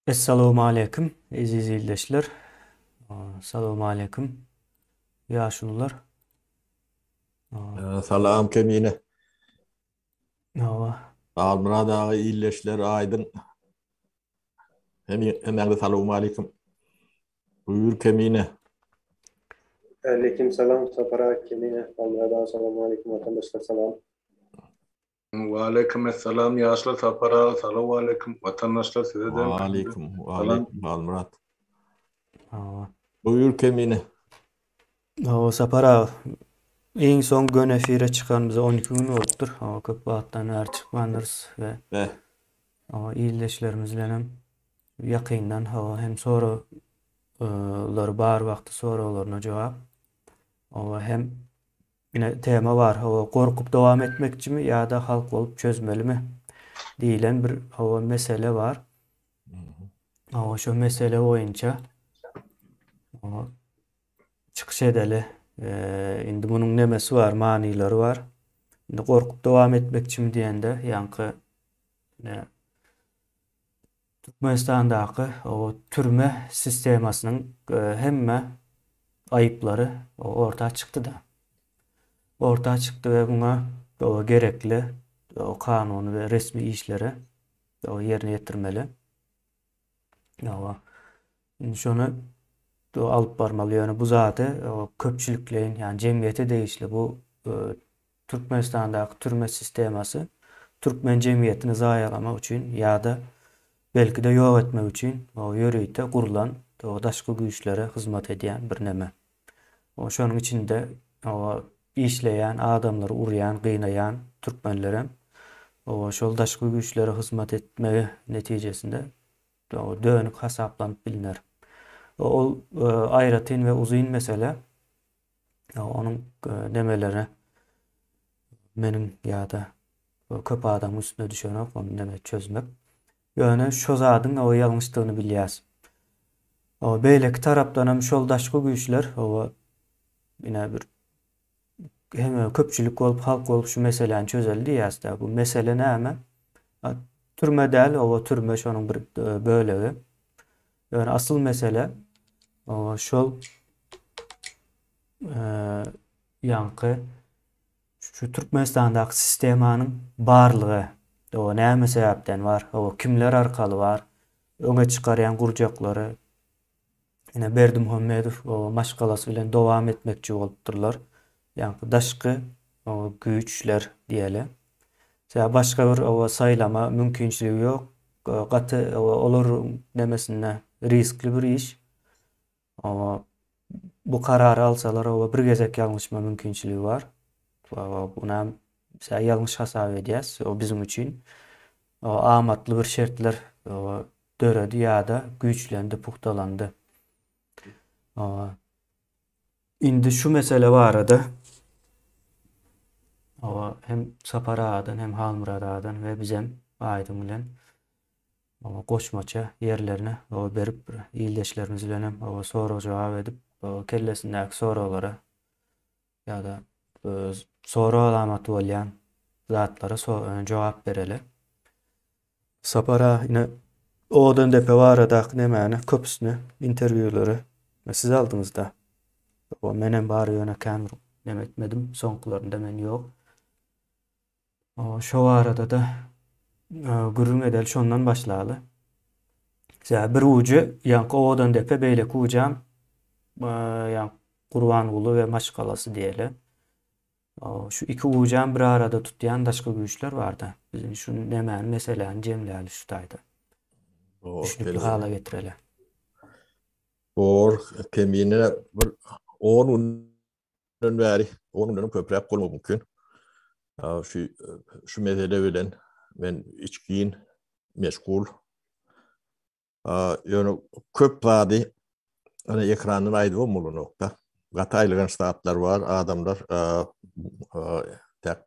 Essalawmaleýkim eziz ildeşler. Salawmaleýkim ýaşulular. Salam Kemine. Hawa. Halmyrat aga ildeşler Aýdyň. Hem hemmäňize salawmaleýkim. Buýur Kemine. Aleýkim salam Sapar aga Kemine. Halmyrat aga salawmaleýkim watandaşlar salam. Waleýkim essalam ýaşlar Sapar aga salowaleýkim watandaşlar sizede Waleýkim waleýkim Halmyrat. Hawa. Buýur Kemine. Hawa Sapar aga. Iň soň göni efire çykanymyza 12 gün bolupdyr. Hawa köp wagtdan bäri çykmandyrys we Beh. Hawa ildeşlerimiz bilenem ýakyndan hawa hem soraglary bar wagty soraglaryna jogap. Hawa hem Ine tema bar, hawa, gorkup dowam etmekçimi ýa-da halk bolup çözmelimi diýlen bir hawa mesele bar. Hawa, şo mesele boýunça hawa çykyş edeli. Indi munuň nemesi bar, manylary bar. Indi gorkup dowam etmekçimi diýende, ýaňky ne Türkmenistandaky türme sistemasynyň hemme aýyplary orta çykdy-da. Orta çykdy we muňa gerekli kanuny we resmi işleri ýerine ýetirmeli. Indi şony alyp barmaly. Ýöne bu zady köpçülikleýin, ýagny jemgyýete degişli bu Türkmenistandaky türme sistemasy türkmen jemgyýetini zaýalamak üçin ýa-da belki-de ýok etmek üçin ýörite gurlan daşky güýçlere hyzmat edýän bir neme. Şonuň içinde işleýän, adamlary urýan, gynaýan türkmenlerem şol daşky güýçlere hyzmat etmegi netijesinde dönük hasaplanyp bilner. Ol aýratyn we uzyn mesele. Onuň nemeleri meniň ýa-da köp adamyň üstüne düşenok ony neme çözmek. Ýöne şo zadyň o ýalňyşdygyny bilýäs. O beýleki tarapdan hem şol daşky güýçler o ine bir hem köpçülik bolup halk bolup şu meseläni çözeli diýýäs-dä. Bu mesele näme? Türme däl, o türme şonuň bir bölegi. Ýöne asyl mesele şol ýaňky şu Türkmenistandaky sistemanyň barlygy, o näme sebäpden bar, o kimler arkaly bar, öňe çykarýan gurjaklary ine Berdimuhamedow o maşgalasy bilen dowam etmekçi bolupdyrlar. Ýaňky daşky güýçler diýeli. Sebäbi başga bir oba saýlama mümkinçiligi ýok. Gaty olar nemesinde riskli bir iş. Oba bu karary alsalar oba bir gezek ýalňyşma mümkinçiligi bar. Bunam ýalňyş hasap edýäs. O biziň üçin amatly bir şertler döredi ýa-da güýçlendi, pugtalandy. Indi şu mesele barada Hawa, hem Sapar agadan, hem Halmyrat agadan we bizem Aýdyň bilen hawa goşmaça ýerlerini hawa berip bir ildeşlerimiz bilen hem hawa sorag-jogap edip hawa kellesindäki soraglara ýa-da sorag alamaty bolýan zatlara jogap bereli. Sapar aga ine Owadandepe baradaky nemäni köpüsini interwýulary siz aldyňyzda. Menem bar ýöne kän bir neme etmedim. Soňkularynda men ýok. Şo barada-da gürrüň edeli şondan başlaly. Sebäbi bir ujy ýaňky Owadandepe beýleki ujam ýaňky Gurbanguly we maşgalasy diýeli. Şu iki ujam bir arada tutýan daşky güýçler barda. Biz indi şu nemäni meseläni jemläli şu taýda. Düşnükli hala getireli. Bor, kemine bir 10 günden bäri, 10 günden köpräk bolmagy mümkin. Şu şu mesele bilen men içgin meşgul. Ýöne köp zady ýöne ekrandan aýdybam bolanokda. Gaty aýylganç zatlar bar, adamlar täk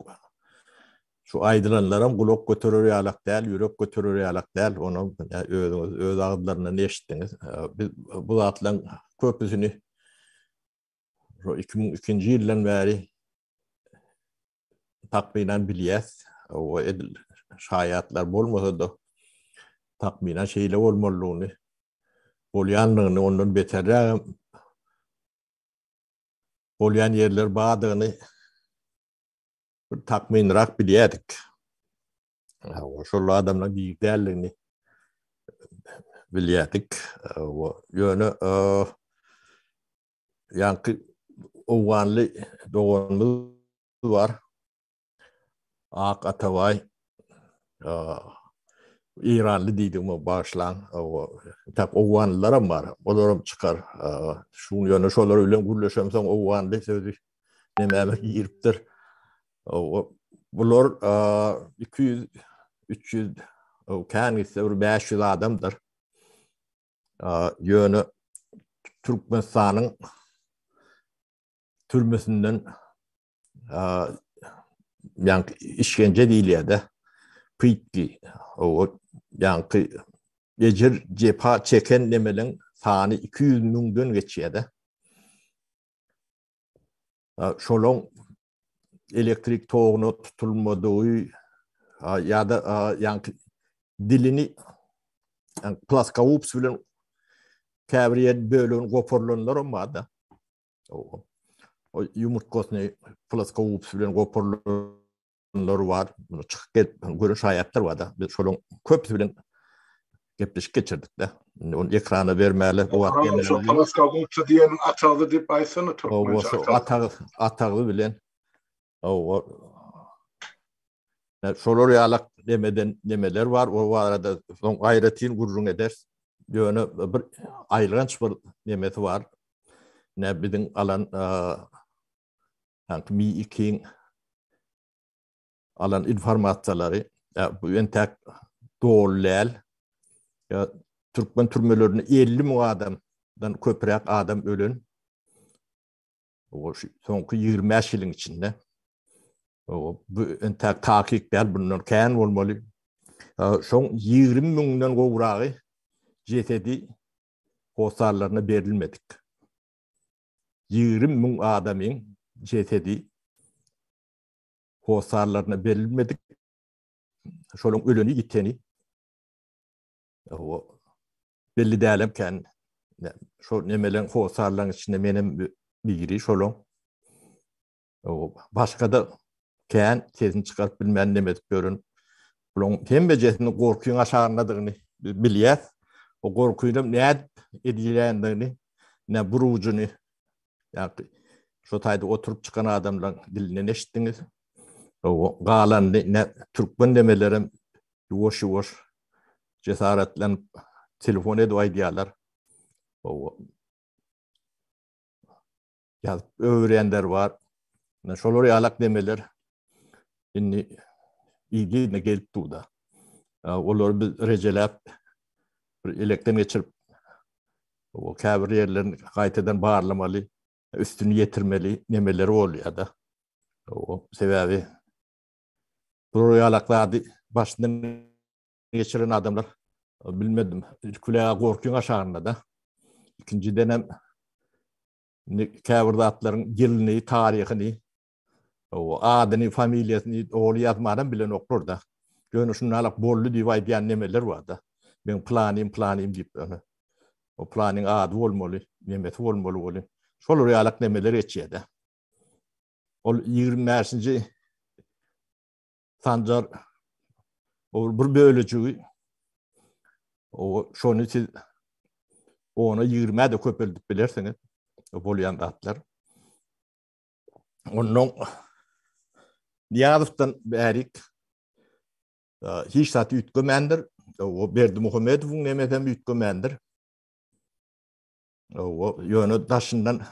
şu aýdylanlaram gulak göterer ýalak däl, ýürek göterer ýalak däl, ony özüňiz öz agyzlaryndan eşitdiňiz. Biz bu zatlaryň köpüsini şu 2002-nji ýyldan bäri takmynan bilýäs. O edil şaýatlar bolmasa-da. takmynan şeýle bolmalydygyny, bolýandygyny, ondan beterrägem bolýan ýerler bardygyny bir takmynrak bilýärdik. Şol adamlaryň diri däldigini bilýärdik. Ýöne ýaňky owganly doganymyz bar. Ak Atabaý Eýranly diýdigime bagyşlaň. Tak owganlylaram bar. Olaram çykar. Şu gün ýöne şolar bilen gürleşemsoň owganly sözi nemäme giripdir. Bular 200 300 kän gitse bir 500 adamdyr. Ýöne Türkmenistanyň türmesinden ýaňky işkence diýilýär-de, pytgy, o ýaňky ejir jepa çeken nemeleň sany 200 müňden geçýär-de. Şolaň elektrik toguna tutulmadygy ýa-da ýaňky dilini plaskowups bilen käbir ýer bölegini goparlanlaram bar-da. O ýumurtgasyny ploskowups bilen goparlanlar bar. Muny çykyp gelip gören şaýatlar bar-da. Biz şolaryň köpüsi bilen gepleşik geçirdik-de. Indi ony ekrana bermäli. O wagt ýene Şo ploskowupsy diýeniň atagzy diýip aýtsana türkmençe. Atagzy, atagzy bilen. O Şolar ýalak nemeden nemeler bar, o barada soň aýratyn gürrüň ederis. Ýöne bir aýylganç bir nemesi bar. Ne biziň alan haňky Mi 2-iň alan informasiýalary, bu entäk doly däl. Türkmen türmelerinde 50 müň adamdan köpräk adam ölen. O şu soňky 25 ýylyň içinde. O bu entäk takyk däl, bundan kän bolmaly. Şoň 20 müňden gowragy jesedi hossarlaryna berilmedik. 20 müň adamyň jesedi hossarlaryna berilmedik. Şolaryň öleni, ýiteni O belli dälem kän. Şo nemeleň hossarlaryň içinde menem biri şolaň. O başga-da kän sesini çykaryp bilmän neme edip ýören. Bulaň hemmejesiniň gorkyň aşagyndadygyny bilýäs. O gorkyny nädip edilýändigini, ne bir ujuny ýa şo taýda oturyp çykan adamlaryň dilinden eşitdiňiz. O galanyny ne türkmen nemelerem ýuwaş-ýuwaş jesaretlenip telefon edip aýdýarlar. Ýazyp öwürýänler bar. Şolar ýalak demeler indi ýygy-ýygyna gelip dur-da. Olary biz rejeläp bir elekden geçirip o käbir ýerlerini gaýtadan barlamaly, üstüni ýetirmeli nemeleri bolýar-da. O sebäbi Bular ýalak zady başyndan geçiren adamlar bilmedim. Ilki bilen gorkyň aşagynda-da. Ikinjiden hem käbir zatlaryň ýylyny, taryhyny, adyny, familiýasyny doly ýazmanam bilenoklar-da. Ýöne şundalak boldy diýip aýdýan nemeler bar-da. Meň planym, planym diýip ýöne. O planyň ady bolmaly, nemesi bolmaly welin. Şolar ýalak nemeler geçýär-de. Ol 25-nji Sanjar o bir bölejigi o şony siz ona 20-de köpeldip bilersiňiz. Bolýan zatlar. Ondan Niýazowdan bärik hiç zat üýtgemändir. O Berdimuhamedowyň nemesem üýtgemändir. O ýöne daşyndan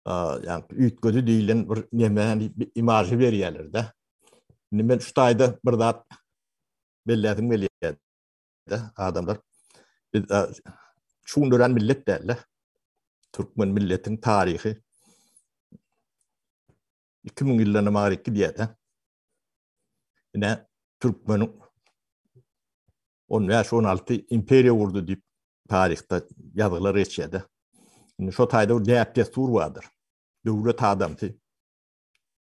ýa üýtgedi diýilen bir nemäni imažy berýärler-de. Indi men şu taýda bir zat belläsim gelýär-de, adamlar biz şu gün dörän millet däl-de. Türkmen milletiň taryhy 2000 ýyldan hem aryk gidýär-de. Ine türkmeniň 15-16 imperiýa gurdy diýip taryhda ýazgylar geçýär-de. Indi şo taýda bir däp-dessur bardyr. Döwlet adamsy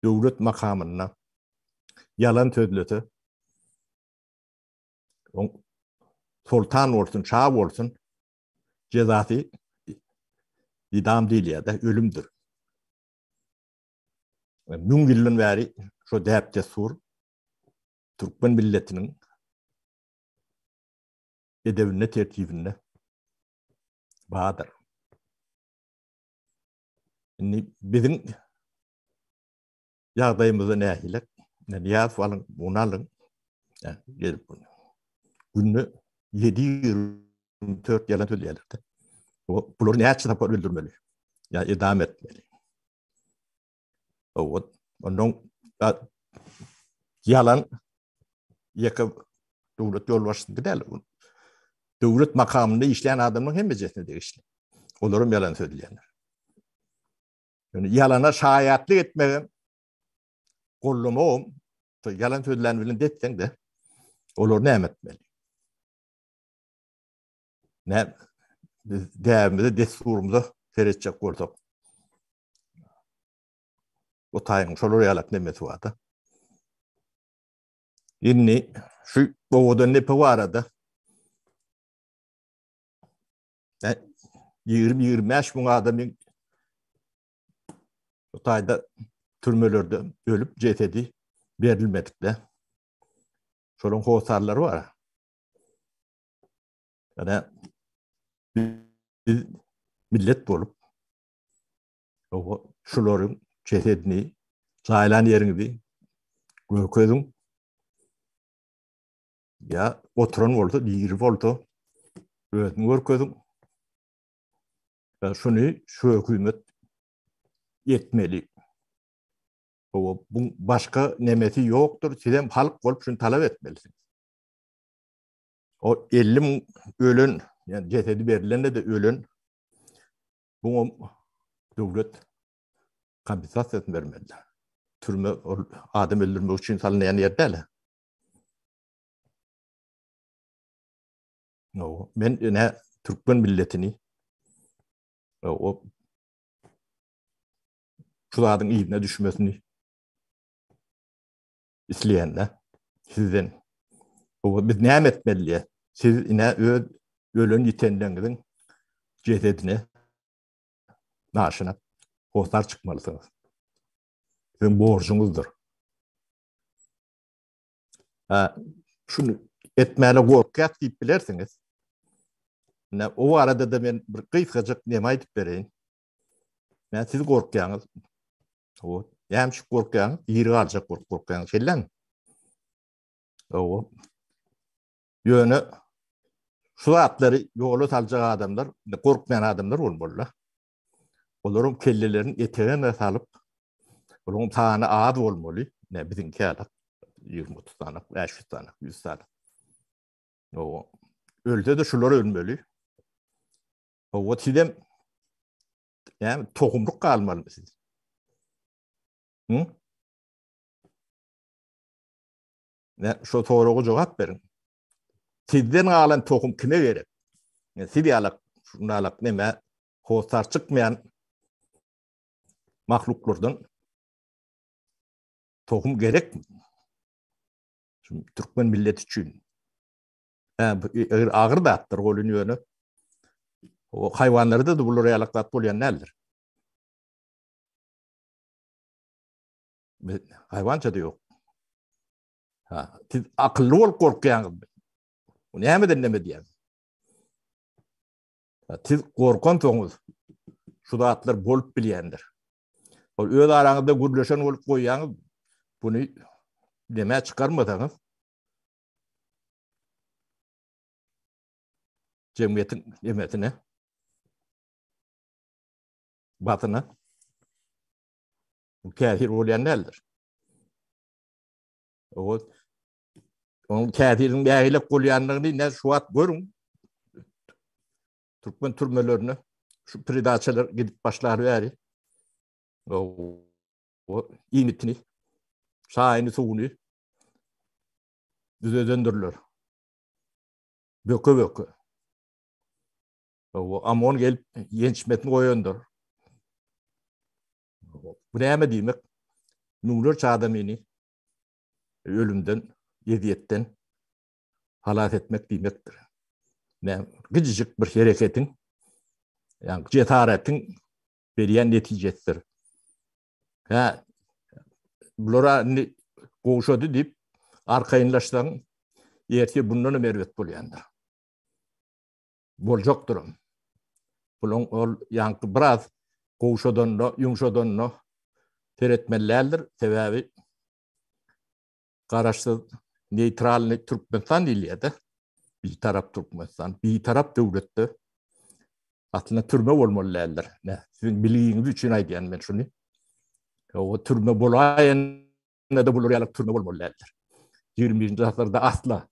döwlet makamynda ýalan sözlese, oň Soltan bolsun, şa bolsun, jezasy idam diýilýär-de, ölümdir. Müň ýyldan bäri şo däp-dessur türkmen milletiniň edebinde, tertibinde bardyr. Indi biziň ýagdaýymyzda nähili? Nyýazow alyň, muny alyň. Gelip günde 724 ýalan sözleýärler-de. Bulary näçe sapar öldürmeli? Ýa edam etmeli? Owa, ondan ýalan ýeke döwlet ýolbaşçysy däl. Döwlet makamynda işleýän adamlaryň hemmejesine degişli. Olaram ýalan sözleýärler. Ýöne ýalana şaýatlyk etmegem, gollamagam, ýalan sözlän bilen detseň-de, olar näme etmeli? Näme? Biz däbimize, dessurymyza seretjek bolsak, o taýyň şolar ýalak nemesi bar-da. Indi şu owadan depe barada 20-25 müň adamyň bu taýda türmelerde ölüp jesedi berilmedikde. Şolaryň hossarlary bar. Ýa biz millet bolup şularyň jesedini jaýlan ýeriňizi görkeziň. Ýa oturan bolsa, diri bolsa özüni görkeziň. Şuny şu hökümet etmeli. Bu başga nemesi ýokdur. Sizem halk bolup şuny talap etmelisiňiz. O 50 müň ölen, ýani jesedi berilende-de ölen buňam döwlet kompensasiýasyny bermeli. Türme ol adam öldürmek üçin salynýan ýer däl. No, men ine türkmen milletini o şu zadyň yzyna düşmesini isleýände sizden o biz näme etmeli? Siz ine öz ölen ýitenleriňiziň jesedine daşyna hossar çykmalysyňyz. Siziň borjuňyzdyr. Ha, şunu etmäne gorkýas diýip bilersiňiz. Ine, o barada da men bir gysgajyk neme aýdyp bereýin. Men siz gorkýaňyz. O, näme üçin gorkýaňyz? Diri galjak bolup gorkýaňyz, şeýlemi? Owa. Ýöne şu zatlary ýola saljak adamlar, gorkmaýan adamlar bolmaly. Olaryň kellelerini etegene salyp, olaryň sany az bolmaly. Ne biziňki ýaly 20-30 sany, 500 sany, 100 sany. Owa. Ölse-de şular ölmeli. Owa, sizem näme tohumlyk galmalymy siz? Hı? Ne şu soraga jogap beriň. Sizden galan tohum kime gerek? Siz ýalak, şunalak neme hossar çykmaýan mahluklardan tohum gerekmi? Şu türkmen milleti üçin. Hä, bu eger agyr zatdyr, ol ýöne o haýwanlarda da bular ýalak zat bolýan däldir. Haýwança da ýok. Ha, siz akylly bolup gorkýaňyzmy? Bu nämeden näme diýýän? Siz gorkansoňyz şu zatlar bolup bilýändir. Ol öz araňyzda gürleşen bolup goýýaňyz, buny nämä çykarmasaňyz jemgyýetiň nemesine basyna bu täsir bolýan däldir. O onuň täsiriniň nähili bolýandygyny ne şu wagt görüň. Türkmen türmelerine şu predaçalar gidip başlar bäri. O iýmitini, çaýyny, suwuny düzedendirler. Böke-böke. O Amon gelip ýençmesini goýandyr. Bu näme diýmek? Müňlerçe adamyny ölümden, ezýetden halas etmek diýmekdir. Ne gijijik bir hereketiň, ýa jesaretiň berýän netijesidir. Hä, bulara indi gowşady diýip arkaýynlaşsaň, ertir bundan hem erbet bolýandyr. Boljakdyram. Bulaň ol ýaňky biraz gowşadanda, ýumşadanda seretmeli däldir. Sebäbi garaşsyz neýtralny Türkmenistan diýilýär-de. Bitarap Türkmenistan, bitarap döwletde aslynda türme bolmaly däldir. Ne, siziň bilgiňiz üçin aýdýan men şuny. O türme bolaýanda-da bular ýaly türme bolmaly däldir. 21-nji asyrda asla.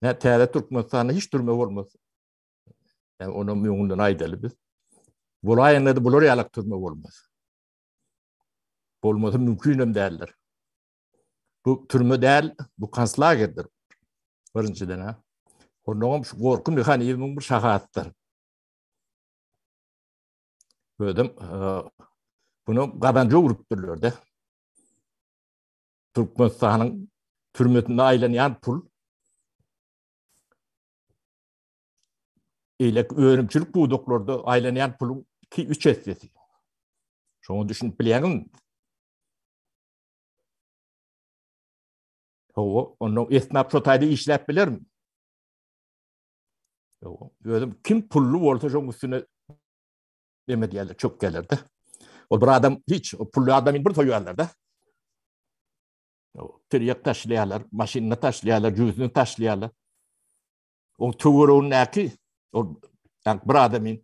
Ne, täze Türkmenistanda hiç türme bolmaz. Yani onu öňünden aýdaly biz. Bolaýanda-da bular ýaly türme bolmaz. Bolmasy mümkin hem däldir. Bu türme däl, bu konslagerdir. Birinjiden ha. Ondan şu gorky mehanizmiň bir şahasydyr. Özüm e, bunu gazanca öwrüpdirler de. Türkmenistanyň türmesinde aýlanýan pul eýlek önümçilik pudaklarda aýlanýan puluň 2-3 essesi. Şoňa düşünip bilýäňizmi? Hawa, onda esnaf şo taýda işläp bilermi? Hawa, özüm kim pully bolsa şoň üstüne neme diýerler, çökýärler-de. Ol bir adam hiç, pully adamy bir soýýarlar-da. Tirýek taşlaýarlar, maşynyny taşlaýarlar, jübüsini taşlaýarlar. Oň töweregindäki, ol bir adamyň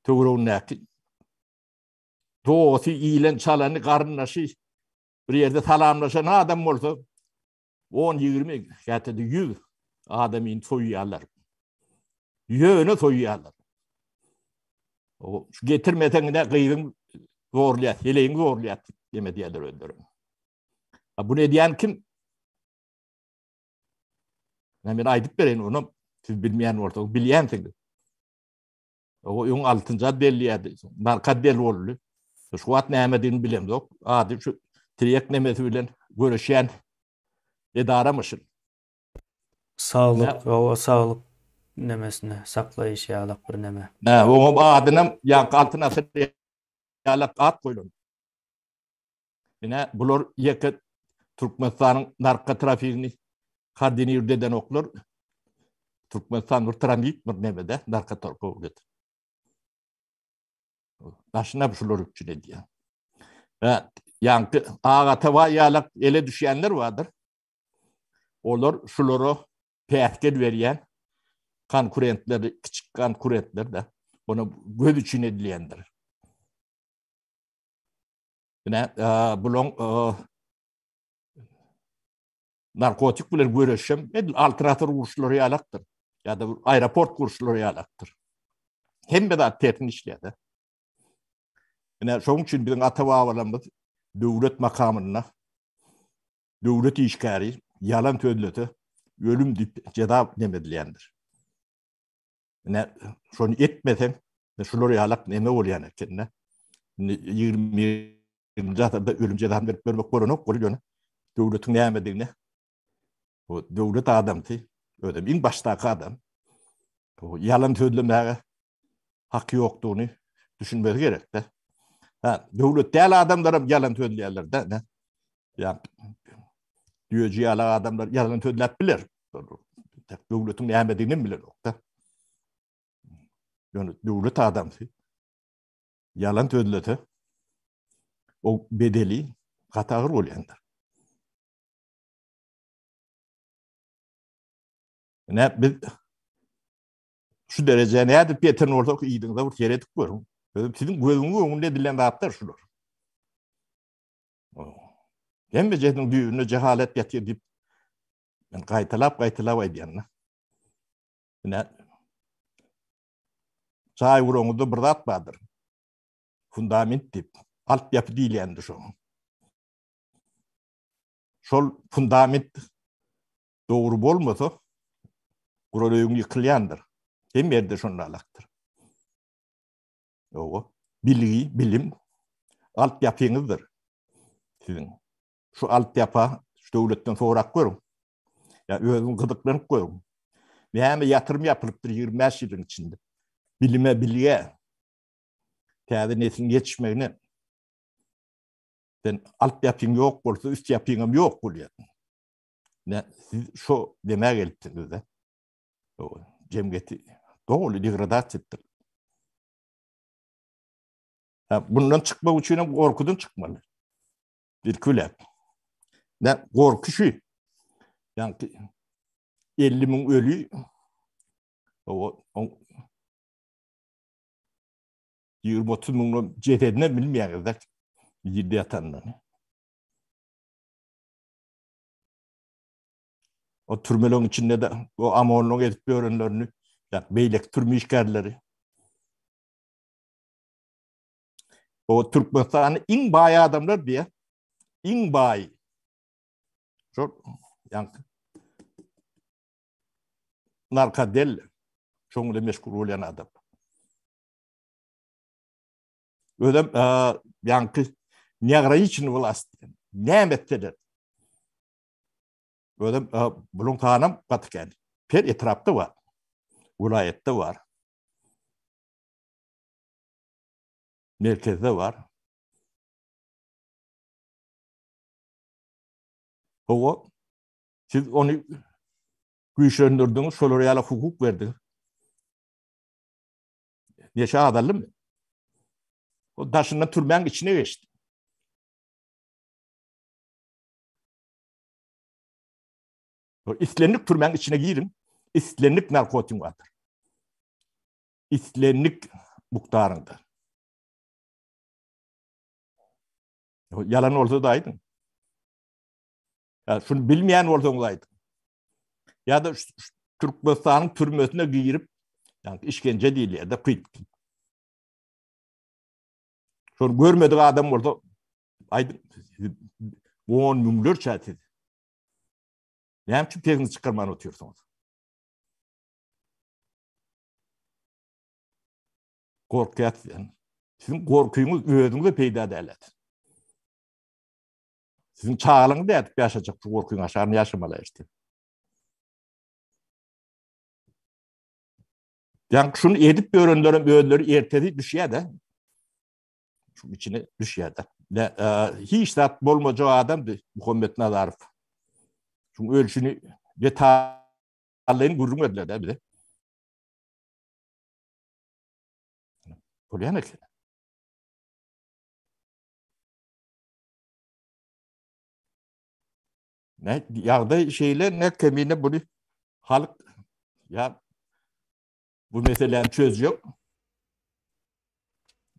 töweregindäki dosty, iýlen çalany, garyndaşy bir ýerde salamlaşan adam bolsa 10, 20, käte-de 100 adamyny soýýarlar. Ýöne soýýarlar. O getirmeseň de gyzyň zorlaýar, heleýiň zorlaýar diýme diýerler özleri. Ha bunu edýän kim? Men aýdyp bereýin ony. Siz bilmeýän bolsaňyz, bilýänsiňiz. O öň altynjy ad belliýärdi. Narkad belli boldy. Şu wagt nämedigini bilemzok. Ady şu tirýek nemesi bilen göreşýän edaramyşyn. Saglyk, hawa saglyk nemesine saklaýyş ýalak bir neme. Hä, oňa adynam ýaňky altyn asyr ýalak at goýlan. Ine, bular ýeke Türkmenistanyň narkotrafigini koordinirde edenoklar. Türkmenistan bir tranzit bir nemede narkotorgowlet. Daşyna şular üpjün edýär. Ve ýaňky Agata ýalak ele düşýänler bardyr. Olar şulara päsgel berýän konkurentler, kiçik konkurentler de ona göz üçin edilýändir. Ine, bulaň narkotik bilen göreşem edil altyn asyr uruşlary ýalakdyr. Ýa-da aeroport guruşlary ýalakdyr. Hemme zat tersin işleýär. Ine, şonuň üçin biziň ata-babalarymyz döwlet makamynda döwlet işgäri ýalan sözlese ölüm diýip jeza neme edilýändir. Ine, şony etmeseň, şular ýalak neme bolýan eken-de. Indi 21-nji asyrda ölüm jezasyny berip görmek bolanok, ol ýöne döwletiň nämedigini bu döwlet adamsy, özem iň başdaky adam bu ýalan sözlemäge haky ýokdugyny düşünmesi gerek-de. Ha, döwlet däl adamlar hem ýalan sözleýärler-de, ne? Ýa düýeji ýaly adamlar ýalan sözläp biler. Döwletiň nämedigini hem bilenok-da. Ýöne döwlet adamsy ýalan sözlese, o bedeli gaty agyr bolýandyr. Ine biz şu derejä nädip ýeten bolsak, yzyňyza bir seredip görüň. Siziň gözüňiziň öňünde edilen zatlar şular. Hemme jesiniň düýbünde jehalet ýatyr diýip men gaýtalap-gaýtalap aýdýan. Ine jaý guraňyzda bir zat bardyr. Fundament diýip, alt ýapy diýilýändir şo. Şol fundament dogry bolmasa, guran öýüň ýykylýandyr. Hemme ýerde şonda alakdyr. Ýoga, bilgi, bilim alt ýapyňyzdyr. Siziň şu altyapa şu döwletden sorap görüň. Ýa özüňiz gyzyklanyp görüň. Näme ýatyrym ýapylypdyr 25 ýylyň içinde. Bilime, bilgä, täze nesliň ýetişmegine. Sen alt ýapyň ýok bolsa, üst ýapyňam ýok bolýar. Ne, siz şo demä gelipsiňiz-de. Jemgyýeti doly degradasiýa etdir. Bundan çykmak üçin hem gorkudan çykmaly. Ilki bilen. Ne gorky şu. Ýagny 50 müň öli o 20-30 müň jesedini bilmeýäňiz-de ýerde ýatanlaryny. O türmeleriň içinde de o OMON-yň edip ýörenlerini, ýa beýleki türme işgärleri. O Türkmenistanyň iň baý adamlar diýe. Iň baý. Şol ýa narkodel şoň bilen meşgul bolýan adam. Özem ýaňky neograniçenny vlast. Näme etseler. Özem buluň sanam gaty kän. Her etrapda bar. Welaýatda bar. Merkezde bar. Hawa, siz ony güýçlendirdiňiz, şolar ýaly hukuk berdiňiz. Neşe azaldymy? O daşyndan türmäň içine geçdi. Islendik türmäň içine giriň, islendik narkotik bardyr. Islendik mukdarynda. Ýalan bolsa da aýdyň. Ýa şuny bilmeýän bolsaňyz aýdyň. Ýa-da Türkmenistanyň türmesine girip, ýa işkenje diýilýär-de, pyt. Şony görmedik adam bolsa aýdyň. On müňlerçe siz. Näme üçin sesiňizi çykarman otyrsyňyz? Gorkýas diýen. Siziň gorkyňyz özüňize peýda däl. Siziň çagalaryňyz nädip ýaşajak şu gorkyň aşagynda ýaşamaly ertir. Ýa şuny edip ýörenlerem özleri ertesi düşýär-de. Şu içine düşýär-de. Ne, e, hiç zat bolmajak adamdy Muhammet Nazarow. Şuň ölşüni detallaýyn gürrüň berdiler-de bize. Bolýan eken. Ne ýagdaý şeýle, ne kemine buny halk ýa bu meseläni çözjek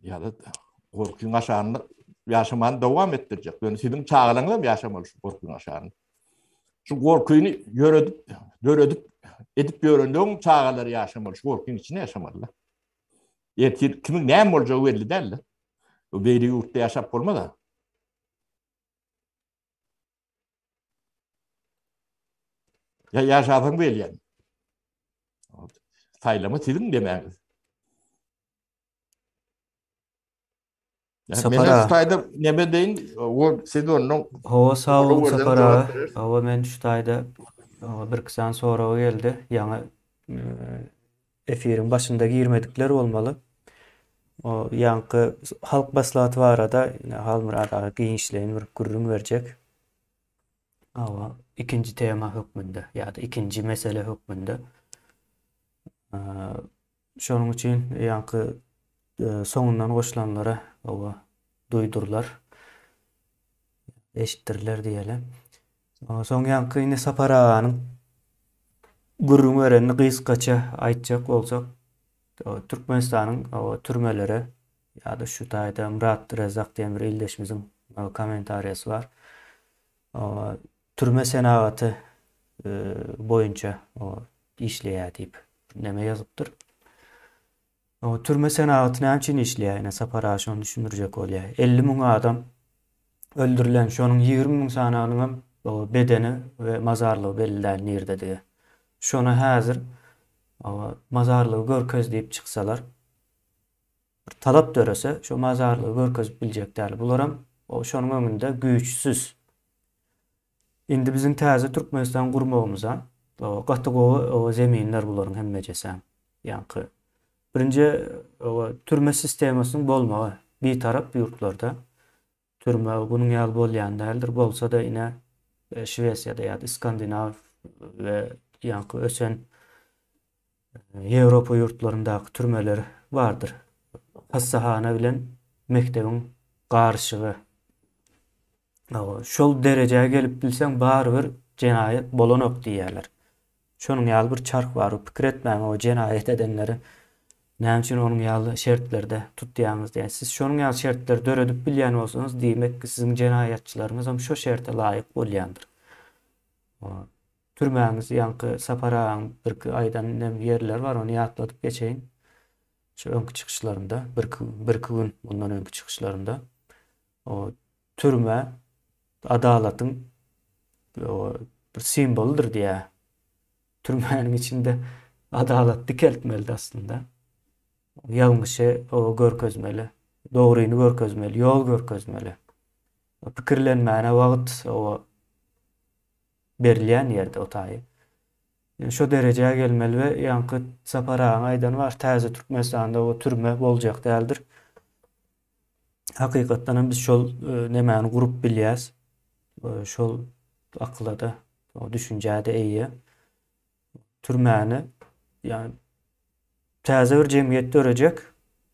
ýa-da gorkyň aşagynda ýaşamany dowam etdirjek. Ýöne siziň çagalaryňyz hem ýaşamaly şu gorkyň aşagynda. Şu gorkyny ýöredip, döredip, edip ýörenleň çagalary ýaşamaly, şu gorkyň içinde ýaşamalylar. Ertir kimiň näme boljagy belli däl-de. Beýle ýurtda ýaşap bolmaz-a. Ýa ýaşasaň belýän. Saýlama siziň demäňiz. Sapar aga. Taýda neme deýin, o siz ondan Hawa sag boluň Sapar aga. Hawa men şu taýda bir iki sany soragy geldi. Ýaňy efiriň başynda girmedikler bolmaly. O ýaňky halk maslahaty barada ine Halmyrat aga giňişleýin bir gürrüň berjek. Hawa, ikinji tema hökmünde ýa-da ikinji mesele hökmünde. Şonuň üçin ýaňky soňundan goşulanlara hawa duýdurylar. Eşitdiriler diýeli. Soň ýaňky indi Sapar aganyň gürrüň berenini gysgaça aýtjak bolsak, Türkmenistanyň türmeleri ýa-da şu taýda Myrat Rezzak diýen bir ildeşimiziň kommentariýasy bar. Türme senagaty boýunça işleýär diýip neme ýazypdyr. Türme senagaty näme üçin işleýär? Ine Sapar aga şony düşündirjek bolýar. 50 müň adam öldürilen, şonuň 20 müň sanynyňam bedeni we mazarlygy belli däl nirdedigi. Şony häzir mazarlygy görkez diýip çyksalar, bir talap dörese, şo mazarlygy görkezip biljek däl. Bularam. O şonuň öňünde güýçsüz. Indi biziň täze Türkmenistan gurmagymyza gaty gowy zeminler bularyň hemmejesem. Ýaňky birinji türme sistemasynyň bolmagy bitarap ýurtlarda türme bunuň ýaly bolýan däldir. Bolsa-da ine Şwesiýada ýa-da Skandinaw we ýaňky ösen Ýewropa ýurtlaryndaky türmeler bardyr. Hassahana bilen mekdebiň garyşygy. Şol derejä gelip bilseň barybir jenaýat bolanok diýýärler. Şonuň ýaly bir çarh bar. Pikir etmäň o jenaýat edenleri näme üçin onuň ýaly şertlerde tutýaňyz diýen. Siz şonuň ýaly şertleri döredip bilýän bolsaňyz, diýmek ki siziň jenaýatçylaryňyz hem şo şerte laýyk bolýandyr. Türmäňiz ýaňky Sapar agaň birki aýdan nem ýerleri bar, ony ýatladyp geçeýin. Şu öňki çykyşlarymda, birki birki gün mundan öňki çykyşlarymda o türme adalatyň o bir simwolydyr diýýär. Türmäniň içinde adalat dikeltmelidi aslynda. Ýalňyşy o görkezmeli, dogryny görkezmeli, ýol görkezmeli. Pikirlenmäne wagt o berilýän ýerde o taýy. Şo derejä gelmeli we ýaňky Sapar agaň aýdany bar, täze Türkmenistanda o türme boljak däldir. Hakykatdan hem biz şol e, nemäni gurup bilýäs. E, şol akyla-da, o düşünjä-de eýe. Türmäni, ýagny täze bir jemgyýet dörejek,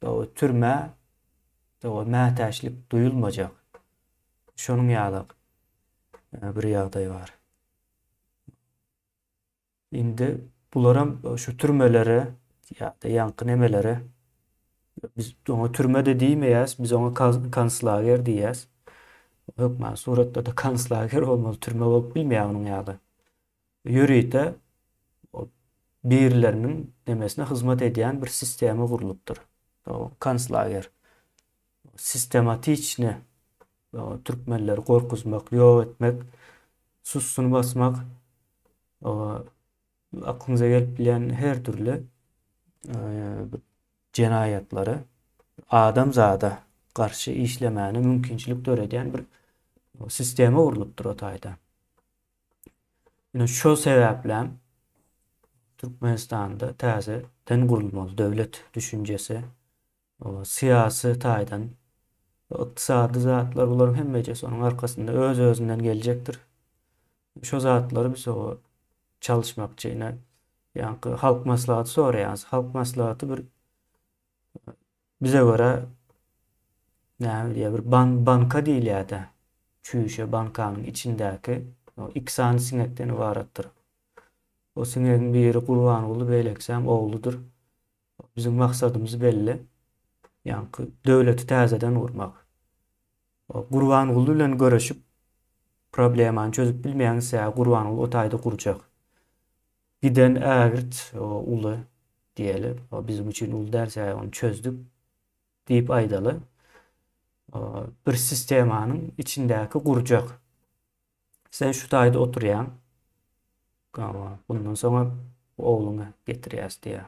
o türmä o mätäçlik duýulmajak. Şonuň ýaly e, bir ýagdaý bar. Indi bularam şu türmelere ýa-da ýaňky nemelere biz oňa türme-de diýmeýäs, biz oňa konslager diýýäs. Hökman suratda-da konslager bolmaly, türme bolup bilmeýär onuň ýaly. Ýörite birileriniň nemesine hyzmat edýän bir sistema gurlupdyr. Konslager. Sistematiçni türkmenleri gorkuzmak, ýok etmek, sussuny basmak, aklyňyza gelip bilýän her dürli jenaýatlary adamzada garşy işlemäne mümkinçilik döredýän bir sistema gurlupdyr o taýda. Ine şo sebäplem Türkmenistanda täzeden gurulmaly döwlet düşünjesi syýasy taýdan ykdysady zatlar bularyň hemmejesi onuň arkasynda öz-özünden geljekdir. Şo zatlary biz o çalyşmakçy ine ýaňky halk maslahaty soraýarys. Halk maslahaty bir bize görä näme diýýär bir ban banka diýilýär-de. Çüýşe bankanyň içindäki iki sany siňekden ybaratdyr. O siňegiň biri Gurbanguly, beýlekisem ogludyr. Biziň maksadymyz belli. Ýaňky döwleti täzeden gurmak. Gurbanguly bilen göreşip problemany çözüp bilmeýäňiz, sebäbi Gurbanguly o taýda gurjak. Giden ägirt uly diýeli, biziň üçin uly däl, sebäbi ony çözdük diýip aýdaly. Bir sistemanyň içindäki gurjak. Sen şu taýda oturýaň. Gawa, bundan soňa ogluňy getirýäs diýýär.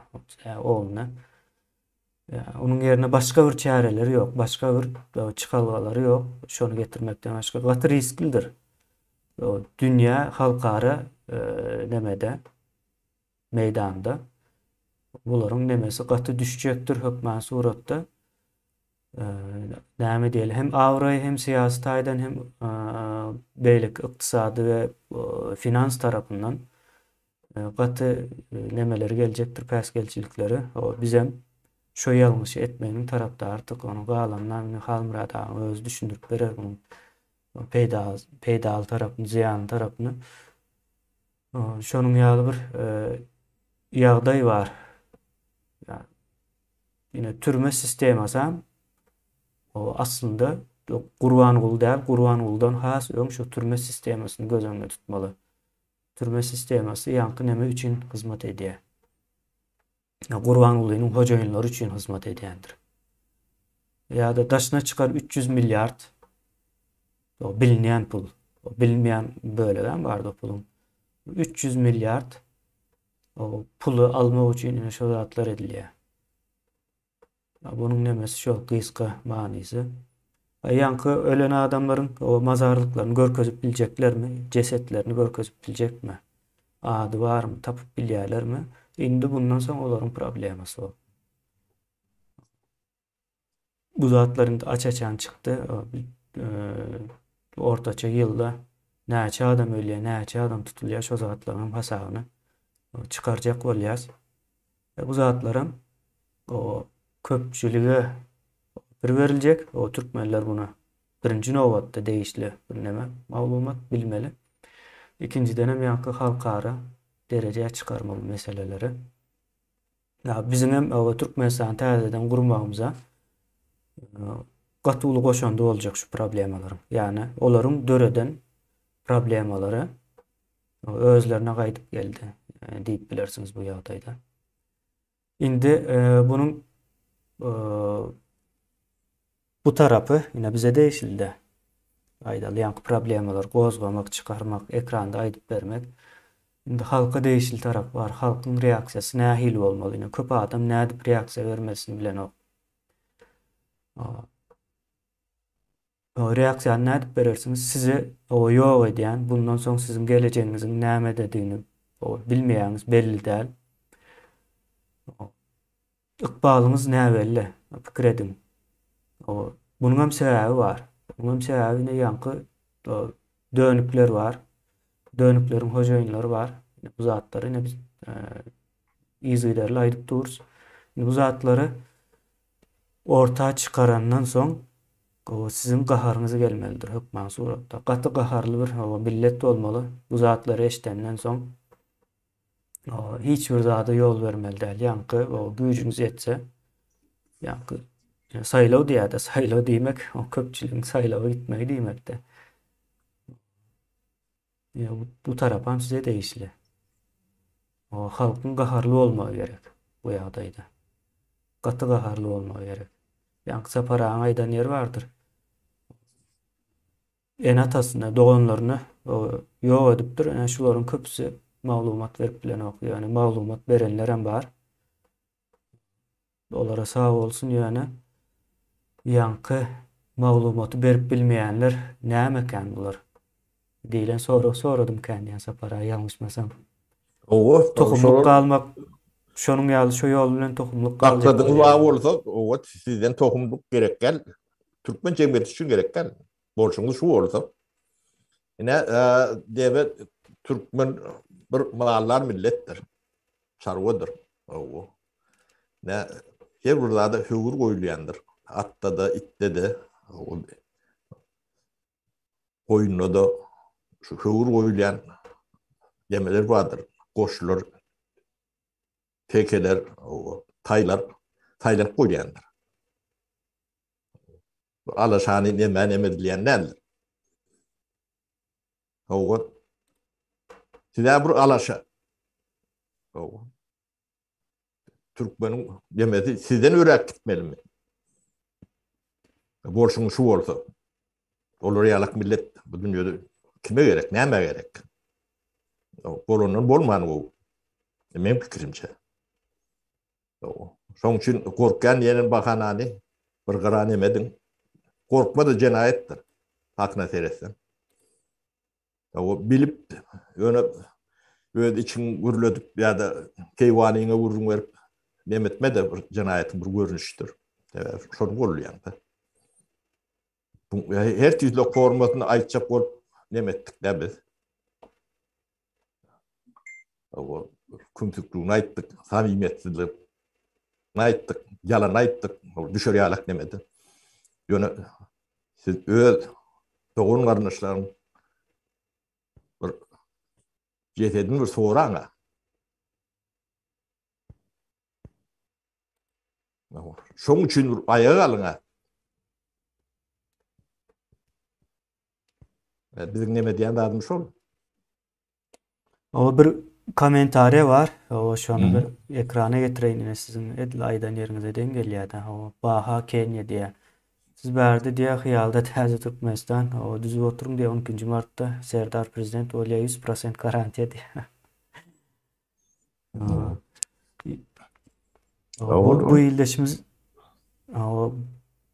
Ogluny. Onuň ýerine başga bir çäreleri ýok, başga bir çykalgalary ýok. Şony getirmekden başga gaty risklidir. Dünýä halkara e, nemede meýdanda bularyň nemesi gaty düşjekdir hökman suratda. Näme diýeli, hem abraý, hem syýasy taýdan, hem beýleki ykdysady we finans tarapyndan gaty nemeleri geljekdir, päsgelçilikleri. Bizem şo ýalňyşy etmeginiň tarapdarydyk. Onuň galanyny indi Halmyrat agaň özi düşündirip berer munuň peýdaly peýdaly tarapyny, zyýanly tarapyny. Şonuň ýaly bir ýagdaý bar. Ine türme sistemasam o aslynda Gurbanguly däl, Gurbangulydan has öň şu türme sistemasyny göz öňünde tutmaly. Türme sistemasy ýaňky neme üçin hyzmat edýär? Gurbangulynyň hojaýynlary üçin hyzmat edýändir. Ýa-da daşyna çykar 300 milliard o bilinýän pul, o bilinmeýän bölegem bardy o puluň. 300 milliard O puly almak üçin ine şo zatlar edilýär. Bunuň nemesi şo gysga manysy. Ýaňky ölen adamlaryň o mazarlyklaryny görkezip biljeklermi, jesetlerini görkezip biljekmi? Ady barmy, tapyp bilýärlermi? Indi bundan soň olaryň problemasy o. Bu zatlar indi aç-açan çykdy. Ortaça ýylda näçe adam ölýär, näçe adam tutulýar, şo zatlaryň hem hasabyny çykarjak bolýas. Bu zatlaram o köpçülige bir beriljek. O türkmenler buna birinji nobatda degişli bir neme maglumat bilmeli. Ikinjiden hem ýaňky halkara derejä çykarmaly meseleleri. Ýa biziň hem Türkmenistany täzeden gurmagymyza gaty uly goşandy boljak şu problemalaryň. Ýagny olaryň döreden problemalary özlerine gaýdyp geldi diýip bilersiňiz bu ýagdaýda. Indi bunuň bu tarapy ine bize degişlide. Aýdaly ýaňky problemalary gozgamak, çykarmak, ekranda aýdyp bermek. Indi halka degişli tarap bar. Halkyň reaksiýasy nähili bolmaly? Ine köp adam nädip reaksiýa bermesini bilenok. Reaksiýany nädip berersiňiz? Sizi ýok edýän, bundan soň siziň gelejegiňiziň nämededigini bilmeýäňiz, belli däl. Ykbalyňyz näbelli, pikir ediň. Bunuň hem sebäbi bar. Bunuň hem sebäbi ine ýaňky dönükler bar. Dönükleriň hojaýynlary bar. Bu zatlary ine biz yzygiderli aýdyp durus. Bu zatlary orta çykarandan soň siziň gaharyňyz gelmelidir hökman suratda. Gaty gaharly bir millet bolmaly bu zatlary eşidenden soň. Hiç bir zada ýol bermeli däl. Ýaňky güýjüňiz ýetse, ýaňky saýlaw diýýär-de, saýlaw diýmek o köpçüligiň saýlawa gitmegi diýmekde. Ýa bu tarapam size degişli. O halkyň gaharly bolmagy gerek bu ýagdaýda. Gaty gaharly bolmagy gerek. Ýaňky Sapar agaň aýdan ýeri bardyr. Ene-atasyny, doganlaryny ýok edipdir. Ine şularyň köpüsi maglumat berip bilenok. Ýöne maglumat berenlerem bar. Olara sag bolsun ýöne ýaňky maglumaty berip bilmeýänler nämekän bular? Diýlen sorag soradym kän diýen Sapar aga ýalňyşmasam. Owa, tohumlyk galmak şonuň ýaly şo ýol bilen tohumlyk galjak. Maksadyňyz bar bolsa, owa sizden tohumlyk gerek däl. Türkmen jemgyýeti üçin gerek däl. Bolşuňyz şu bolsa. Ine, debe türkmen bir maldar milletdir. Çarwadyr. Owa. Ne her bir zada höwür goýulýandyr. Atda-da, itde-de, goýunda-da şu höwür goýulýan demeler bardyr. Goşlar, tekeler, taýlar saýlanyp goýulýandyr. Bu alaşany nämä neme edilýän däldir. Hawa. Size bir alaşa. Hawa. Türkmeniň demesi sizden öräp gitmelimi? Bolşuň şu bolsa. Olar ýalak millet bu dünýede kime gerek, nämä gerek? Bolandan bolman gowy. Meň pikirimçe. Şoň üçin gorkýan diýen bahanany bir gyra neme ediň. Gorkma-da jenaýatdyr. Hakyna seretseň. O bilip, ýöne öz içiňi gürledip ýa-da keýwanyňa gürrüň berip neme etme-de bir jenaýatyň bir görnüşidir. Sebäbi şony gollaýaň-da. Her tüýsli formasyny aýtjak bolup neme etdik-dä biz. O kümsükligini aýtdyk, samimiýetsizligini aýtdyk, ýalan aýtdyk, ol düşer ýalak nemedi. Ýöne siz öz dogan garyndaşlaryň bir jesedini bir soraň-a. Şoň üçin bir aýaga galyň-a. Biziň neme diýen zadymyz şol. O bir kommentariýa bar. O şony bir ekrana getireýin ine siziň edil aýdan ýeriňize deň gelýär-de. O Baha Kenya diýýär. Siz bärde diýýär hyýalda täze Türkmenistan. O düzüp oturyň diýýär 12-nji martda Serdar prezident bolýar 100% garantiýa diýýär. Bu, bu ildeşimiz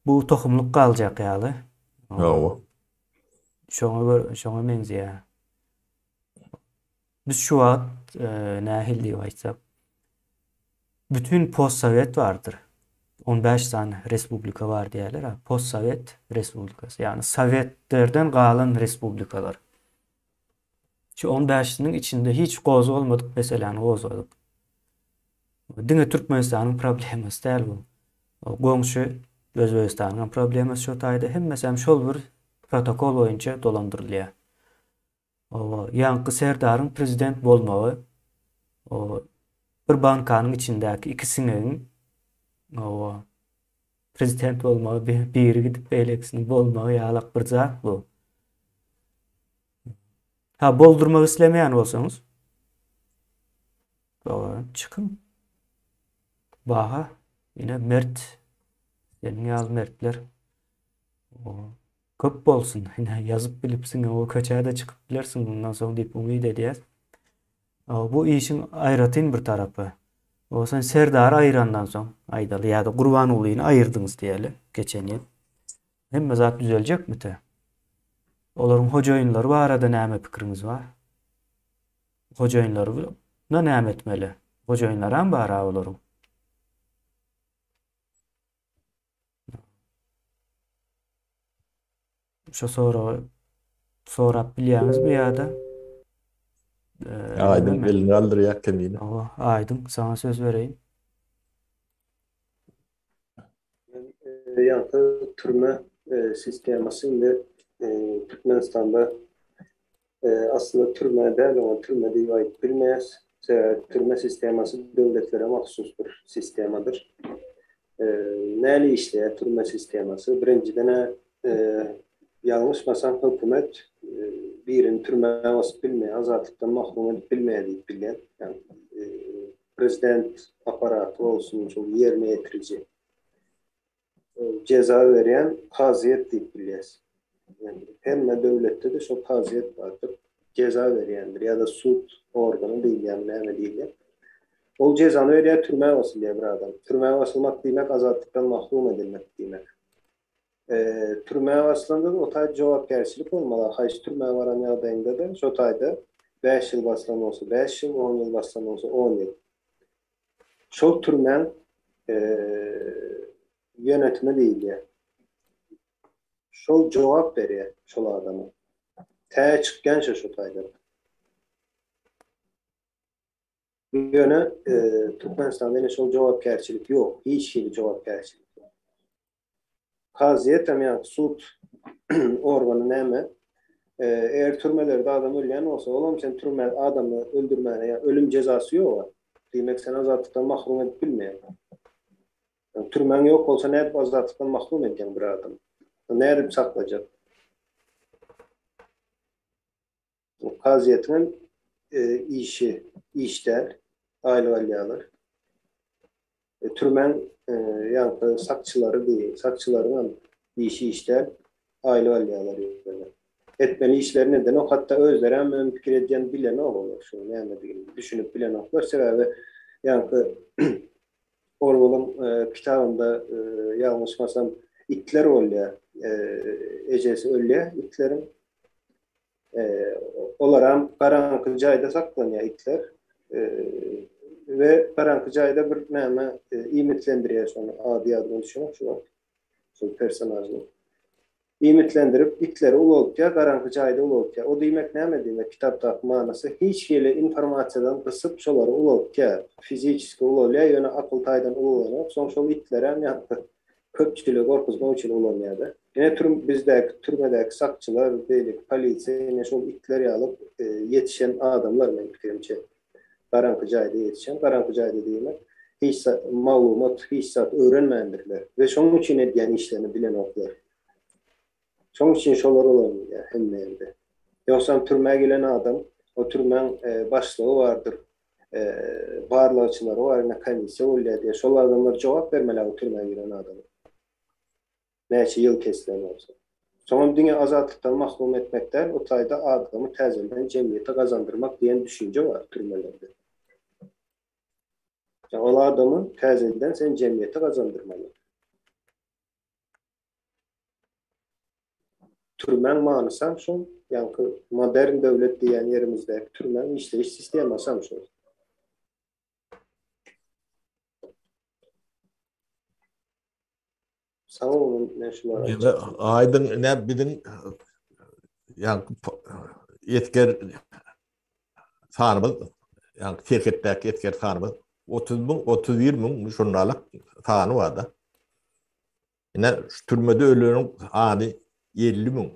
bu tohumlyk galjak ýaly. Hawa. Şoňa gör, şoňa meňzeýär. Biz şu wagt e, nähili diýip aýtsak, bütün postsowet bardyr. 15 sany respublika bar diýýärler. Postsowet respublikasy, ýagny sowetlerden galan respublikalar. Şu 15-siniň içinde hiç gozgalmadyk meseläni gozgadyk. Diňe Türkmenistanyň problemasy däl bu. Goňşy Özbegistanyň hem problemasy şo taýda. Hemmesi hem şol bir protokol boýunça dolandyrylýar. Oba, ýaňky Serdaryň prezident bolmagy o bir bankanyň içindäki iki siňegiň oba prezident bolmagy biri gidip beýlekisiniň bolmagy ýalak bir zat bu. Ha boldurmak islemeýän bolsaňyz oba çykyň. Baha ine mert seniň ýaly mertler. O Köp bolsun. Ine ýazyp bilipsiň, o köçä-de çykyp bilersiň mundan soň diýip umyt edýäs. Bu işiň aýratyn bir tarapy. O sen Serdary aýyrandan soň, aýdaly ýa-da Gurbangulyny aýyrdyňyz diýeli geçen ýyl. Hemme zat düzeljekmi-te? Olaryň hojaýynlary barada näme pikiriňiz bar? Hojaýynlary näme etmeli? Hojaýynlaram bar-a olaryň. Şu soragy sorap bilýäňizmi ýa-da? Aýdyň elini galdyrýar kemine. Hawa, Aýdyň, saňa söz bereýin. Ýaňky türme sistemasy indi Türkmenistanda Aslynda türme däl, oňa türme diýip aýdyp bilmeýäs. Sebäbi türme sistemasy döwletlere mahsus bir sistemadyr. Näli işleýär türme sistemasy? Birinjiden-ä, ýalňyşmasam, hökümet birini türmä basyp bilmeýär, azatlykdan mahrum edip bilmeýär diýip bilýän. Prezident apparaty bolsun, şol ýerine ýetiriji. Jeza berýän kazyýet diýip bilýäs. Ýagny hemme döwletde-de şol kazyýet bardyr. Jeza berýändir ýa-da sud organy diýilýärmi näme diýilýär. Ol jezany berýär, türmä basylýar bir adam. Türmä basylmak diýmek azatlykdan mahrum edilmek diýmek. Türmä basylanda-da o taýda jogapkärçilik bolmaly. Haýsy türmä baran ýagdaýyňda-da şo taýda bäş ýyl basylan bolsa bäş ýyl, on ýyl basylan bolsa on ýyl. Şol türmäň ýönetimi diýilýär. Şol jogap berýär şol adama. Tä çykýança şo taýdan. Ýöne Türkmenistanda ine şol jogapkärçilik ýok. Hiç hili jogapkärçilik ýok. Kazyýetem ýa sud organy näme? Eger türmelerde adam ölýän bolsa, olam sen türme adamy öldürmäne ýa ölüm jezasy ýoga. Diýmek seni azatlykdan mahrum edip bilmeýär. Türmäň ýok bolsa nädip azatlykdan mahrum edýäň bir adamy? Nädip saklajak? Kazyýetiň hem işi iş däl, aýlyk alýarlar. Türmäň ýaňky sakçylary diý, sakçylaryň hem işi iş däl, aýlyk alýarlar ýöne. Etmeli işlerini edenok, hatda özleri hem men pikir edýän bilenok olar şuň nämedigini, düşünip bilenoklar. Sebäbi ýaňky Orwelliň kitabynda ýalňyşmasam itler bolýar, ejesi ölýär itleriň. Olaram garaňky jaýda saklanýar itler. We garaňky jaýda bir näme iýmitlendirýär şony, ady ýadyma düşenok şu wagt şol personažyň. Iýmitlendirip itleri ulaltýar, garaňky jaýda ulaltýar. O diýmek näme diýmek kitapdaky manysy hiç hili informasiýadan gysyp şolary ulaltýar. Fiziçeski ulalýar ýöne akyl taýdan ulalanok. Soň şol itlerem ýa-da köpçüligi gorkuzmak üçin ulanýar-da. Ine türm bizdäki türmedäki sakçylar, beýleki polisiýa ine şol itler ýaly ýetişen adamlar meň pikirimçe. Garaňky jaýda ýetişen, garaňky jaýda diýmek hiç zat maglumat, hiç zat öwrenmändirler we şonuň üçin edýän işlerini bilenoklar. Şonuň üçin şolar ulanylýar hemme ýerde. Ýogsam türmä gelen adam, o türmäň başlygy bardyr, barlagçylary bar, ine komissiýa bolýar diýýär. Şol adamlar jogap bermeli o türmä giren adama. Näçe ýyl kesilen bolsa. Soňam diňe azatlykdan mahrum etmek däl, o taýda adamy täzelden jemgyýete gazandyrmak diýen düşünje bar türmelerde. Ýa ol adamy täzelden sen jemgyýete gazandyrmaly. Türmäň manysam şol, ýaňky modern döwlet diýýän ýerimizdäki türmäň işleýiş sistemasam şol. Sag boluň men şulary aýtjak. Aýdyň ine biziň ýaňky esger sanymyz ýaňky serhetdäki esger sanymyz 30 müň 31 müň şondalyk sany barda. Ine şu türmede öleniň sany 50 müň.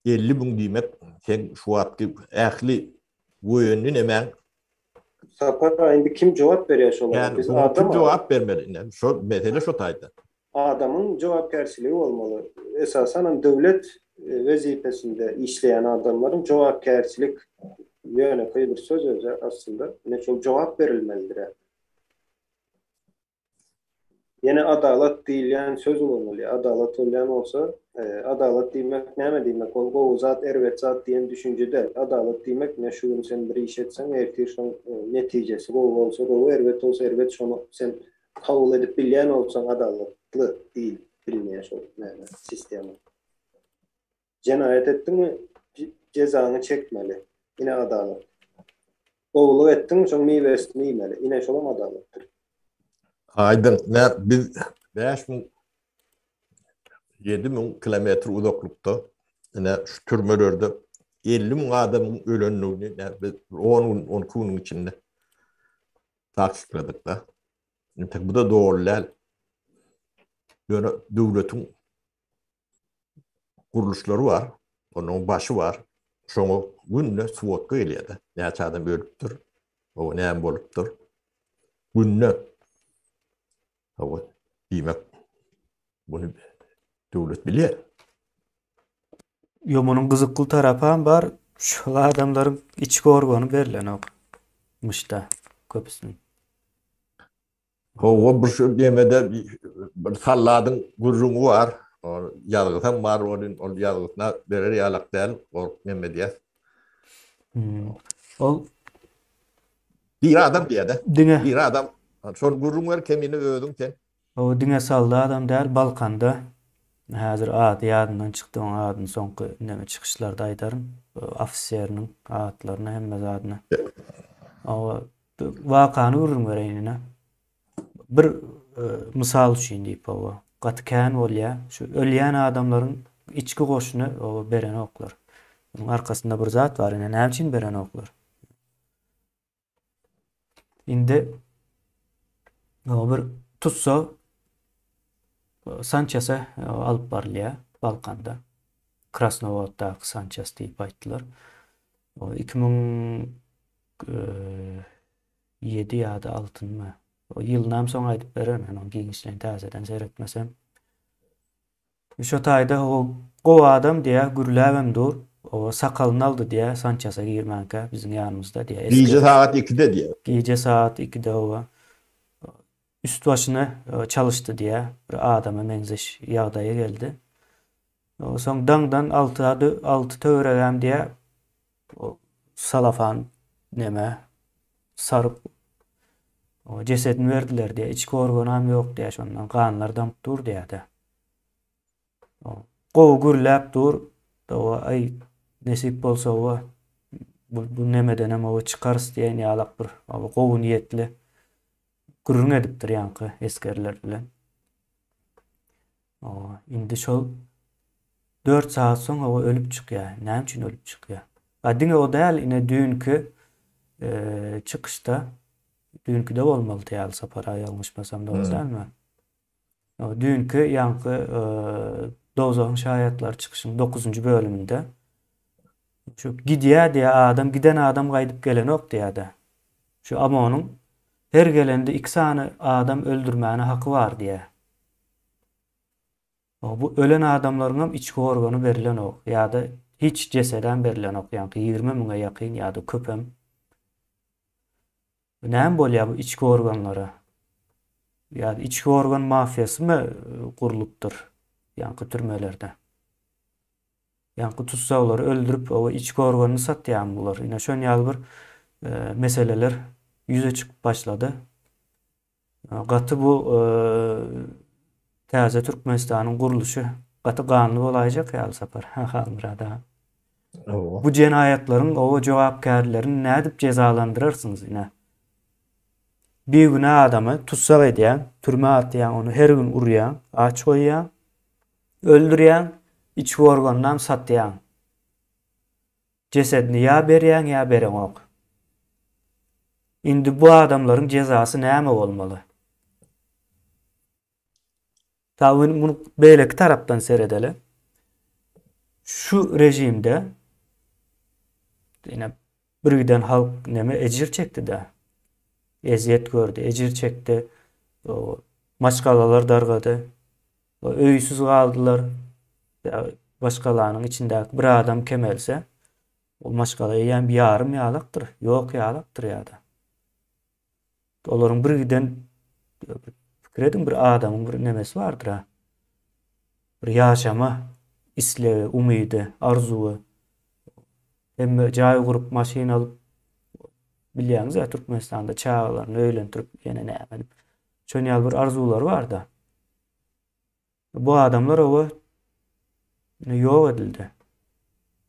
50 müň diýmek sen şu wagtky ähli goýanly nemäň Sapar aga indi kim jogap berýär şolara? Biz adam kim jogap bermeli indi? Şo mesele şo taýda. Adamyň jogapkärçiligi bolmaly. Esasanam döwlet wezipesinde işleýän adamlaryň jogapkärçilik ýönekeý bir söz özi aslynda. Ine şol jogap berilmelidir. Ýene adalat diýilýän söz ulanylýar. Adalat bolýan bolsa, adalat diýmek näme diýmek? Ol gowy zat, erbet zat diýen düşünje däl. Adalat diýmek, ine şu gün sen bir iş etseň, ertir şoň netijesi gowy bolsa gowy, erbet bolsa erbet, şony sen kabul edip bilýän bolsaň adalatly diýilip bilinýär şol näme sistema. Jenaýat etdiňmi, jezaňy çekmeli. Ine adalat. Gowulyk etdiňmi, şoň miwesini iýmeli. Ine şolam adalatdyr. Aýdyň, nä biz 5000 7000 kilometr uzaklykda ine şu türmelerde 50 müň adamyň ölendigini nä biz 10 gün, 12 günüň içinde takykladyk-da. Entek bu-da doly däl. Ýöne döwletiň gurluşlary bar, onuň başy bar. Şoňa günde swodka gelýär-de. Näçe adam ölüpdir, o näme bolupdyr. Günde. Hawa, diýmek, muny döwlet bilýär. Ýo, munuň gyzykly tarapam bar, şol adamlaryň içki organy berlenok. Myşda köpüsiniň. Hawa bir şu nemede bir salladyň gürrüňi bar. Ol ýazgysam bar ol ol ýazgysyna berer ýalak däl. Gorkup neme edýäs. Hmm. Ol bir adam diýýär-de. Diňe bir adam. Şol gürrüň ber kemine özüň sen. O diňe saldy adam däl, Balkanda häzir ady ýadymdan çykdy, oň adyny soňky neme çykyşlarda aýdaryn. Ofiseriniň atlaryny hemme zadyny. Hawa Wakany gürrüň bereýin ine. Bir mysal üçin diýip hawa. Gaty kän bolýar. Şu ölýän adamlaryň içki goşuny hawa berenoklar. Munuň arkasynda bir zat bar ine. Näme üçin berenoklar? Indi hawa bir tussag Sançese alyp barylýar Balkanda. Krasnowoddaky Sançes diýip aýtdylar. 2000 7 ýa-da altynmy? O ýylynam soň aýdyp bererin, men ony giňişleýin täzeden seretmesem. Şo taýda o gowy adam diýä, gürläbem dur. O sakalyny aldy diýä, Sançesa girmänkä biziň ýanymyzda diýä. Gije sagat 2-de diýä. Gije sagat 2-de oba. Üst başyny çalyşdy diýä, bir adama meňzeş ýagdaýa geldi. Soň daňdan alty alty töweregem diýä, salafan neme saryp jesedini berdiler diýä. Içki organam ýok diýä, şondan ganlar damyp dur diýä-de. Gowy gürläp dur. Doga aý nesip bolsa oba bu, bu nemedenem oba çykarys diýen ýalak bir gowy niýetli gürrüň edipdir ýaňky esgerler bilen. Oba, indi şol 4 sagat soň oba ölüp çykýar. Näme üçin ölüp çykýar? A diňe o däl, ine düýnki e, çykyşda düýnkide bolmaly ýaly Sapar aga ýalňyşmasam dogry dälmi? Düýnki ýaňky Dowzahyň şaýatlary çykyşyň dokuzynjy bölüminde şu gidýär diýýär adam, giden adam gaýdyp gelenok diýýär-de. Şu OMON-yň her gelende iki sany adam öldürmäne haky bar diýýär. Bu ölen adamlaryňam içki organy berilenok ýa-da hiç jesedem berilenok, ýaňky 20 müňe ýakyn ýa-da köpem. Näme bolýar bu içki organlara? Ýa içki organ mafiýasymy gurlupdyr ýaňky türmelerde? Ýaňky tussaglary öldürip, o içki organyny satýarmy bular? Ine şon ýaly bir e, meseleler ýüze çykyp başlady. Gaty bu e, täze Türkmenistanyň gurluşy. Gaty ganly bolaýjak ýaly Sapar Halmyrat aga. Bu jenaýatlaryň oba jogapkärlerini nädip jezalandyrarsyňyz ine? Bigünä adamy tussag edýäň, türmä atýaň, ony her gün urýaň, aç goýýaň, öldürýäň, içki organynam satýaň. Jesedini ýa berýäň, ýa bereňok. Indi bu adamlaryň jezasy näme bolmaly? Tabi muny beýleki tarapdan seredeli. Şu rejimde ine birgiden halk neme ejir çekdi-de. Ezýet gördi, ejir çekdi. Maşgalalar dargady. Öýsüz galdylar. Maşgalanyň içindäki bir adam kemelse, ol maşgala eýýäm ýarym ýalakdyr, ýok ýalakdyr ýa-da. Olaryň bir giden pikir ediň bir adamyň bir nemesi bardyr-a. Bir ýaşama islegi, umydy, arzuwy. Hemme jaý gurup, maşyn alyp bilýäňiz-ä Türkmenistanda çagalaryny öýlendirip ýene näme edip. Şon ýaly bir arzuwlary bar-da. Bu adamlar oba ýok edildi.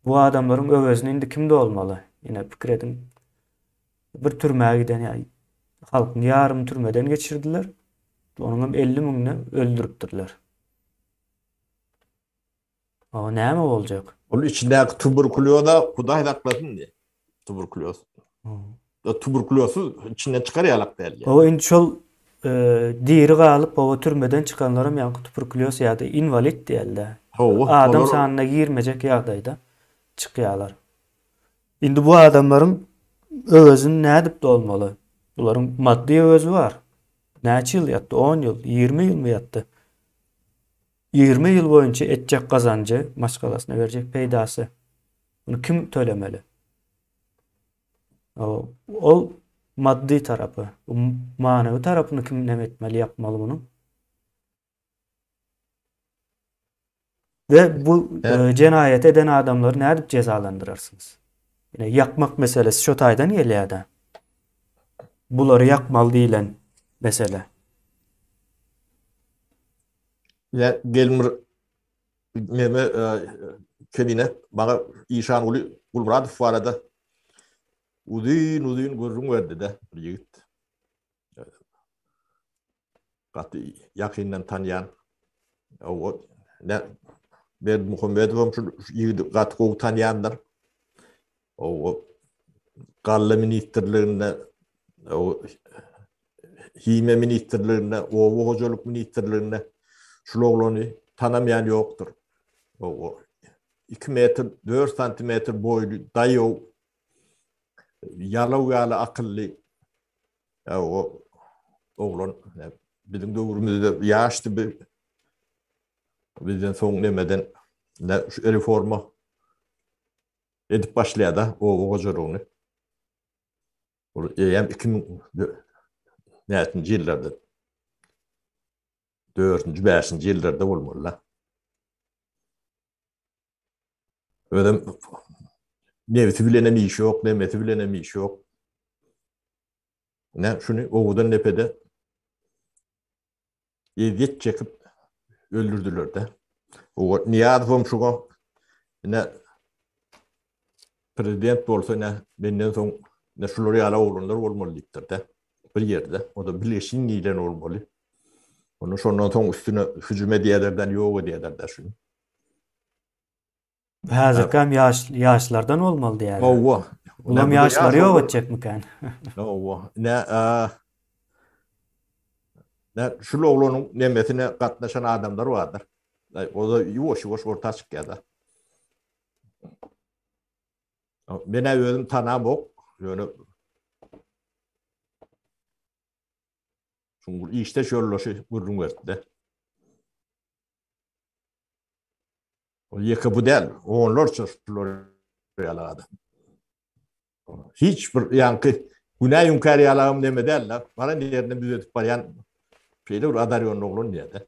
Bu adamlaryň öwezini indi kim dolmaly? Ine pikir ediň. Bir türmä giden ýa halkyň ýarymy türmeden geçirdiler. Onuň hem 50 müňüni öldüripdirler. O näme boljak? Ol içindäki tuberkulýoza Hudaý saklasyn diýe. Tuberkulýoz. Tuberkulýozy içinden çykar ýalak däl. O indi şol e, diri galyp o türmeden çykanlaram ýaňky tuberkulýoz ýa-da inwalid diýelde. Adam sanyna girmejek ýagdaýda çykýarlar. Indi bu adamlaryň öwezini nädip dolmaly? Bularyň maddy öwezi bar. Näçe ýyl ýatdy? 10 ýyl, 20 ýylmy ýatdy? 20 ýyl boýunça etjek gazanjy, maşgalasyna berjek peýdasy. Muny kim tölemeli? Ol maddy tarapy, manywy tarapyny kim näme etmeli, ýapmaly munuň? We bu e, jenaýat eden adamlary nädip jezalandyrarsyňyz? Ýene ýakmak meselesi şo taýdan gelýär-de. Bulary ýakmaly diýlen mesele. Ýa gelin bir neme e, kemine maňa Işanguly Gulmyradow barada uzyn-uzyn gürrüň berdi-de bir ýigit. Gaty ýakyndan tanýan. O ne Berdimuhamedowam şu ýigidi gaty gowy tanýandyr. O Galla ministrliginde, o Himiýa ministrliginde, Oba hojalyk ministrliginde şul oglany tanamaýan ýokdur. O 2 metr 4 santimetr boýly, daýaw, ýalaw ýaly akylly o oglan biziň döwrümizde ýaşdy bir bizden soň nemeden şu reforma edip başlaýar-da oba hojalygyny. Ol eýýäm 2000 näçinji ýyllarda dördünji, bäşinji ýyllarda bolmaly-da. Özem nebsi bilenem işi ýok, nemesi bilenem işi ýok. Ine, şuny owadan depede ezýet çekip öldürdiler-de. Owa Nyýazowam şuňa ine prezident bolsa ine menden soň ine şular ýaly oglanlar bolmaly diýipdir-de. Bir ýerde, o da bilgeşin diýlen bolmaly. Onu şondan soň üstüne hüjüm edýärlerden ýok edýärler-de şuny. Häzirkäm ýaş ýaşlardan bolmaly diýýärler. Hawa. Bulam ýaşlary ýok etjekmikän? Hawa. Ne Ne şul oglanyň nemesine gatnaşan adamlar bardyr. O da ýuwaş-ýuwaş orta çykýar-da. Men-ä özüm tanamok, ýöne şuň işdeş ýoldaşy gürrüň berdi-de. Ol ýeke bu däl, onlarça şular ýaly adam. Hiç bir ýaňky günä ýüňkär ýalagam neme däl-de, baran ýerinde düzedip barýan şeýle bir adarýonly oglan diýýär-de.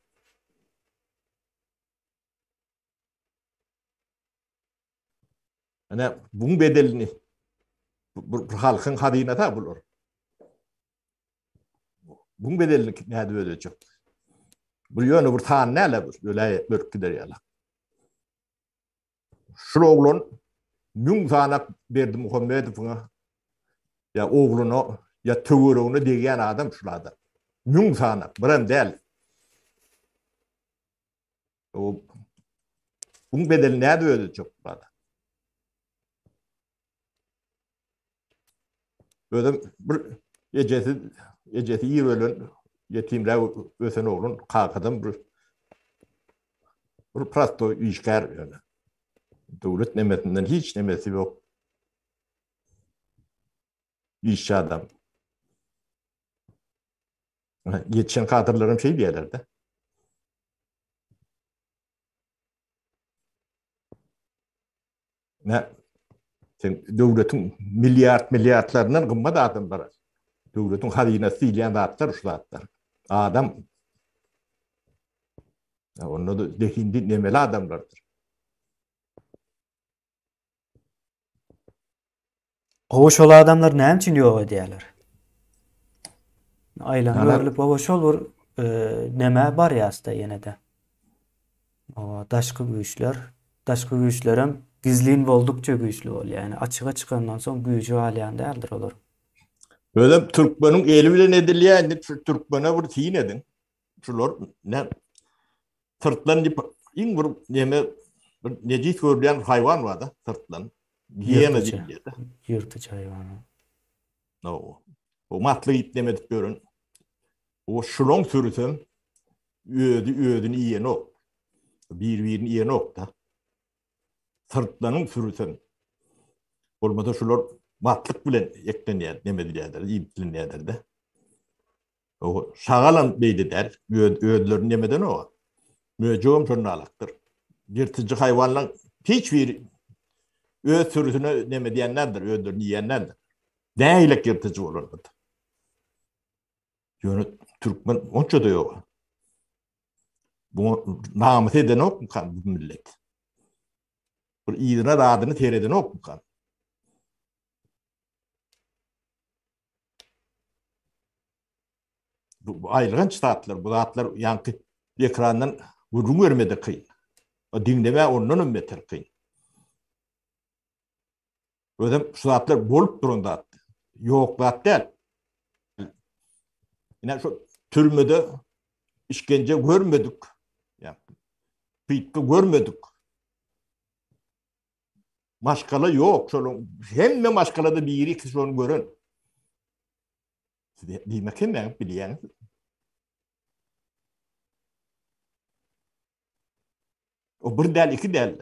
Ine, buň bedelini bu halkyň hazynasy bular. Buň bedelini nädip ödejek? Bu ýöne bir san däl, bu öläý bölüp gider ýaly. Şul oglan müň sanak Berdimuhamedowyňa ýa ogluna ýa töweregine degýän adam şul adam. Müň sanak, birem däl. O Buň bedelini nädip ödejek bu adam? Özem bir ejesi ejesi ir ölen ýetimräk ösen oglan kakadan bir bir prostoý işgär ýöne. Döwlet nemesinden hiç nemesi ýok. Işçi adam. Ýetişen kadrlaram şeý diýýärler-de. Ne? Sen döwletiň milliard milliardlaryndan gymmat adamlar. Döwletiň hazynasy diýilýän zatlar şu zatlar. Adam Onda da zehindi nemeli adamlardyr. Gowy şol adamlar näme üçin ýok edýärler? Aýlanyp öwrülip oba şol bir e, nämä barýasda ýene-de. Oba daşky güýçler, daşky güýçlerem gizlin boldukça güýçli bolýar. Ýani açyga çykandan soň güýji galýan däldir olaryň. Özem türkmeniň eli bilen edilýär, indi şu türkmene bir syn ediň. Şular ne syrtlan diýip iň bir neme bir nejis görülýän haýwan bar-da, syrtlan. Giýena diýilýär-de. Ýyrtyjy haýwan. No. O matly iýip neme edip ýören. O şulaň sürüsem özi özüni iýenok. Bir-birini iýenok-da. Syrtlanyň sürüsem. Bolmasa şular matlyk bilen eklenýär, neme edilýärler, iýmitlenýärler-de. O şagalam beýle däl. Öz özlerini nemeden o. Möjegem şonda alakdyr. Ýyrtyjy haýwanlaň hiç biri öz sürüsine neme diýen däldir, özlerini iýen däldir. Nähilek ýyrtyjy bolandyr. Ýöne türkmen onça-da ýok. Bu namys edenokmykan bu millet? Bir yzyna zadyny seredenokmykan? Bu aýylganç zatlar, bu zatlar ýaňky ekrandan gürrüň bermede kyn. O diňlemä ondan hem beter kyn. Özem şu zatlar bolup duran zat. Ýok zat däl. Ine şu türmede işkence görmedik. Ýa pytga görmedik. Maşgala ýok, şonuň hemme maşgalada biri iki şony gören. Siz diýmek hemmäňiz bilýäňiz. O bir däl, iki däl.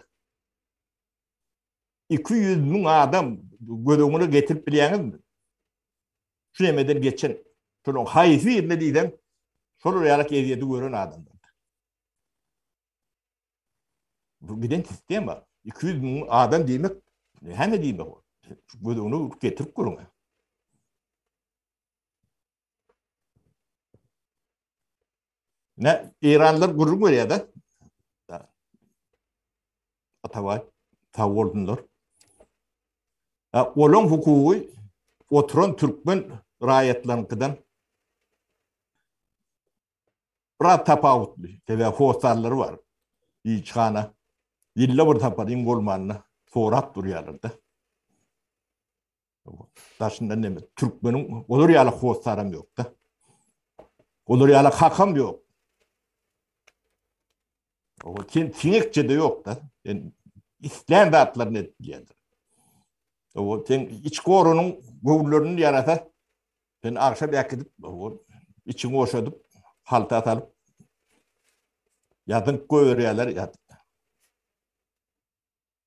200 müň adam göz öňüne getirip bilýäňizmi? Şu nemeden geçen, şonuň haýsy birine diýseň, şol ýaly ezýeti gören adamlar. Bu giden sistema. 200 müň adam diýmek näme diýmek o? Göz öňüne getirip görüň. Ne İranlar gürrüň berýär-de. Atabaý sag bolsunlar. Olaň hukugy oturan türkmen raýatlaryňkydan Biraz tapawutly. Sebäbi hossarlary bar. Ilçihana ýylda bir sapar iň bolmanda sorap durýarlar-da. Daşyndan neme türkmeniň olar ýaly hossaram ýok-da. Olar ýaly hakam ýok. O sen siňekçe-de ýok-da. Sen islän zatlaryny edip bilýändir. O sen iç gorunyň göwünlerini ýarasa Sen agşam äkidip, içiňi boşadyp, halta salyp, ýazynyp goýberýärler.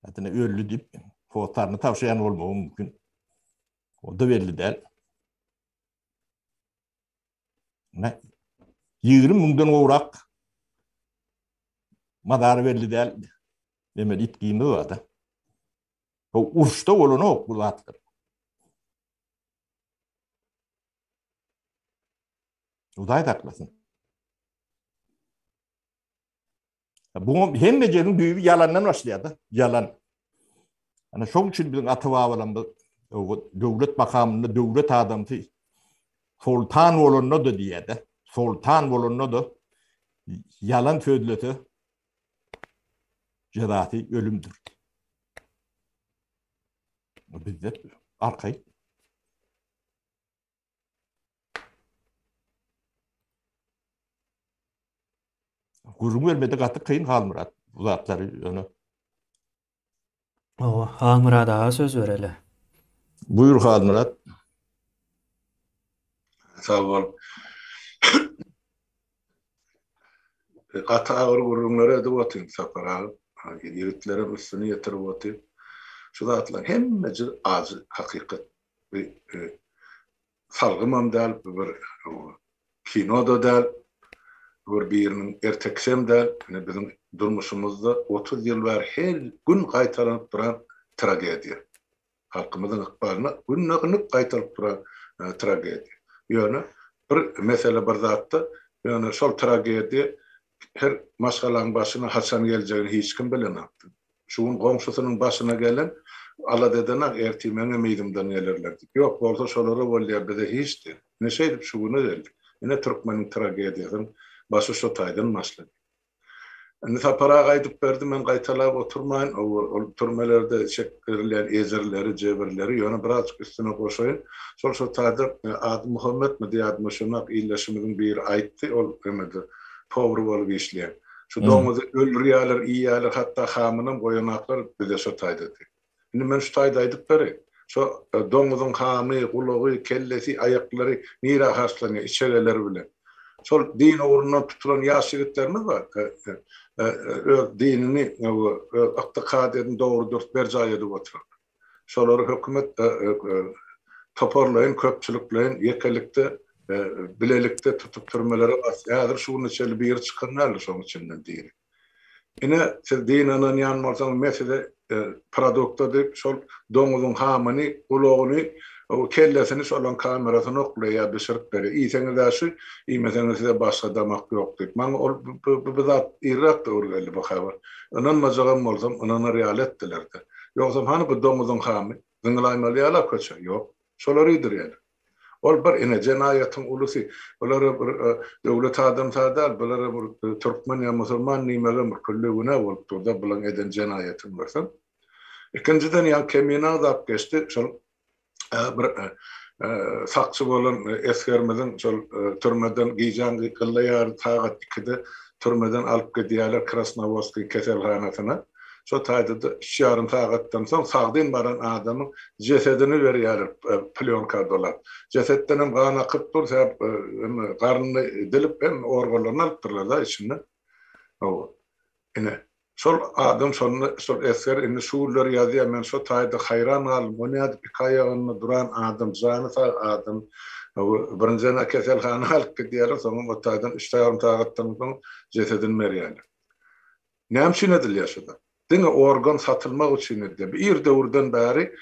Ýa-da öldi diýip, hossarny tabşyrýan bolmagy mümkin. O da belli däl. Ne? 20 müňden gowrak mazary belli däl. Demek itgimiz bar-da. Bu uruşda bolanok bu zatlar. Hudaý saklasyn. Bu hemme ýeriň düýbi ýalandan başlaýar-da, ýalan. Ana şoň üçin biziň ata-babalarymyz döwlet makamynda döwlet adamsy soltan bolanda-da diýýär-de, soltan bolanda-da ýalan sözlese jezasy ölümdir. Bizde arkaýyn. Gürrüň bermede gaty kyn Halmyrat bu zatlary ýöne. Hawa, Halmyrat aga söz bereli. Buýur Halmyrat. Sag bol. Gaty agyr gürrüňler edip otyň Sapar aga. Ýigitlerem üstüni ýetirip otyr. Şu zatlaryň hemmesi ajy hakykat. Salgymam däl, bu bir kino-da däl, bu bir biriniň ertekisem däl. Ine biziň durmuşymyzda 30 ýyl bäri her gün gaýtalanyp duran tragediýa. Halkymyzyň ykbalyna günde-günlük gaýtalyp duran tragediýa. Ýöne bir mesele bir zatda, ýöne şol tragediýa her maşgalaň başyna haçan geljegini hiç kim bilenokdy. Şu gün goňşusynyň başyna gelen alada edenak, ertir meňem yzymdan gelerler diýip. Ýok, bolsa şolara bolýar, bize hiç diýip. Ine şeýdip şu güne geldik. Ine türkmeniň tragediýasynyň başy şo taýdan başlady. Indi Sapar aga aýdyp berdi, men gaýtalap oturmaýyn, ol türmelerde çekdirilýän ejirleri, jebirleri, ýöne birazjyk üstüne goşaýyn. Şol şo taýda ady Muhammetmidi ýadyma düşenok, ildeşimiziň biri aýtdy, ol emede powar bolup işleýän. Şu doňuzy öldürýärler, iýýärler, hatda hamynam goýanaklar bize şo taýda diýip. Indi men şu taýda aýdyp bereýin. Şo doňuzyň hamy, gulagy, kellesi, aýaklary nirä harçlanýar, içegeleri bilen. Şol din ugrundan tutulan ýaş ýigitlerimiz bar. Öz dinini, öz ykdykadyýetini dogry-dürs berjaý edip oturan. Şolary hökümet toparlaýyn, köpçülikleýin, ýekelikde, bilelikde tutup türmelere basýar. Häzir şu güne çenli biri çykan däldir şonuň içinden diri. Ine, siz dine ynanýan bolsaňyz, men size produkta diýip, şol doňuzyň hamyny, gulagyny, kellesini şolaň kamerasyna oklaýar, bişirip berýär. Iýseňiz-ä şu, iýmeseňiz size başga damak ýok diýip. Maňa ol bu zat irräk döwür geldi bu habar. Ynanmajagam bolsam, ynanar ýaly etdiler-de. Ýogsam hany bu doňuzyň hamy? Zyňylaýmaly ýaly-a köçe. Ýok. Şolary iýdirýärler. Ol bir ine, jenaýatyň ulusy. Bulara bir döwlet adamsy-a däl, bulara bir türkmen ýa musulman diýmegem bir külli günä bolup dur-da, bulaň eden jenaýatyny görseň. Ikinjiden, ýaňy Kemine agzap geçdi, şol bir sakçy bolan esgerimiziň şol türmeden gijäň gylla ýary sagat ikide türmeden alyp gidýärler Krasnowodskiň keselhanasyna. Şo taýda-da üç ýarym sagatdan soň sagdyn baran adamyň jesedini berýärler plýonka dolap. Jesetdenem gan akyp dur, sebäp garnyny dilip hem organlaryny alypdyrlar-da içinden. Hawa. Ine, Şol adam şonda şol esger indi şu günler ýazýar men şo taýda haýran galdym o nädip iki aýagynda duran adam jany sag adam birinjena keselhana alyp gidýärler soňam o taýdan üç ýarym sagatdan soň jesedini berýärler. Näme üçin edilýär şu zat? Diňe organ satylmak üçin edilýär. Bu ir döwürden bäri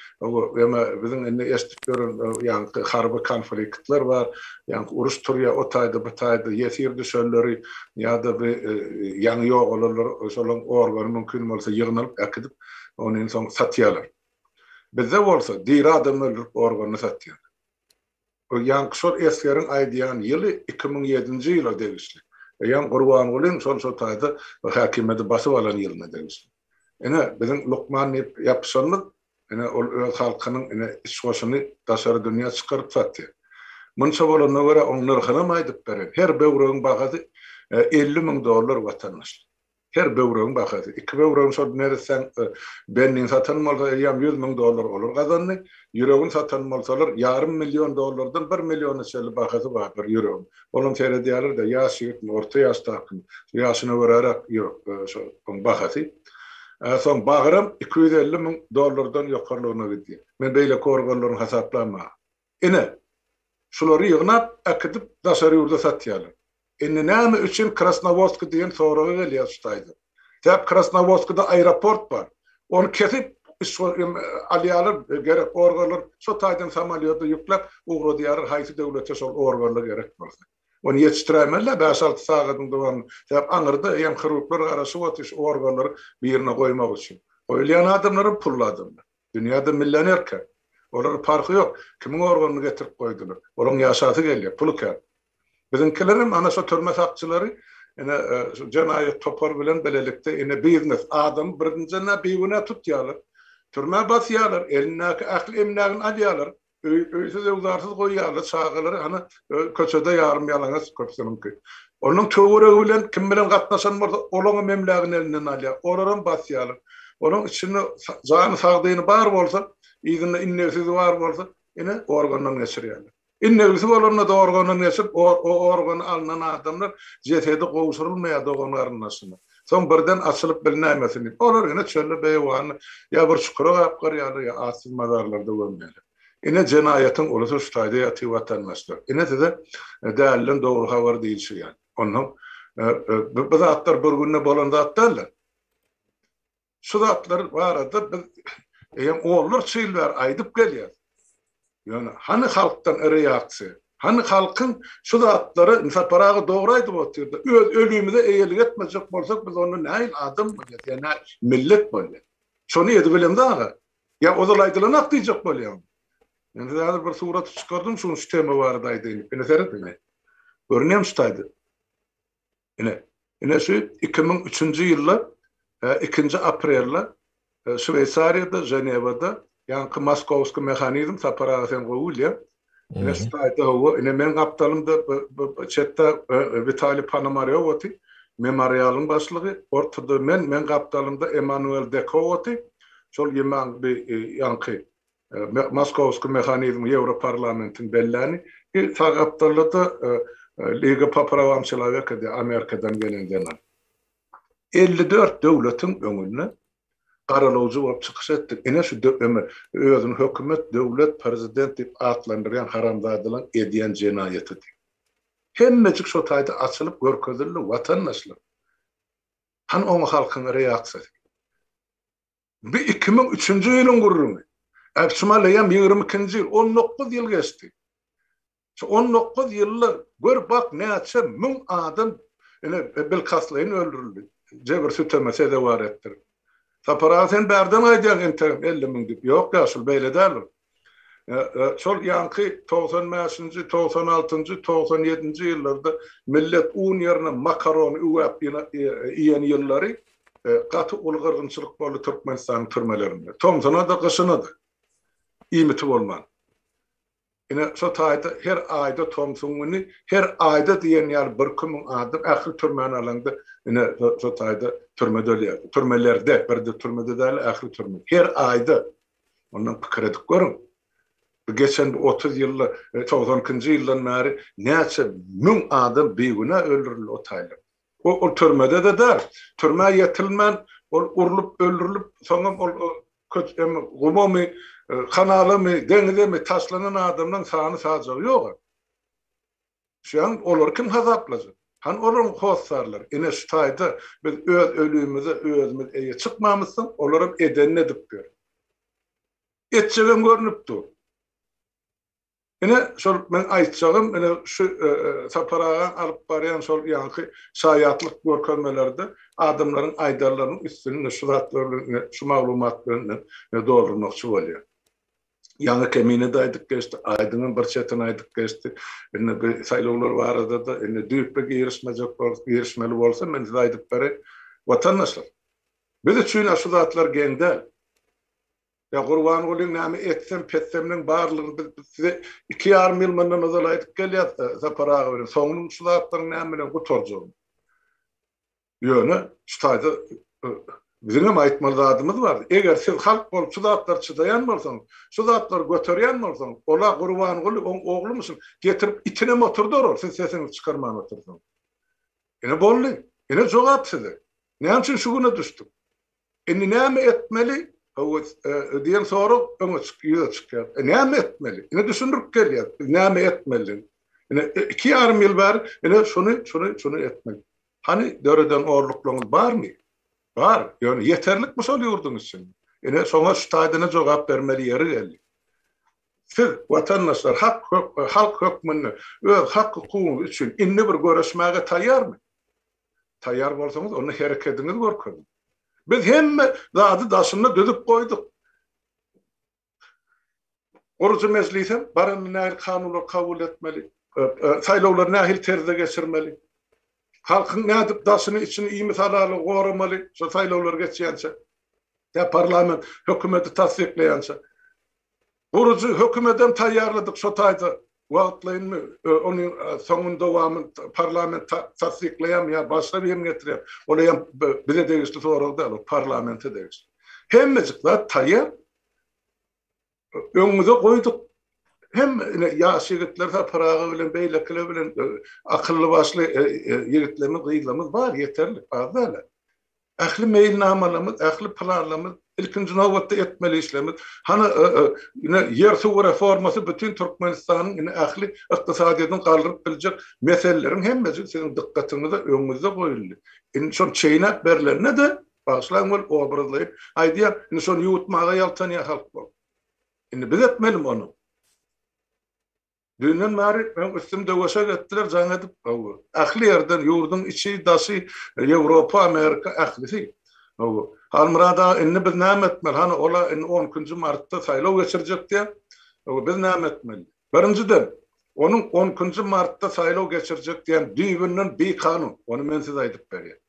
eme biziň indi eşidip ýören ýaňky harby konfliktler bar, ýaňky uruş turýar o taýda bu taýda ýesir düşenleri ýa-da bir ýaňy ýogalanlar şolaryň organy mümkin bolsa ýygnalyp äkidip, ony soň satýarlar. Bizde bolsa diri adamy öldürip organyny satýarlar. O ýaňky şol esgeriň aýdýan ýyly 2007-nji ýyla degişli. Eýýäm Gurbangulyň şol şo taýda häkimiýeti basyp alan ýylyna degişli. Ine, biziň lukman diýip ýapyşanymyz Ine, ol öz halkynyň ine iç goşuny daşary dünýä çykaryp satýar. Munça bolanyna görä oň nyrhynam aýdyp beren. Her böwregiň bahasy 50 müň dollar watandaşlar. Her böwregiň bahasy. Iki böwregini şol neressäň Benniň satan bolsa eýýäm 100 müň dollar olar gazandy. Ýüregini satan bolsalar ýarym million dollardan bir milliona çenli bahasy bar bir ýüregiň. Olam seredýärler-de ýaş ýigitmi, orta ýaşdakymy, ýaşyna göräräk ýürek şo oň bahasy. Soň bagyram 250 müň dollardan ýokarlygyna gidýär. Men beýleki organlaryny hasaplamman. Ine, şulary ýygnap, äkidip daşary ýurda satýarlar. Indi näme üçin Krasnowodski diýen soraga gelýär şu taýda. Sebäp Krasnowodskida aeroport bar. Ony kesip alýarlar, gerek organlar şo taýdan samolýoda ýükläp ugradýarlar haýsy döwlete şol organlar gerek bolsa. Ony ýetişdiräýmeli-dä bäş-alty sagadyň dowamynda. Sebäp aňyrda eýýäm hirurglar garaşyp otyr şu organlary birine goýmak üçin. Goýulýan adamlaram pully adamlar. Dünýäde millioner kän. Olara parhy ýok. Kimiň organyny getirip goýdular. Olaň ýaşasy gelýär, puly kän. Biziňkilerem ana şo türme sakçylary ine şu jenaýat topary bilen bilelikde ine biznes adamy birinjiden-ä bigünä tutýarlar. Türmä basýarlar, elindäki ähli emlägini alýarlar, öýsüz-öwzarsyz goýýarlar, çagalary hany köçede ýarym-ýalaňaç köpüsiniňki. Onuň töweregi bilen kim bilen gatnaşan bolsa, olaňam emlägini elinden alýar, olaram basýarlar. Onuň içinde jany sagdyny bar bolsa, yzynda innegsidi bar bolsa, ine, organdan geçirýärler. Inneglisi bolanda-da organdan geçip, o organy alnan adamlar jesedi gowşurylmaýar dogan-garyndaşyna. Soň birden açylyp bilinäýmesin diýip, olar ine çölde beýewanda ýa bir çukura gapgarýarlar, ýa atsyz mazarlarda gömýärler. Ine jenaýatyň ulusy şu taýda ýatyr watandaşlar. Ine size däliden dogry habar diýilşi ýaly. Onnoň bu zatlar bir günde bolan zat däldir. Şu zatlar barada biz eýýäm onlarça ýyl bäri aýdyp gelýäris. Ýöne hany halkdan reaksiýa? Hany halkyň şu zatlara, indi Sapar aga dogry aýdyp otyrdy, öz ölümize eýelik etmejek bolsak biz onda nähili adam bolýas ýa nähili millet bolýas? Şony edibilemzok aga. Ýa ozal aýdylanok diýjek bolýaňmy? Men size häzir bir suraty çykardym, şuny şu tema barada aýdaýyn diýip. Ine serediň. Görünýärmi şu taýda? Ine, ine şu 2003-nji ýylda ikinji aprelde Şweýsariýada, Ženewada, ýaňky Moskowskiý mehanizm, Sapar aga sen gowy bilýäň. Ine şu taýda hawa, ine meň gapdalymda çetde Witaliý Ponomarýow oty, Memorialyň başlygy, ortada men, meň gapdalymda Emmanuel Deko oty, şol ýemäň bi ýaňky Moskowskiý mehanizm Ýewroparlamentiň belläni, i sag gapdalda-da Liga po prawam çeloweka diýen Amerikadan gelen zenan. 54 döwletiň öňünde garalawjy bolup çykyş etdik. Ine şu özüni hökümet, döwlet, prezident diýip atlandyrýan haramzadalaryň edýän jenaýaty diýip. Hemmejik şo taýda açylyp görkezildi, watandaşlar. Hany oňa halkyň reaksiýasy? Bu 2003-nji ýylyň gürrüňi. Äpşumal eýýäm 22-nji ýyl, 19 ýyl geçdi. Şu 19 ýylda gör bak näçe müň adam ine bilkastlaýyn öldürildi. Jebir-süteme sezewar etdirip. Sapar aga sen bärden aýdýaň entegem 50 müň diýip. Ýok ýaşuly beýle däl ol. Şol ýaňky 95-nji, 96-njy, 97-nji ýyllarda millet un ýerine makarony üwäp iýen ýyllary gaty uly gyrgynçylyk boldy Türkmenistanyň türmelerinde. Tomsuna-da, gyşyna-da iýmiti bolman. Ine, şo taýda her aýda tomsuň güni, her aýda diýen ýaly birki müň adam ähli türmäni alaňda, ine, şo taýda türmede ölýärdi. Türmelerde, birde türmede däl, ähli türme. Her aýda. Ondan pikir edip görüň. Bu geçen bu 30 ýylda, 92-nji ýyldan bäri näçe müň adam bigünä öldürildi o taýlarda. Ol türmede-de däl. Türmä ýetilmän, ol urlup, öldürilip, soňam ol gumamy, kanalamy, deňizemi taşlanan adamlaryň sany-sajagy ýog-a. Şuýan olary kim hasaplajak? Hany olaryň hossarlary? Ine şu taýda biz öz ölümize özümiz eýe çykmamyzsoň, olaram edenini edip ýör. Etjegem görnüp dur. Ine, şol meň aýtjagym, ine şu Sapar agaň alyp barýan şol ýaňky şaýatlyk görkezmelerde adamlaryň aýdanlarynyň üstüni şu zatlar bilen ine şu maglumat bilen ine doldurmakçy bolýan. Ýaňy Kemine-de aýdyp geçdi, Aýdyňam bir çetini aýdyp geçdi. Indi bu saýlawlar barada-da indi düýpli girişmejek bol, girişmeli bolsa men size aýdyp bereýin. Watandaşlar, biz üçin-ä şu zatlar geň däl. Ýa Gurbangulyň näme etsem petseminiň barlygyny biz size iki ýarym ýyl mundan ozal aýdyp gelýäs Sapar aga bilen soňunyň şu zatlaryň näme bilen gutarjagyny. Ýöne şu taýda biziňem aýtmaly zadymyz bar. Eger siz halk bolup şu zatlary çydaýan bolsaňyz, şu zatlary göterýän bolsaňyz, ola Gurbanguly oň oglumyşyn getirip itinem oturdar ol siz sesiňizi çykarman otursaňyz. Ine boldy. Ine jogap size. Näme üçin şu güne düşdük? Indi näme etmeli? Hawa, diýen sorag öňe çyk, ýüze çykýar. E, näme etmeli? Ine düşündirip gelýär. Biz näme etmelidigini. Ine iki ýarym ýyl bäri ine şuny, şuny, şuny etmeli. Hany döreden orluklaryňyz barmy? Bar. Ýöne ýeterlikmi şol ýurduň içinde? Ine şoňa şu taýdan jogap bermeli ýeri geldi. Siz, watandaşlar, hak, halk hökmünde öz hak-hukugyňyz üçin indi bir göreşmäge taýýarmy? Taýýar bolsaňyz, onda herekediňizi görkeziň. Biz hemme zady daşynda düzüp goýduk. Gurujy mejlisem baranda nähili kanunlar kabul etmeli, e, e, saýlawlary nähili terzde geçirmeli, halkyň nädip daşyny, içini iýmit halaly goramaly, şo saýlawlar geçýänçä. Tä parlament hökümeti tassyklaýança. Gurujy hökümetem taýýarladyk şo taýda wagtlaýynmy, ony soňuny dowamyny parlament tassyklaýarmy ýa başga birini getirýär, ol hem bize degişli sorag däl, ol parlamente degişli. Hemmejik zat taýýar. Öňüňize goýduk. Hem ine ýaş ýigitler Sapar aga bilen beýlekiler bilen akylly başly ýigitlerimiz, gyzlarymyz bar, ýeterlik, az däl. Ähli meýilnamalarymyz, ähli planlarymyz, ilkinji nobatda etmeli işlerimiz, hany ine ýer-suw reformasy bütin Türkmenistanyň ine ähli ykdysadyýetini galdyryp biljek meseleleriň hemmesi siziň dykgatyňyza, öňüňizde goýuldy. Indi şol çeýnäp berlende-de, bagyşlaň ol obrazlaýyn aýdýan, indi şony ýuwutmaga ýaltanýar halk bolup. Indi biz etmelimi ony? Düýnden bäri meň üstüm döwüşek etdiler jaň edip, hawa. Ähli ýerden, ýurduň içi, daşy, Ýewropa, Amerika, ählisi. Hawa. Halmyrat aga, indi biz näme etmeli? Hany, ol-a indi on ikinji martda saýlaw geçirjek diýýär. Hawa, biz näme etmeli? Birinjiden, onuň on ikinji martda saýlaw geçirjek diýen düýbünden bikanun. Ony men size aýdyp berýän.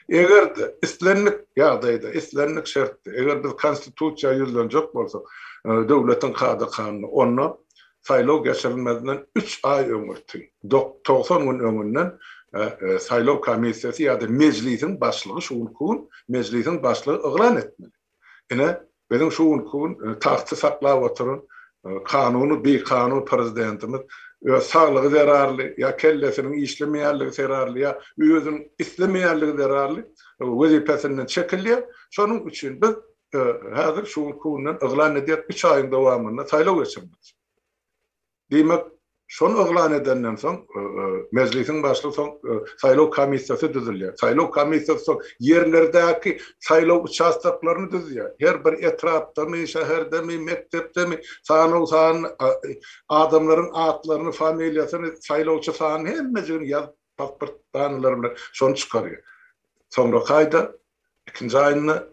Eger-de islendik ýagdaýda, islendik şertde, eger biz Konstitusiýa ýüzlenjek bolsak, döwletiň kada-kanunyna, onda saýlaw geçirilmezinden üç aý öňürti, 90 gün öňünden saýlaw komissiýasy ýa-da Mejlisiň başlygy şu günki gün Mejlisiň başlygy yglan etmeli. Ine, biziň şu günki gün tagty saklap oturan kanuny bikanun prezidentimiz öz saglygy zerarly ýa kellesiniň işlemeýänligi zerarly ýa özüniň islemeýänligi zerarly wezipesinden çekilýär. Şonuň üçin biz häzir şu günki günden yglan edýäris, üç aýyň dowamynda saýlaw geçirmeli. Diýmek, şony yglan edenden soň, Mejlisiň başlygy soň saýlaw komissiýasy düzülýär. Saýlaw komissiýasy soň ýerlerdäki saýlaw uçastoklaryny düzýär. Her bir etrapdamy, şäherdemi, mekdepdemi sanaw sanyny, adamlaryň atlaryny, familiýasyny, saýlawçy sanyny hemmejigini ýazyp, pasport danalary bilen şony çykarýar. Soňraky aýda, ikinji aýynda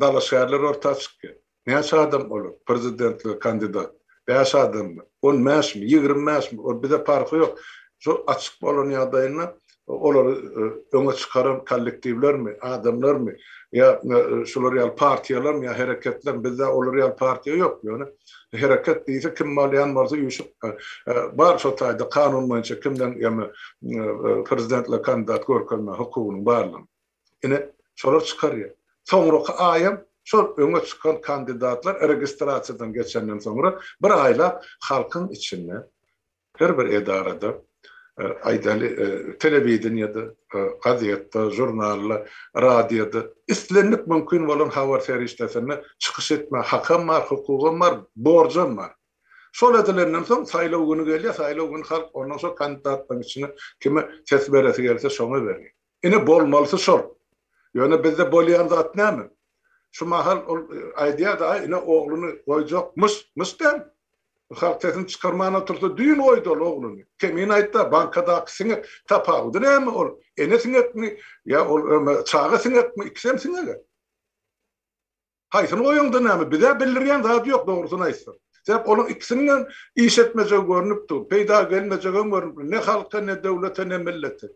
dalaşgärler orta çykýar. Näçe adam olar, prezidentlige kandidat? Bäş adammy? On bäşmi? 20 bäşmi? Ol bize parhy ýok. Şo açyk bolan ýagdaýynda olary öňe çykaran kollektiwlermi, adamlarmy ýa şular ýaly partiýalarmy ýa hereketlermi? Bizde olar ýaly partiýa ýok. Ýöne hereket diýse kim bolýan bolsa üýşüp bar şo taýda kanun boýunça kimden ýa prezidentlige kandidat görkezme hukugynyň barlygyny. Ine, şolar çykarýar. Soňraky aýam şol öňe çykan kandidatlar registrasiýadan geçenden soňra bir aýlap halkyň içinde her bir edarada, aýdaly, telewideniýede, gazetde, žurnalda, radioda, islendik mümkin bolan habar serişdesinde çykyş etmäge hakam bar, hukugam bar, borjam bar. Şol edilenden soň saýlaw güni gelýär, saýlaw güni halk ondan şol kandidatlaryň içinde kime ses beresi gelse şoňa berýär. Ine bolmalysy şol. Ýöne bizde bolýan zat näme? Şu mahal ol aýdýardy, aý ine ogluny goýjakmyş, myş däl. Halk sesini çykarman otursa düýn goýdy ol ogluny. Kemine aýtda bankadaky siňek tapawudy näme ol? Ene siňekmi ýa ol çaga siňekmi? Ikisem siňek. Haýsyny goýaňda näme, bizä bildirýän zady ýok dogrusyny aýtsak. Sebäp olaň ikisiniňem iş etmejegi görnüp dur, peýda gelmejegem görnüp dur, ne halka, ne döwlete, ne millete.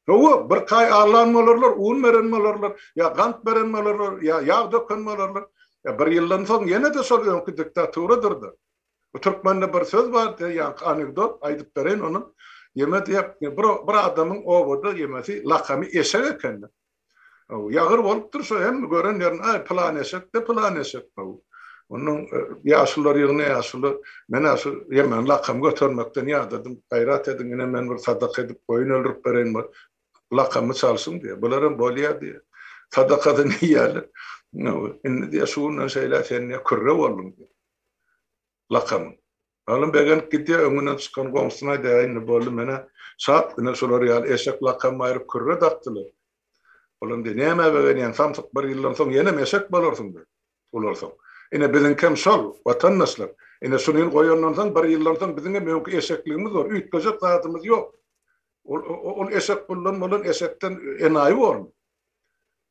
Hawa, bir kaý allan bolarlar, un beren bolarlar, ýa gant beren bolarlar, ýa ýag döken bolarlar. Ýa bir ýyldan soň ýene-de şol öňki diktaturadyr-da. Bu türkmende bir söz bar, ýaňky anekdot aýdyp bereýin ony. Ýeme diýip, bir bir adamyň obada ýemesi lakamy eşek eken-de. Ýagyr bolupdyr şo hem gören ýerinde aý pylan eşek-de pylan eşek. Ondan ýaşulular ýygna ýaşuly men-ä şu ýemen lakam götermekden ýadadym gaýrat ediň ine men bir sadaka edip goýun öldürip bereýin bir lakamy çalşyň diýýär. Bular hem bolýar diýýär. Sadakasyny iýýärler. Indi diýýär şu günden şeýle sen diýýär kürre bolduň diýýär. Lakamyň. Oglum begenip gidýär, öňünden çykan goňşusyna aýdýar, indi boldy, menä şat, ine şular ýaly eşek lakam aýryp kürre dakdylar. Olam diýýär, nämä begenýäň, samsyk, bir ýyldan soň ýenem eşek bolarsyň diýýär, ulalsaň. Ine biziňkem şol, watandaşlar. Ine şuny goýandan soň, bir ýyldan soň biziňem öňki eşekligimiz bor, üýtgejek zadymyz ýok. Ol, ol eşek guldan bolan eşekden enaýy bormy?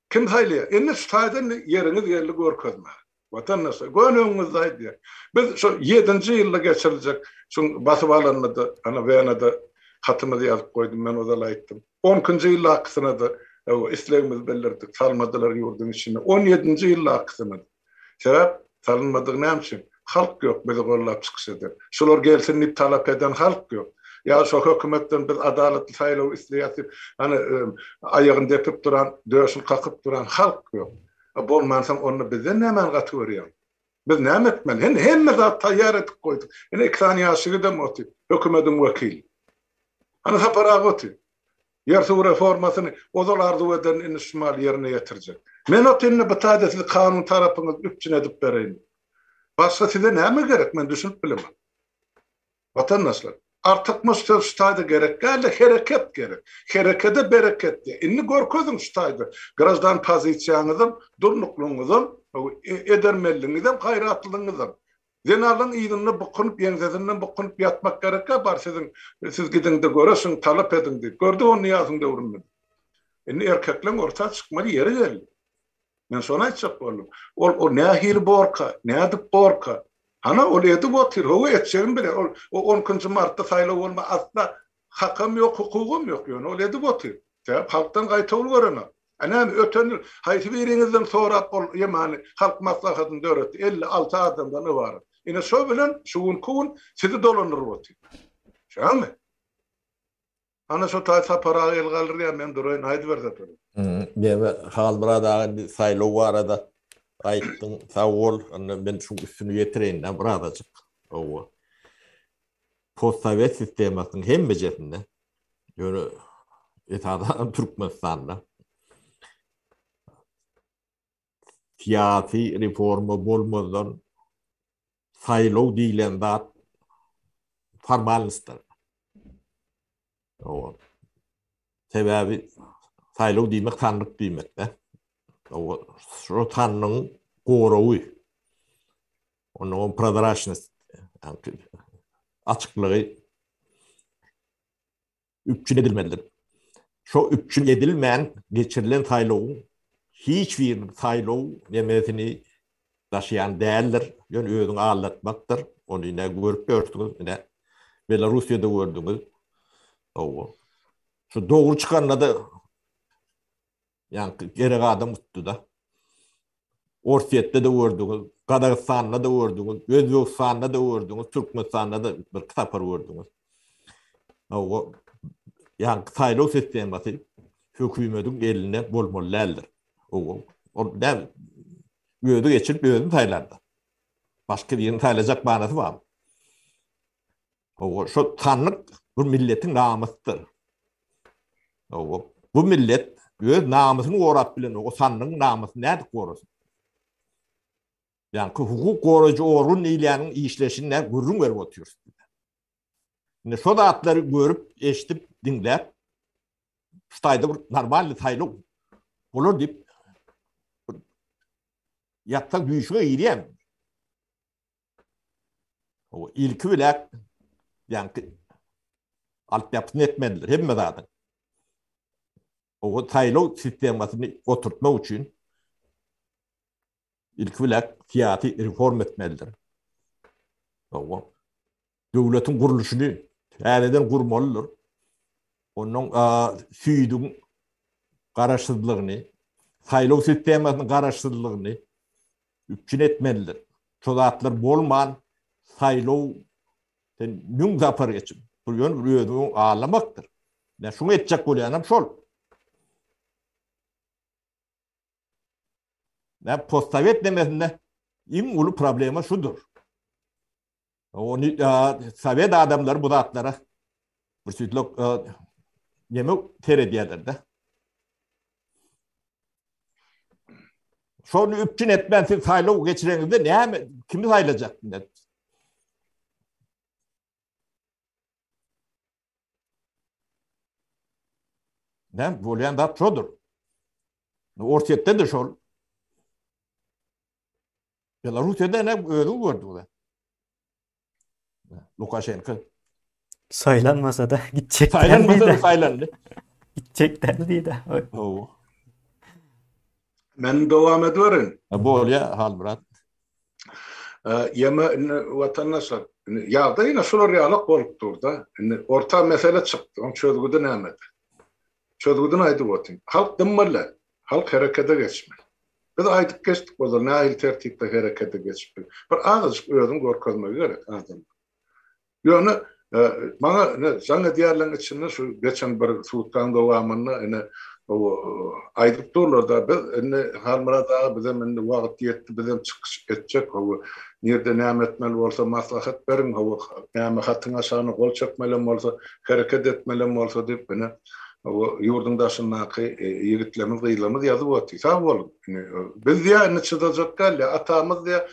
Kim saýlaýar? Indi şu taýdan ýeriňiz geldi görkezmäge. Watandaşlar, göni öňüňizde aýdýar. Biz şu ýedinji ýylda geçiriljek şuň basyp alanda-da, ana Wenada hatymyzy ýazyp goýdum, men ozal aýtdym. On ikinji ýyldakysyna-da. Islegimizi bildirdik, salmadylar ýurduň içinde. On ýedinji ýyldakysyny. Sebäp, salynmadygy näme üçin? Halk ýok bizi gollap çykyş eden. Şular gelsin diýip talap eden halk ýok. Ýa şo hökümetden biz adalatly saýlaw isleýäs diýip, hany aýagyny depip duran, döşüni kakyp duran halk ýok. Bolmansoň onda bizden nämäni gaty görýäň? Biz näme etmeli? Hany hemme zat taýýar edip goýduk. Ine iki sany ýaş ýigidem otyr, hökümediň wekili. Hany Sapar aga otyr. Ýer-suw reformasyny ozal arzuw eden indi şu mahaly ýerine ýetirjek. Men ot indi bu taýda sizi kanun tarapyňyz üpjün edip bereýin. Başga size näme gerek men düşünip bilemok. Watandaşlar, artykmaç söz şu taýda gerek dälde hereket gerek. Herekede bereket diýýär. Indi görkeziň şu taýda graždan pozisiýaňyzam, durnuklygyňyzam, edermenligiňizem, gaýratlylygyňyzam. Zenanlaryň yzynda bukunyp, ýeňsesinden bukunyp ýatmak gerekkä bar siziň, siz gidiňde göreşiň, talap ediň diýip. Gördük ony Nyýazowyň döwründe. Indi erkekleň orta çykmaly ýeri geldi. Men şony aýtjak boldum. Ol ol nähili borka, nädip borka? Hana ol edip otyr, hawa etjegini bilýär. Ol o on ikinji martda saýlaw bolma asla hakam ýok, hukugam ýok ýöne ol edip otyr. Sebäp halkdan gaýtawul görenok. A näme öten ýyl haýsy biriňizden sorap ol ýemany halk maslahatyny döretdi 56 adamdan ybarat. Ine şo bilen şu günki gün sizi dolandyryp otyr. Şämi? Ana şo taý Sapar aga el galdyrýar men duraýyn aýdyber Sapar. Näme Halmyrat aga indi saýlaw barada aýtdyň sag bol onda men şuň üstüni ýetireýin-dä birazajyk. Hawa. Postsowet sistemasynyň hemmejesinde, ýöne esasanam Türkmenistanda syýasy reforma bolmazdan saýlaw diýlen zat formalnostdyr. Sebäbi saýlaw diýmek sandyk diýmek-de. Şo sandygyň goragy Onuň prozraçnost, açyklygy üpjün edilmelidir. Şo üpjün edilmän geçirilen saýlawyň hiç biriniň saýlaw nemesini daşaýan däldir. Ýöne özüňi aldatmakdyr. Ony ine görüp ýörsüňiz, ine Belarussiýada gördüňiz. Hawa. Şu dogry çykanda-da Ýaňky gerek adam utdy-da. Orsýetde-de gördüňiz, Gazagystanda-da gördüňiz, Özbegistanda-da gördüňiz, Türkmenistanda-da birki sapar gördüňiz. Hawa, ýaňky saýlaw sistemasy hökümediň elinde bolmaly däldir. Hawa, ol näme özi geçirip özüni saýlarda. Başga birini saýlajak manysy barmy? Hawa, şo sandyk bu milletiň namysydyr. Hawa, bu millet öz namysyny gorap bilenok, o sandygyň namysyny nädip gorasyn? Ýaňky hukuk goraýjy organ diýilýäniň işleşini nä gürrüň berip otyrys. Indi şo zatlary görüp, eşidip, diňläp, şu taýda bir normalny saýlaw bolar diýip ýatsaň düýşüňe girýän. O ilki bilen ýaňky altyapysyny etmelidir hemme zadyň. O saýlaw sistemasyny oturtmak üçin ilki bilen syýasy reform etmelidir. Owa. Döwletiň gurluşyny täzeden gurmalydyr. Onuň süýdüň garaşsyzlygyny, saýlaw sistemasynyň garaşsyzlygyny üpjün etmelidir. Şo zatlar bolman saýlaw sen müň sapar geçip, bu ýöne bir özüňi aldamakdyr. Ýa şuňa etjek bolýanam şol. Ýa postsowet nemesinde iň uly problema şudur. Ony sowet adamlary bu zatlara bir süýtlek neme seredýärler-de. Şony üpjün etmän siz saýlaw geçireňizde näme kimi saýlajak? Näme bolýan zat şodur. Orsýetde de şol. Belarusiýada ne özüň gördüň. Lukaşenko. Saýlanmasa da gitjek Saýlanmasa da saýlandy. Gitjek däl diýdi. Hawa. Men dowam ediberin. Bolýa Halmyrat. Ýeme indi watandaşlar, indi ýagdaý ine şular ýalak bolup dur-da. Indi orta mesele çykdy. Oň çözgüdi nämede? Çözgüdini aýdyp otyryn. Halk dymmaly däl. Halk herekete geçmeli. Biz aýdyp geçdik ozal nähili tertipde herekete geçip bil. Bir azajyk özüni görkezmegi gerek adamlar. Ýöne maňa ine jaň edýärleriň içinde şu geçen bir sutkaň dowamynda ine aýdyp durlar-da biz indi Halmyrat aga bizem indi wagt ýetdi bizem çykyş etjek hawa nirde näme etmeli bolsa maslahat beriň hawa näme hatyň aşagyna gol çekmelem bolsa hereket etmelem bolsa diýip ine ýurduň daşyndaky ýigitlerimiz gyzlarymyz ýazyp otyr sag boluň indi biz diýýär indi çydajak däl diýýär atamyz diýýär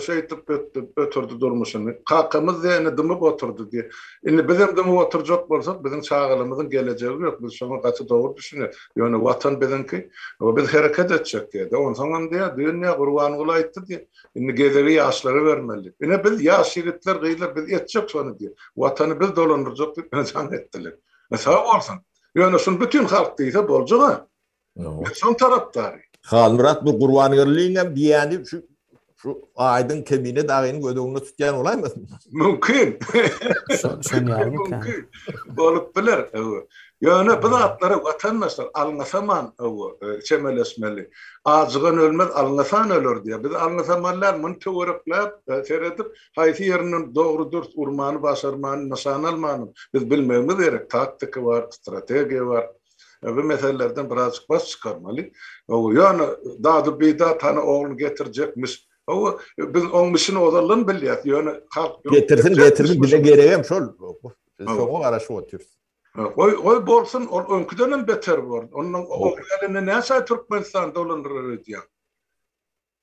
şeýdip ötdi ötürdi durmuşyny kakamyz diýýär indi dymyp oturdy diýýär indi bizem dymyp oturjak bolsak biziň çagalarymyzyň gelejegi ýok biz şoňa gaty dogry düşünýäs ýöne watan biziňki biz hereket etjek diýýär onsoňam diýýär düýn diýýär Gurbanguly aýtdy diýýär Indi gezegi ýaşlara bermeli. Ine biz ýaş ýigitler, gyzlar biz etjek şony diýip. Watany biz dolandyrjak diýip meni jaň etdiler. E sag bolsun. Ýöne şuny bütin halk diýse boljak-a. Men şoň tarapdary. Halmyrat bu Gurbangeldiňem diýýäni şu şu Aýdyň Kemine dagyny göz öňünde tutýan bolaýmasyn? Mümkin. Şon ýaly Mümkin. Bolup biler. Ýöne bu zatlara watandaşlar alňasaman çemeleşmeli. Ajygan ölmez, alňasan öler diýýär. Biz alňasamaly däl, muny töwerekläp seredip, haýsy ýerinden dogry-dürs urmany başarmany, nyşana almany biz bilmegimiz gerek. Taktika bar, strategiýa bar. Bu meselelerden birazjyk baş çykarmaly. Ýöne dady-bidat hany ogluny getirjekmiş. Hawa, biz oň mişini ozaldan bilýäs, ýöne halk Getirsin, getirsin, bize geregem şol. Biz şoňa garaşyp otyrys. Goý, goý bolsun, ol öňküdenem beter bor. Ondan ogly gelende näçe aý Türkmenistan dolandyrar öýdýäň?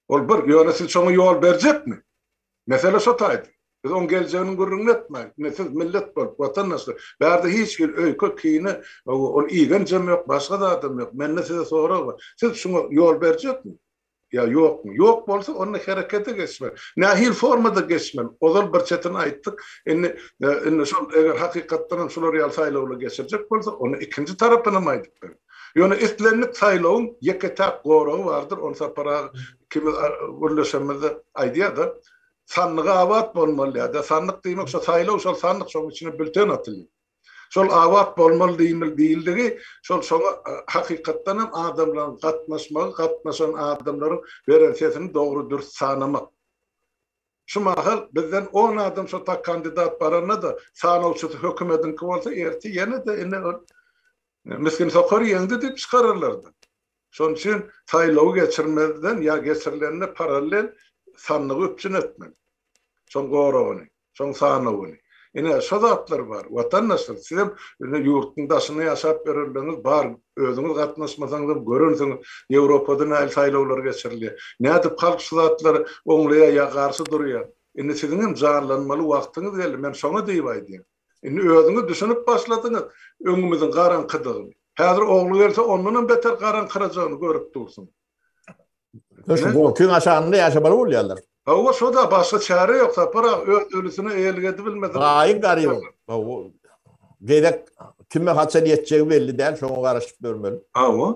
Ol bir, ýöne siz şoňa ýol berjekmi? Mesele şo taýda. Biz oň geljeginiň gürrüňini etmäýik. Ine siz millet bolup, watandaşlar, bärde hiç hili öýke, kine, ol igenjem ýok, başga zadam ýok. Mende size sorag bar. Siz şuňa ýol berjekmi? Ýa ýokmy? Ýok bolsa, onda herekete geçmeli. Nähili formada geçmeli? Ozal bir çetini aýtdyk. Indi, indi şol eger hakykatdan hem şular ýaly saýlawlar geçirjek bolsa, onda ikinji tarapyny hem aýdyp beriň. Ýöne islendik saýlawyň ýeke-täk goragy bardyr, ony Sapar aga ikimiz gürleşenimizde aýdýar-da, sandygy abat bolmaly diýýär-de. Sandyk diýmek şo saýlaw şol sandyk, şonuň içine bülten atylýar. Şol abat bolmaly diýmil diýildigi, şol şoňa hakykatdan hem adamlaryň gatnaşmagy, gatnaşan adamlaryň beren sesini dogry dürs sanamak. Şu mahal bizden on adam şo tak kandidat baranda-da sanawçysy hökümediňki bolsa ertir ýene-de ine ol misgin sokar ýeňdi diýip çykararlar-da. Şonuň üçin saýlawy geçirmezden ýa geçirilende parallel sandygy üpjün etmeli. Şoň goragyny, şoň sanawyny. Ine, şo zatlar bar. Watandaşlar, sizem ine ýurtduň daşynda ýaşap ýörenleriňiz bar. Özüňiz gatnaşmasaňyzam görensiňiz, Ýewropada nähili saýlawlar geçirilýär. Nädip halk şu zatlary oňlaýar ýa garşy durýar. Indi siziňem janlanmaly wagtyňyz geldi. Men şoňa diýip aýdýan. Indi özüňiz düşünip başladyňyz öňümiziň garaňkydygyny. Häzir ogly gelse ondanam beter garaňkyrajagyny görüp dursuň. Şu gorkyň aşagynda ýaşamaly bolýarlar. Hawa şoda başga çäre ýok Sapar aga öz ölüsine eýelik edibilmese. Gaýyn garybyň. Hawa. Gezek kime haçan ýetjegi belli däl şoňa garaşyp ýörmeli. Hawa.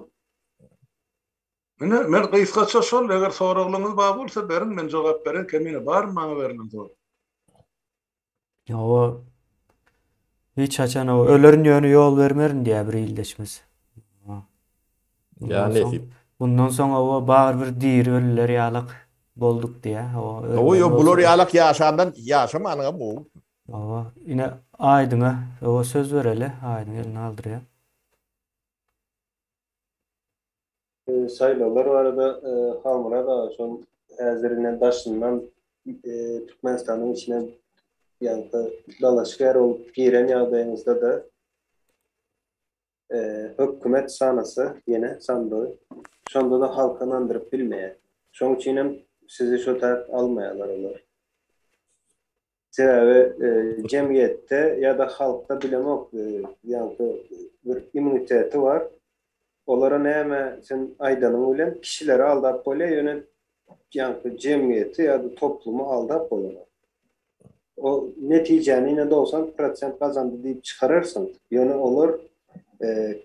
Ine men gysgaça şol eger soraglaryňyz bar bolsa beriň men jogap bereýin kemine barmy maňa berlen sorag. Hawa. Hiç haçan o ölerin ýöne ýol bermerin diýýär bir ildeşimiz. Ýa nesip. Bundan soň hawa barybir diri ölüler ýalak bolduk diýýär. Hawa. Hawa ýok bular ýalak ýaşandan ýaşamanyňam gowy. Hawa. Ine Aýdyňa hawa söz bereli. Aýdyň elini galdyrýar. Saýlawlar barada Halmyrat aga şol häzir ine daşyndan Türkmenistanyň içine ýaňky dalaşgär bolup giren ýagdaýyňyzda-da hökümet sanasa ýene sandygy şonda-da halka ynandyryp bilmeýär. Şoň üçinem sizi şo tarap almaýarlar olar. Sebäbi jemgyýetde ýa-da halkda bilemok ýaňky bir immuniteti bar. Olara näme sen aýdanyň bilen kişileri aldap bolýar, ýöne ýaňky jemgyýeti ýa-da toplumy aldap bolanok. O netijäni ine 90 prosent gazandy diýip çykararsyň, ýöne olar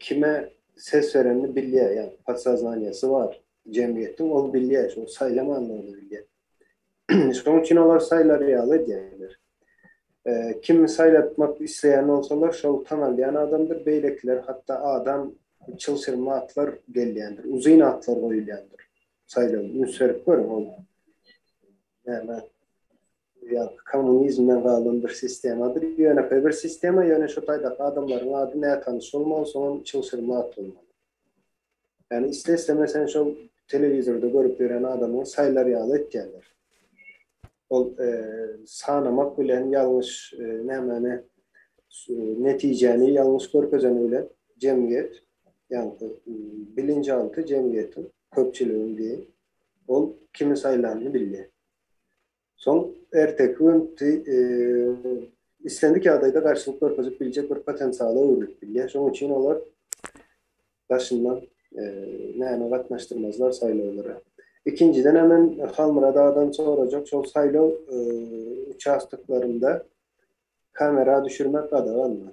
kime ses berenini bilýär, ýagny podsoznaniýasy bar jemgyýetiň, ol bilýär, şol saýlamandygyny bilýär. Şonuň üçin olar saýlar ýaly edýärler. Kimi saýlatmak isleýän bolsalar, şol tanalýan adamdyr, beýlekiler hatda adam. çylşyrymly atlar gelýändir, uzyn atlar goýulýandyr. Saýlaw üns berip görüň ol näme ýa kommunizmden galan bir sistemadyr. Ýönekeý bir sistema, ýöne şo taýdaky adamlaryň ady nätanyş bolmaly, soňam çylşyrymly at bolmaly. Ýani isle-isleme sen şol telewizorda görüp ýören adamyňy saýlar ýaly etýärler. Ol sanamak bilen ýalňyş nämäni netijäni ýalňyş görkezeni bilen jemgyýet, ýagny bilinjalty jemgyýetiň, köpçüligiň diýeýin, ol kimi saýlanyny bilýär. Soň erteki gün islendik ýagdaýda garşylyk görkezip biljek bir potensiala öwrülip bilýär. Şonuň üçin olar daşyndan näme gatnaşdyrmazlar saýlawlara. Ikinjiden hem men Halmyrat agadan sorajak şol saýlaw uçastoklarynda kamera düşürmek gadaganmy?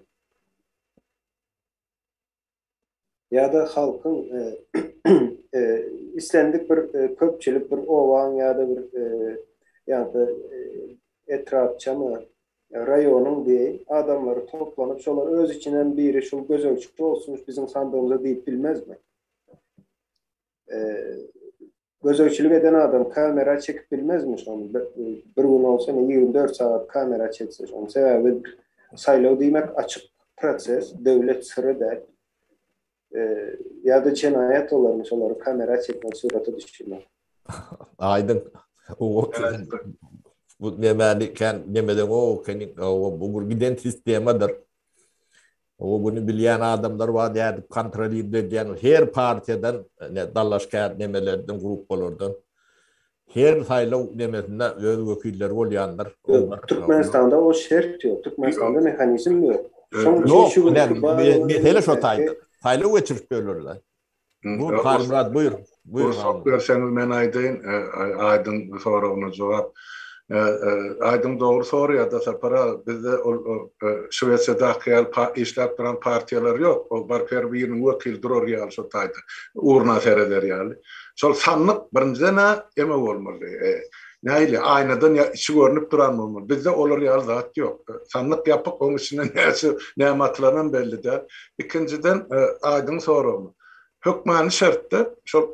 Ýa-da halkyň islendik bir köpçülik bir obaň ýa-da bir ýa-da etrapçamy raýonyň diýeýin adamlary toplanyp şolar öz içinden biri şul gözegçi bolsun biziň sandygymyza diýip bilmezmi? Gözegçilik eden adam kamera çekip bilmezmi şony bir gün bolsa ine 24 sagat kamera çekse şony sebäbi saýlaw diýmek açyk proses döwlet syry däl ýa-da jenaýat bolarmy şolary kamera çekmek surata düşürmek. Aýdyň bu nemäni kän nemeden o keniň bu bir giden sistemadyr. O bunu bilýän adamlar bar nädip kontrolirde edýän her partiýadan ne dalaşgär nemelerden gruppalardan her saýlaw nemesinde öz wekilleri bolýandyr. Türkmenistanda o şert ýok. Türkmenistanda mehanizm ýok. Şoň üçin şu günki mesele şo taýda. Saýlaw geçirip bölerler. Buyur Halmyrat buyur. Buyur. Rugsat berseňiz men aýdaýyn, Aýdyň soragyna jogap. Aýdyň dogry soraýar-da Sapar aga, bizde ol Şwesiýadaky ýaly işläp duran partiýalar ýok. Ol baryp her biriniň wekili durar ýaly şo taýda, ugruna sereder ýaly. Şol sandyk birinjiden-ä eme bolmaly, nähili, aýnadan ýa içi görnüp duran bolmaly. Bizde olar ýaly zat ýok. Sandyk ýapyk, oň içinde näçe näme atylanam belli däl. Ikinjiden, Aýdyň soragyna. Hökmany şertde şol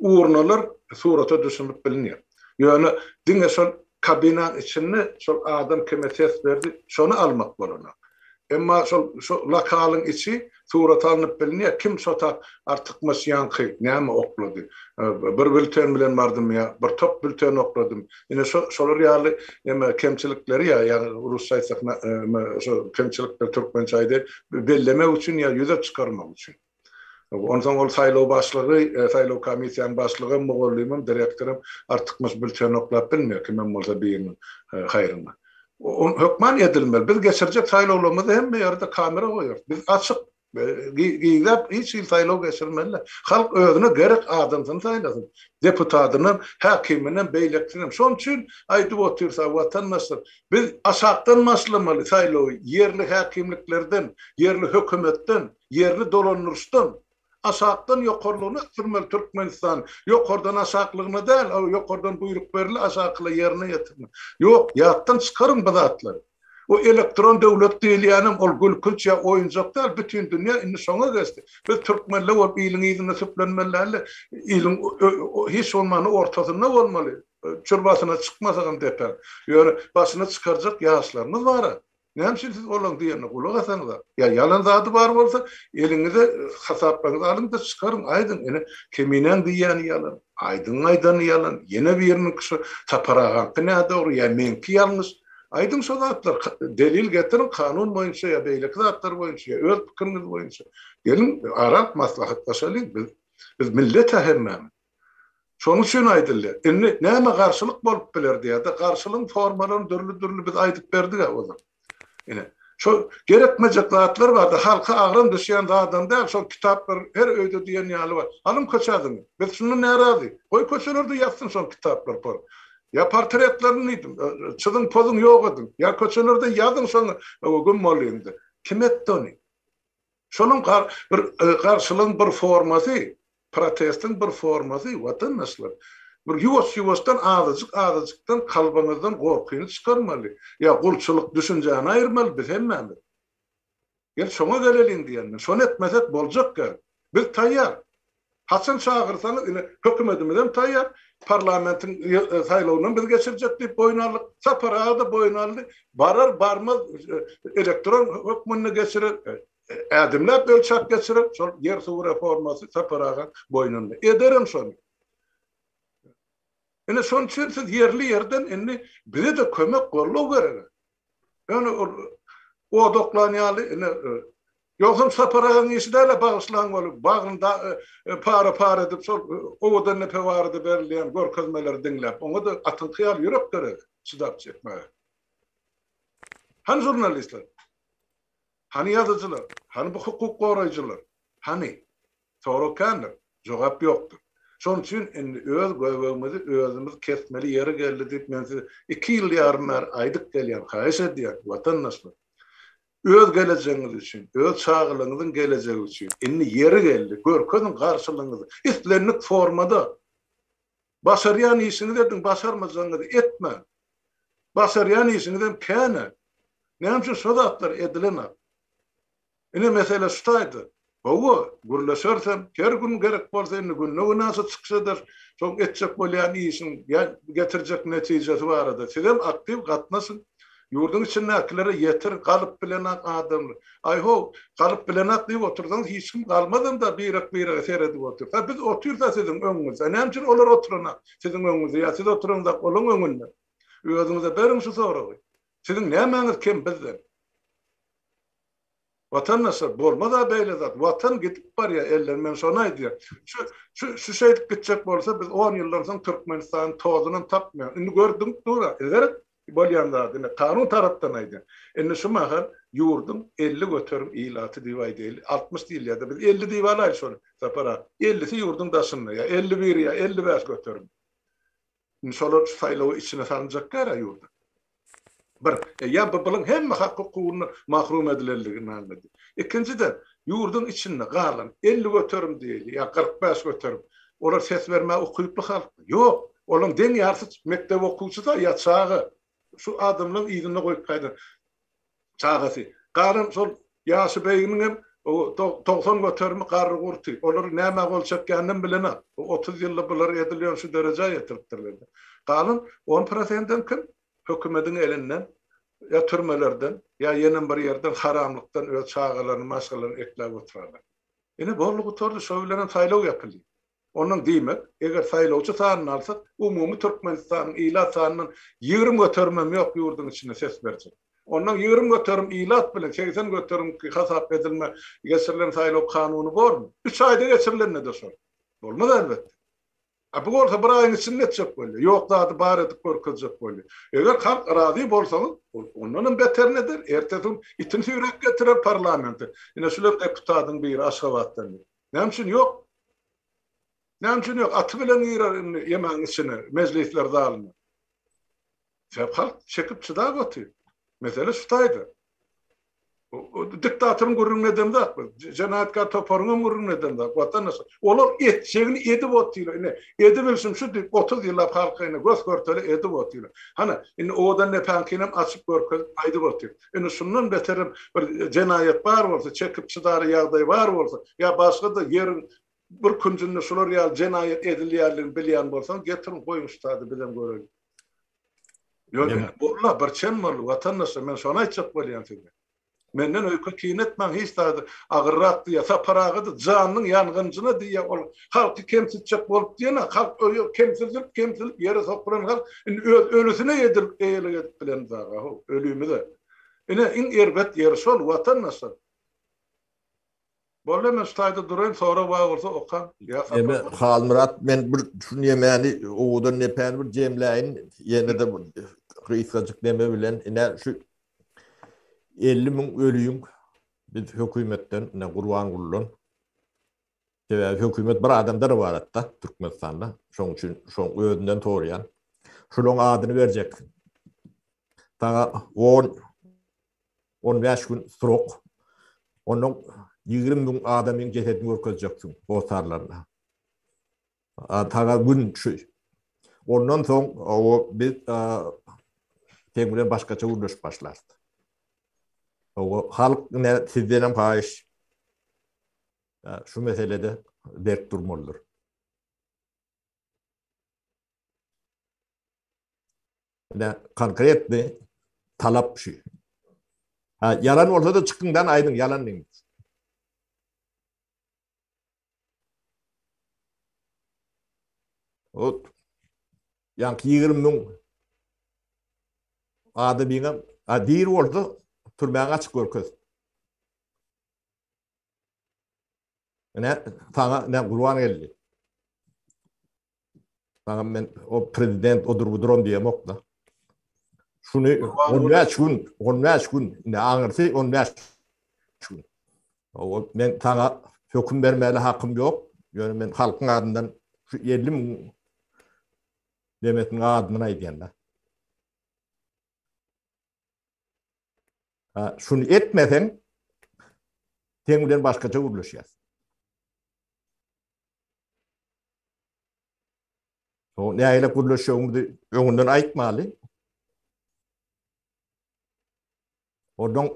urnalar surata düşürilip bilinýär. Ýöne diňe şol kabinaň içinde şol adam kime ses berdi, şony almak bolanok. Emma şol şo lokalyň içi surata alnyp bilinýär, kim şo tap artykmaç ýaňky näme oklady, bir bülten bilen bardymy ýa bir top bülten okladymy, ine şo şolar ýaly neme kemçilikleri ýa ýa rusça aýtsak şo kemçilikleri türkmençe aýdaýyn, bellemek üçin ýa ýüze çykarmak üçin. Onsoň ol saýlaw başlygy, saýlaw komissiýanyň başlygam, mugallymam, direktoram artykmaç bülten oklap bilmeýär, kimem bolsa biriniň haýryna. Hökman edilmeli. Biz geçirjek saýlawlarymyzda hemme ýerde kamera goýarys. Biz açyk, gizläp hiç hili saýlaw geçirmeli däl. Halk özüne gerek adamsyny saýlasyn. Deputatynam, häkiminem, beýlekisinem. Şonuň üçin aýdyp otyrys-a, watandaşlar, biz aşakdan başlamaly saýlawy, ýerli häkimliklerden, ýerli hökümetden. Ýerli dolandyryşdan aşakdan ýokarlygyna ösdürmeli Türkmenistan. Ýokardan aşaklygyna däl, ýokardan buýruk berildi, aşakylar ýerine ýetirmeli. Ýok, ýatdan çykaryň bu zatlary. O elektron döwlet diýilýänem ol gülkünç ýa oýunjak däl, bütin dünýä indi şoňa geçdi. Biz türkmenler bolup iliň yzynda süplenmeli däl-de, iliň hiç bolmanda ortasynda bolmaly. Çür başyna çykmasagam depäň. Ýöne başyna çykarjak ýaşlarymyz bar-a. Näme üçin siz olaň diýenine gulak asaňyzak? Ýa ýalan zady bar bolsa, eliňize hasaplaryňyzy alyň-da çykaryň, aýdyň, ine, Keminäň diýýäni ýalan, Aýdyňyň aýdany ýalan, ýene biriniňki şu Sapar agaňky nädogry ýa meňki ýalňyş. Aýdyň şo zatlary, delil getiriň kanun boýunça ýa beýleki zatlar boýunça ýa öz pikiriňiz boýunça. Geliň, arap maslahatlaşalyň, biz biz millet-ä hemmämiz. Şonuň üçin aýdylýar. Indi näme garşylyk bolup biler diýýär-de, garşylygyň formalaryny dürli-dürli biz aýdyp berdik-ä ozal. Ine, şo gerekmejek zatlar bar-da, halka agram düşýän zadam däl, şol kitaplar her öýde diýen ýaly bar. Alyň köçä zyňyň. Biz şundan närazy. Goý köçelerde ýatsyn şol kitaplar por. Ýa portretlerini diýdim, çyzyň, pozuň ýok ediň. Ýa köçelerde ýazyň şoňa güm bolýň-da. Kim etdi ony? Şonuň bir garşylygyň bir formasy, protestiň bir formasy, watandaşlar. Bir ýuwaş-ýuwaşdan azajyk-azajykdan kalbyňyzdan gorkyny çykarmaly. Ýa gulçulyk düşünjäni aýyrmaly biz hemmämiz. Gel şoňa geleliň diýen men. Şony etmesek boljak däl. Biz taýýar. Haçan çagyrsaňyz ine hökümetimizem taýýar. Parlamentiň saýlawynam biz geçirjek diýip boýun aldyk. Sapar aga-da boýun aldy. Barar barmaz elektron hökmünde geçirer. Ädimläp ölçäp geçirer. Şol ýer-suw reformasy Sapar agaň boýnunda. Ederem şony. Ine şonuň üçin siz ýerli-ýerden indi bize-de kömek, goldaw gerek. Ýöne ol ot oklan ýaly ine ýogsam Sapar agaň işi däl-ä bagyşlaň ol bagryny para-para edip şol Owadandepe barada berilýän görkezmeleri diňläp oňa-da atyňky ýaly ýürek gerek çydap çekmäge. Hany žurnalistler? Hany ýazyjylar? Hany bu hukuk goraýjylar? Hany? Sorag kändir, jogap ýokdur. Şonuň üçin indi öz göbegimizi özümiz kesmeli ýeri geldi diýip men size iki ýyl ýarym bäri aýdyp gelýän, haýyş edýän, watandaşlar. Öz gelejegiňiz üçin, öz çagalaryňyzyň gelejegi üçin indi ýeri geldi, görkeziň garşylygyňyzy. Islendik formada başarýan işiňizi ediň, başarmajagyňyzy etmäň. Başarýan işiňizem kän-ä. Näme üçin şo zatlar edilenok? Ine mesele şu taýda. Hawa, gürleşerisem, her gün gerek bolsa indi günde-günaşa çykyş ederis. Şoň etjek bolýan işiň ýa getirjek netijesi barada. Sizem aktiw gatnaşyň. Ýurduň içindäkilere ýetir, galyp bilenak adamlar. Aý-how, galyp bilenak diýip otursaňyz hiç kim galmazam-da birek-birege seredip otyrsa. Biz otyrys-a siziň öňüňizde. Näme üçin olar oturanok siziň öňüňizde ýa siz oturaňyzak olaň öňünde? Özüňize beriň şu soragy. Siziň nämäňiz kem bizden? Watandaşlar bolmaz-a beýle zat. Watan gidip barýar elden men şony aýdýan. Şu şu şu şeýdip gitjek bolsa biz on ýyldan soň Türkmenistanyň tozunam tapmaýarys. Indi gördüň dur-a seret bolýan zady indi kanun tarapdan aýdýan. Indi şu mahal ýurduň 50% ilaty diýip aýdaýly 60 diýilýär-de biz 50 diýip alaýly şony Sapar aga. 50-si ýurduň daşynda ýa 51 ýa 55%. Indi şolar şu saýlawa içine salynjak däl-ä ýurda. Bir, eýýäm bu bylyň hemme hak-hukugyndan mahrum edilenligini aňladýar. Ikinjiden, ýurduň içinde galan 50% diýeli ýa 45%, olar ses bermäge ukyply halkmy? Ýok. Olaryň deň ýarysy mekdep okuwçysy ýa çaga. Şu adamlaryň yzynda goýup gaýdan çagasy. Galan şol ýaşy beýiginiň hem 90 göterimi garry-gurty. Olar nämä gol çekýäninem bilenok. Bu 30 ýylda bulary edil ýöne şu derejä ýetiripdirler. Galan 10 prosendem kim? Hökümediň elinden ýa türmelerden, ýa ýenem bir ýerden haramlykdan öz çagalaryny, maşgalaryny ekläp oturarlar. Ine boldy gutardy, şo bilenem saýlaw ýapyldy. Ondan diýmek, eger saýlawçy sanyny alsak, umumy Türkmenistanyň ilat sanyndan 20 göterimem ýok ýurduň içinde ses berjek. Ondan 20 göterim ilat bilen 80 göterimki hasap edilme geçirilen saýlaw kanuny bormy? Üç aýda geçirilende-de şol. Bolmaz elbetde. A bu bolsa bir aýyň içinde etjek bolýar. Ýok zady bar edip görkezjek bolýar. Eger halk razy bolsaňyz, ol ondanam beterini eder. Ertesi gün itini süýräp getirer parlamente. Ine şular deputatyň biri Aşgabatdan diýip. Näme üçin ýok? Näme üçin ýok? Aty bilen girer indi ýemäň içine, mejlisler zalyna. Sebäp halk çekip çydap otyr. Mesele şu taýda. Diktatoryň gürrüňini edemzok biz. Jenaýatkär toparyň hem gürrüňini edemzok. Watandaşlar, olar etjegini edip otyrlar. Ine, edibilşim şu diýip 30 ýyllap halka ine gös-görtele edip otyrlar. Hany, indi owadan depäňkinem açyp görkezip aýdyp otyr. Indi şundan beterem bir jenaýat bar bolsa, çekip çydara ýagdaý bar bolsa, ýa başga-da ýeriň bir künjünde şular ýaly jenaýat edilýänligini bilýän bolsaň, getiriň, goýuň şu taýda bizem göreliň. Ýöne indi boldy, bir çen boldy, watandaşlar, men şony aýtjak bolýan size. Menden öýke kine etmäň hiç zady agyrrak diýýär. Sapar aga-da janynyň ýangynjyna diýýär, ol halky kemsitjek bolup diýenok, halk öýe kemsidilip, kemsidilip ýere sokulan halk indi öz ölüsine edilip eýelik edip bilen zaga how, ölümize. Ine iň erbet ýeri şol watandaşlar. Boldy men şu taýda duraýyn sorag bar bolsa okaň. Ýa Sapar. Eme Halmyrat men bir şu nemäni owadan nepäni bir jemläýin ýene-de bir gysgajyk neme bilen ine şu 50 müň ölüň biz hökümetden ine Gurbangulydan sebäbi hökümet bir adamdan ybaratda Türkmenistanda şoň üçin şoň özünden soraýan şulaň adyny berjeksiň saňa 10 15 gün srok ondan 20 müň adamyň jesedini görkezjeksiň hossarlaryna Taga gün şu. Ondan soň o biz seň bilen başgaça gürleşip başlarys. Hawa, halk ine sizdenem haýyş şu meselede berk durmalydyr. Ine konkretny talap şu. Ha, ýalan bolsa-da çykyňdan aýdyň ýalan diýiň. Ot. Ýaňky 20 müň adamyňam a diri bolsa türmäňi açyk görkez. Ine saňa ne gurban geldi. Saňa men o prezident odur buduram diýemok da. Şuny 15 gün, 15 gün, indi aňyrsy 15 gün. O men saňa höküm bermäli hakym ýok. Ýöne men halkyň adyndan şu 50 müň demesiniň adyndan aýdýan da. Ha, şuny etmeseň, seň bilen başgaça gürleşýäs. O nähili gürleşjegimizi öňünden aýtmaly. Oradan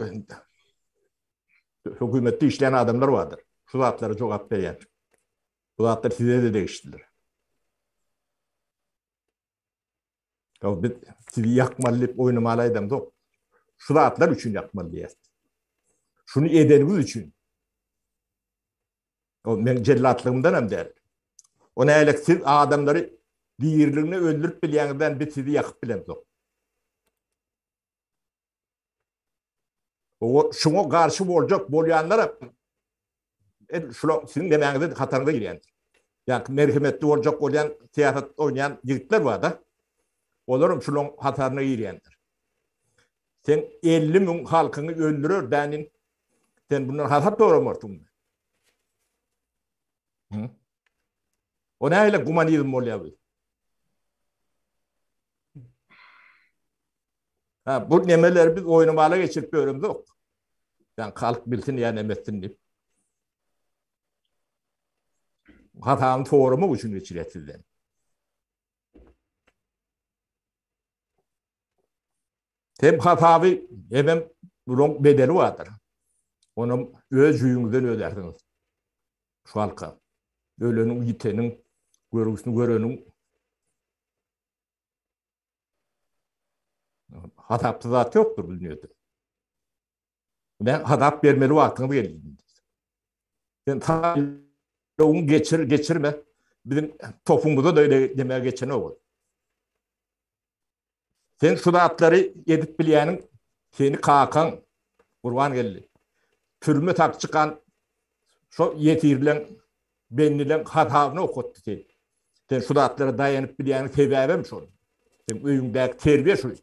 hökümetde işleýän adamlar bardyr. Şu zatlara jogap berýän. Bu zatlar size-de degişlidir. Ya biz sizi ýakmaly diýip oýnamaly aýdamzok. Şu zatlar üçin ýakmaly diýýäs. Şuny edeniňiz üçin. O men jellatlygymdan hem däl. O nälik siz adamlary diriligine öldürip bilýäňizden biz sizi ýakyp bilemzok. O şuňa garşy boljak bolýanlar el şula siziň demäňizde hataryňyza girýändir. Ýa merhemetli boljak bolýan syýasat oýnaýan ýigitler bar-da. Olaram şulaň hataryna girýändir. Sen 50 müň halkyňy öldürer dänin sen bundan hasap soramarsyňmy? Hı? O nähili gumanizm bolýar bu? Ha, bu nemeleri biz oýnamala geçirip ýöremzok. Yani halk bilsin ýa neme etsin diýip. Hasabyny soramak üçin geçirýär sizden. Hem hasaby hemem bunuň bedeli bardyr. Onam öz jüýüňizden ödärsiňiz. Şu halka. Öleniň, ýiteniň, görgüsini göreniň Hasapsyz zat ýokdur bu dünýede. Men hasap bermeli wagtyňyz geldi. Sen saýlawyň geçir, geçirme. Biziň topumyza da öyle demä geçenok ol. Sen şu zatlary edip bilýäniň seni kakaň Gurban geldi. Türme tak çykan şo ýesirleň Bendileň hasabyny okatdy sen. Sen şu zatlara daýanyp bilýäniň sebäbem şol. Seň öýüňdäki terbiýe şu.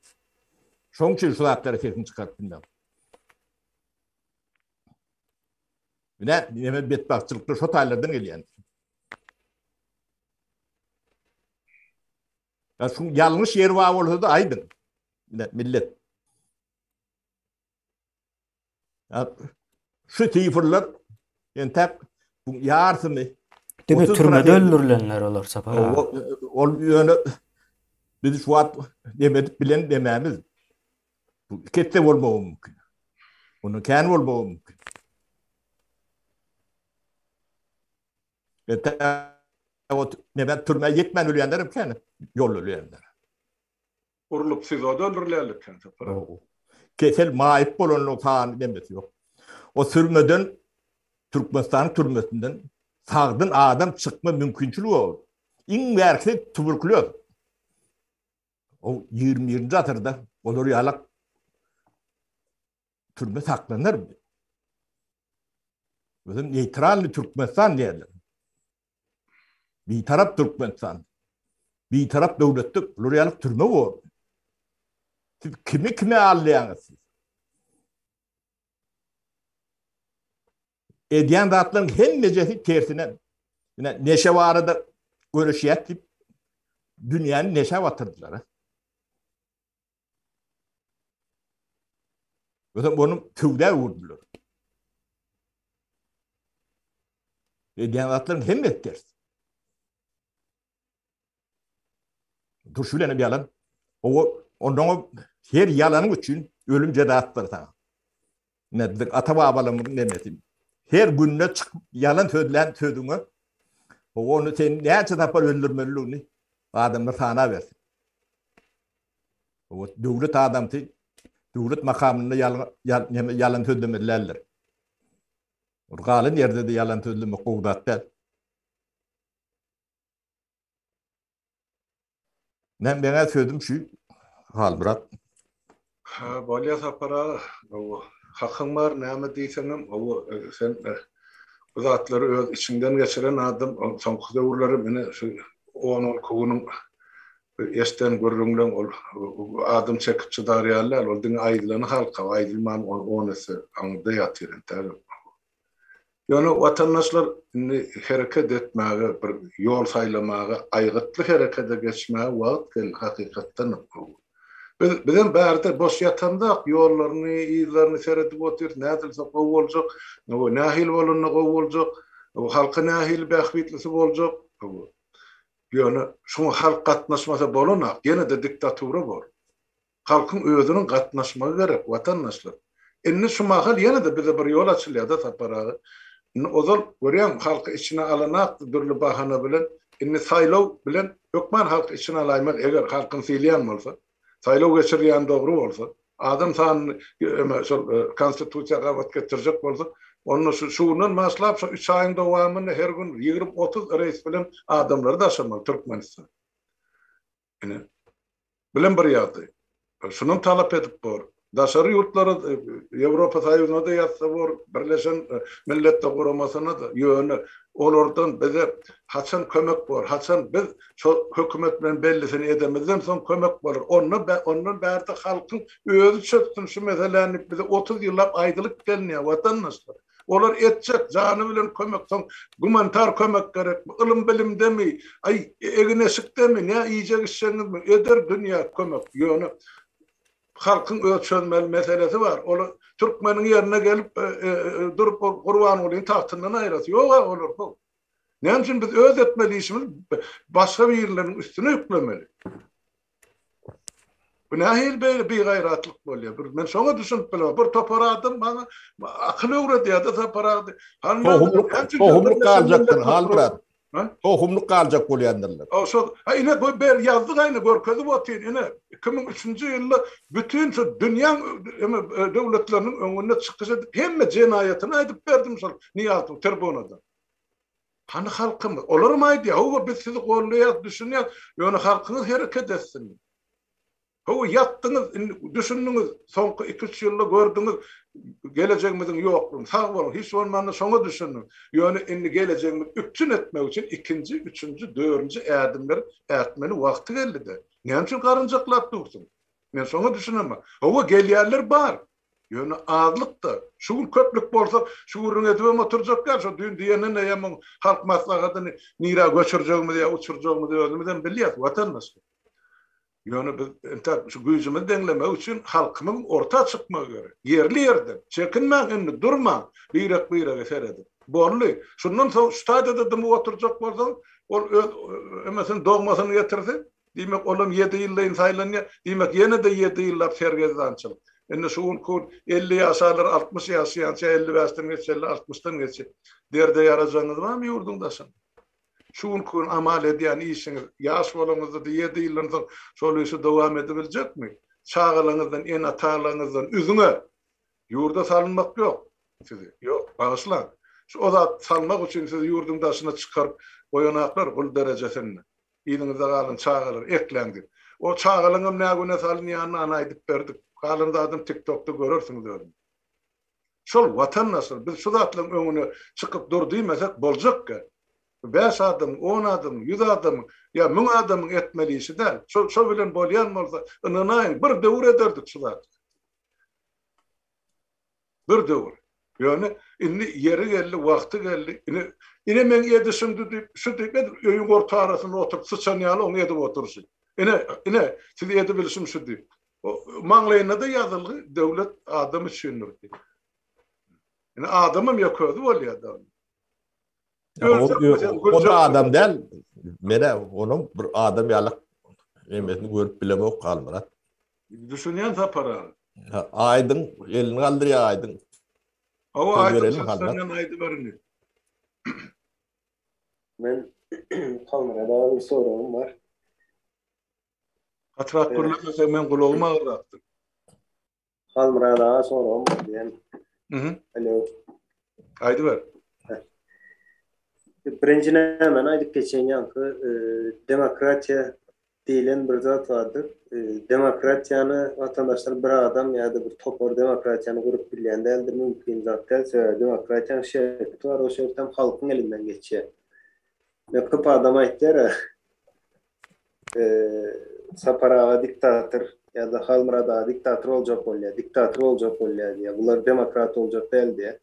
Şoň üçin şu zatlara sesiňi çykaryp bilmeň. Ine, neme betbagtçylyklar şo taýlardan gelýän. Ya şu ýalňyş ýeri bar bolsa-da aýdyň. Ine, millet. Şu sifrler entäk bu ýarsyny Diňe türmede öldürilenler olar Sapar aga. Ol ýöne biz şu wagt demedip bilen demämiz. Bu ketde bolmagy mümkin. Bundan kän bolmagy mümkin. Entäk o neme türmä ýetmän ölýänler hem kän, ýolda ölýänler. Urlup SIZO-da öldürilýärler eken Sapar aga. Kesel maýyp bolanyň sany nemesi ýok. O türmeden Türkmenistanyň türmesinden sagdyn adam çykma mümkinçiligi ýok. Iň bärkisi tuberkulýoz. O 21-nji asyrda olar ýalak türme saklanarmy? Özem neýtralny Türkmenistan diýerler. Bitarap Türkmenistan. Bitarap döwletde bular ýaly türme bor. Siz kimi kime alýaňyz siz? Edýän zatlaryň hemmejesi tersine. Ine neşe barada göreşýär diýip dünýäni neşä batyrdylar. Özem onu söwdä öwürdüler. Edýän zatlaryň hemmesi ters. Durşy bilen hem ýalan. O ondan her ýalanyň üçin ölüm jezasy bar saňa. Ine biziň ata-babalarymyzyň nemesi. Her günde çykyp ýalan sözlän sözüňe ony sen näçe sapar öldürmelidigini adamlar sanabersin. O döwlet adamsy döwlet makamynda ýalan sözlemeli däldir. Galan ýerde-de ýalan sözlemek gowy zat däl. Men meňä sözüm şu Halmyrat. Ha bolýa Sapar aga. Hawa. Hakyň bar näme diýseňem hawa sen bu zatlary öz içiňden geçiren adam soňky döwürleri ine şu on-onki günüň eşden gürrüňleň ol adam çekip çydar ýaly däl ol diňe aýdylany halka aýdylman on esse aňyrda ýatyr entägem. Ýöne watandaşlar indi hereket etmäge, bir ýol saýlamaga, aýgytly herekete geçmäge wagt geldi hakykatdan hem. Biz bizem bärde boş ýatamzok, ýollaryny, yzlaryny seredip otyrys, nädilse gowy boljak, nähili bolanda gowy boljak, halka nähili bähbitlisi boljak. Ýöne şuňa halk gatnaşmasa bolanak, ýene-de diktatura bor. Halkyň özüniň gatnaşmagy gerek, watandaşlar. Indi şu mahal ýene-de bize bir ýol açylýar-da, Sapar aga. Indi ozal, görýäňmi, halky içine alanakdy dürli bahana bilen. Indi saýlaw bilen hökman halky içine alaýmaly, eger halkyny sylaýan bolsa, saýlaw geçirilýän dogry bolsa, adam sanyny eme şol konstitusiýa gabat getirjek bolsa, onda şu şu günden başlap şu üç aýyň dowamynda her gün 20-30 reýs bilen adamlary daşamaly Türkmenistan. Ine, bilen bir ýagdaý. Şunam talap edip bor. Daşary ýurtlara, Ýewropa Soýuzyna-da ýazsa bor, Birleşen Milletler Guramasyna-da. Ýöne olardan bize haçan kömek bor, haçan biz şo hökümet bilen bellisini edemizden soň kömek bolar. Onda ondan bärde halkyň özi çözsün şu meseläni diýip bize 30 ýyllap aýdylyp gelinýär, watandaşlar. Olar etjek jany bilen kömek, soň gumanitar kömek gerekmi, ylym-bilimdemi, aý, egin-eşikdemi, nä iýjek-içjegiňizmi, eder dünýä kömek. Ýöne halkyň öz çözmeli meselesi bar. Ol türkmeniň ýerine gelip durup ol Gurbangulyny tagtyndan aýyrasy ýog-a olar how. Näme üçin biz öz etmeli işimizi başga birleriniň üstüne ýüklemeli? Bu nähili beýle bigaýratlyk bolýar? Bir men şoňa düşünip bilemok. Bir topar adam maňa akyl öwredýär-de Sapar aga. Tohumlyk, tohumlyk galjakdyr, Halmyrat. Tohumlyk galjak bolýandyrlar. O şol, ha ine bu ber ýazdyk aýny görkezip otyryn. Ine 2003-nji ýylda bütin şu dünýäň döwletleriniň öňünde çykyş edip hemme jenaýatyny aýdyp berdim şol Nyýazowyň tribunada. Hany halkymyz? Olaram aýdýar, hawa biz sizi goldaýas, düşünýäs, ýöne halkyňyz hereket etsin. Hawa ýatdyňyz, indi düşündiňiz, soňky iki-üç ýylda gördüňiz gelejegimiziň ýoklugyny. Sag boluň, hiç bolmanda şoňa düşündiňiz. Ýöne indi gelejegimizi üpjün etmek üçin ikinji, üçünji, dördünji ädimleri ätmeli wagty geldi-de. Näme üçin garynjaklap dursuň? Men şoňa düşünemok. Hawa gelýänler bar. Ýöne azlykda, şu gün köplük bolsa, şu gürrüňi edibem oturjak däl, şo düýn diýenden eýýäm oň Halk Maslahatyny nirä göçürjegimizi ýa uçurjagymyzy özümizem bilýäs, watandaşlar. Ýöne biz entäk şu güýjümizi deňlemek üçin halkymyzyň orta çykmagy gerek. Ýerli-ýerden, çekinmäň indi, durmaň birek-birege seredip. Boldy. Şundan soň şu taýda-da dymyp oturjak bolsaň, ol öz emesini, dogmasyny getirse, Diýmek, olam ýedi ýyllaýyn saýlanýar. Diýmek, ýene-de ýedi ýyllap sergezdançylyk. Indi şu günki gün 50 ýaşarlar 60 ýaşaýança, 55-den geçenler 60-dan geçýär. Derde ýarajagyňyz barmy ýurduň daşynda? Şu günki gün amal edýän işiňiz, ýaş bolaňyzda-da ýedi ýyldan soň şol işi dowam edibiljekmi? Çagalaryňyzdan, ene-atalaryňyzdan üzňe ýurda salynmak ýok sizi. Ýok, bagyşlaň. Şu o zat salmak üçin sizi ýurduň daşyna çykaryp goýanaklar gul derejesinde. Yzyňyzda galan çagalary ekläň diýip. O çagalaňam nä güne salynýanyny ana aýdyp berdik. Galan zadyny tiktokda görersiňiz özüňiz. Şol watandaşlar biz şu zatlaryň öňüne çykyp dur diýmesek boljakka. Bu bäş adamyň, on adamyň, ýüz adamyň ýa müň adamyň etmeli işi däl. Şo şo bilen bolýan bolsa ynanaýyň bir döwür ederdik şu zady. Bir döwür. Ýöne indi ýeri geldi, wagty geldi. Ine, ine meň edişimdi diýip, şu diýip, edil öýüň orta arasynda oturyp syçan ýaly oň edip oturyşy. Ine, ine, sizi edibilişim şu diýip. Maňlaýynda-da ýazylgy, döwlet adam üçindir diýip. Ine, adamam ýok özi bolýar-da. O da adam däl. Menä onuň bir adam ýaly emesini görüp bilemok Halmyrat. Düşünýän Sapar aga. Aýdyň elini galdyrýar Aýdyň. Hawa, aýdyň söz senden aýdyber indi. Men Halmyrat aga bir soragym bar. Gatyrak gürlemeseň meň gulagym agyrrakdyr. Halmyrat aga soragym bar diýen. Mhm. Alo. Aýdyber. Birinji nämäni aýdyp geçeýin ýaňky demokratiýa diýlen bir zat bardyr. Demokratiýany watandaşlar bir adam ýa-da bir topar demokratiýany gurup bilýän däldir, mümkin zat däl. Sebäbi demokratiýanyň şerti bar, o şert hem halkyň elinden geçýär. Ýa köp adam aýtýar-a, Sapar aga diktator ýa-da Halmyrat aga diktator boljak bolýar, diktator boljak bolýar diýýär. Bular demokrat boljak däl diýýär.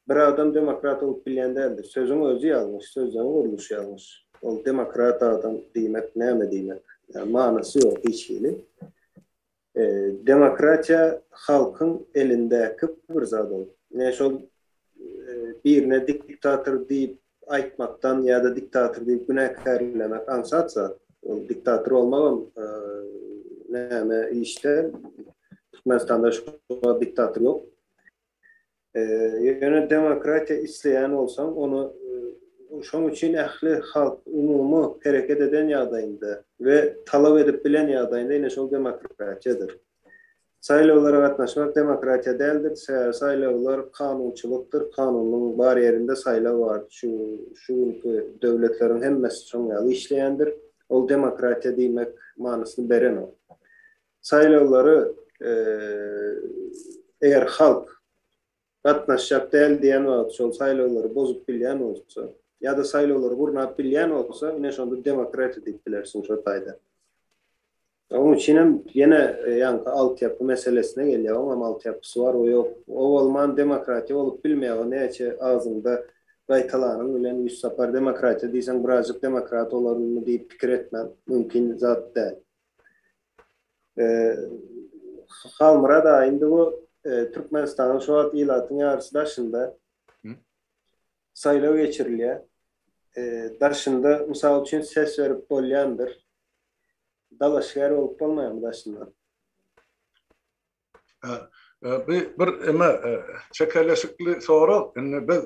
Bir adam demokrat bolup bilýän däldir. Sözüň özi ýalňyş, sözleriň gurluşy ýalňyş. Ol demokrat adam diýmek näme diýmek? Ýa manysy ýok hiç hili. Demokratiýa halkyň elindäki bir zat ol. Ine şol birine diktator diýip aýtmakdan ýa-da diktator diýip günäkärlemek aňsat zat. Ol diktator bolmagam näme işde. Türkmenistanda şu wagt diktator ýok. Ýöne demokratiýa isleýän bolsaň, ony şoň üçin ähli halk umumy hereket eden ýagdaýynda we talap edip bilen ýagdaýynda ine şol demokratiýadyr. Saýlawlara gatnaşmak demokratiýa däldir, sebäbi saýlawlar kanunçylykdyr, kanunyň bar ýerinde saýlaw bar. Şu şu günki döwletleriň hemmesi şoň ýaly işleýändir. Ol demokratiýa diýmek manysyny berenok. Saýlawlary eger halk gatnaşjak däl diýen wagt şol saýlawlary bozup bilýän bolsa ýa-da saýlawlary gurnap bilýän bolsa ine şonda demokratiýa diýip bilersiň şo taýda. Onuň üçin hem ýene ýaňky altyapy meselesine gelýär. Oňam altyapysy bar, o ýok. O bolman demokratiýa bolup bilmeýär. O näçe agzyňda gaýtalanyň bilen ýüz sapar demokratiýa diýseň birazjyk demokrat bolarynmy diýip pikir etmän mümkin zat däl. Halmyrat aga indi bu Türkmenistanyň şu wagt ilatyň ýarysy daşynda saýlaw geçirilýär. Daşynda mysal üçin ses berip bolýandyr. Dalaşgär bolup bolmaýarmy daşyndan? Bu bir eme çekeleşikli sorag. Indi biz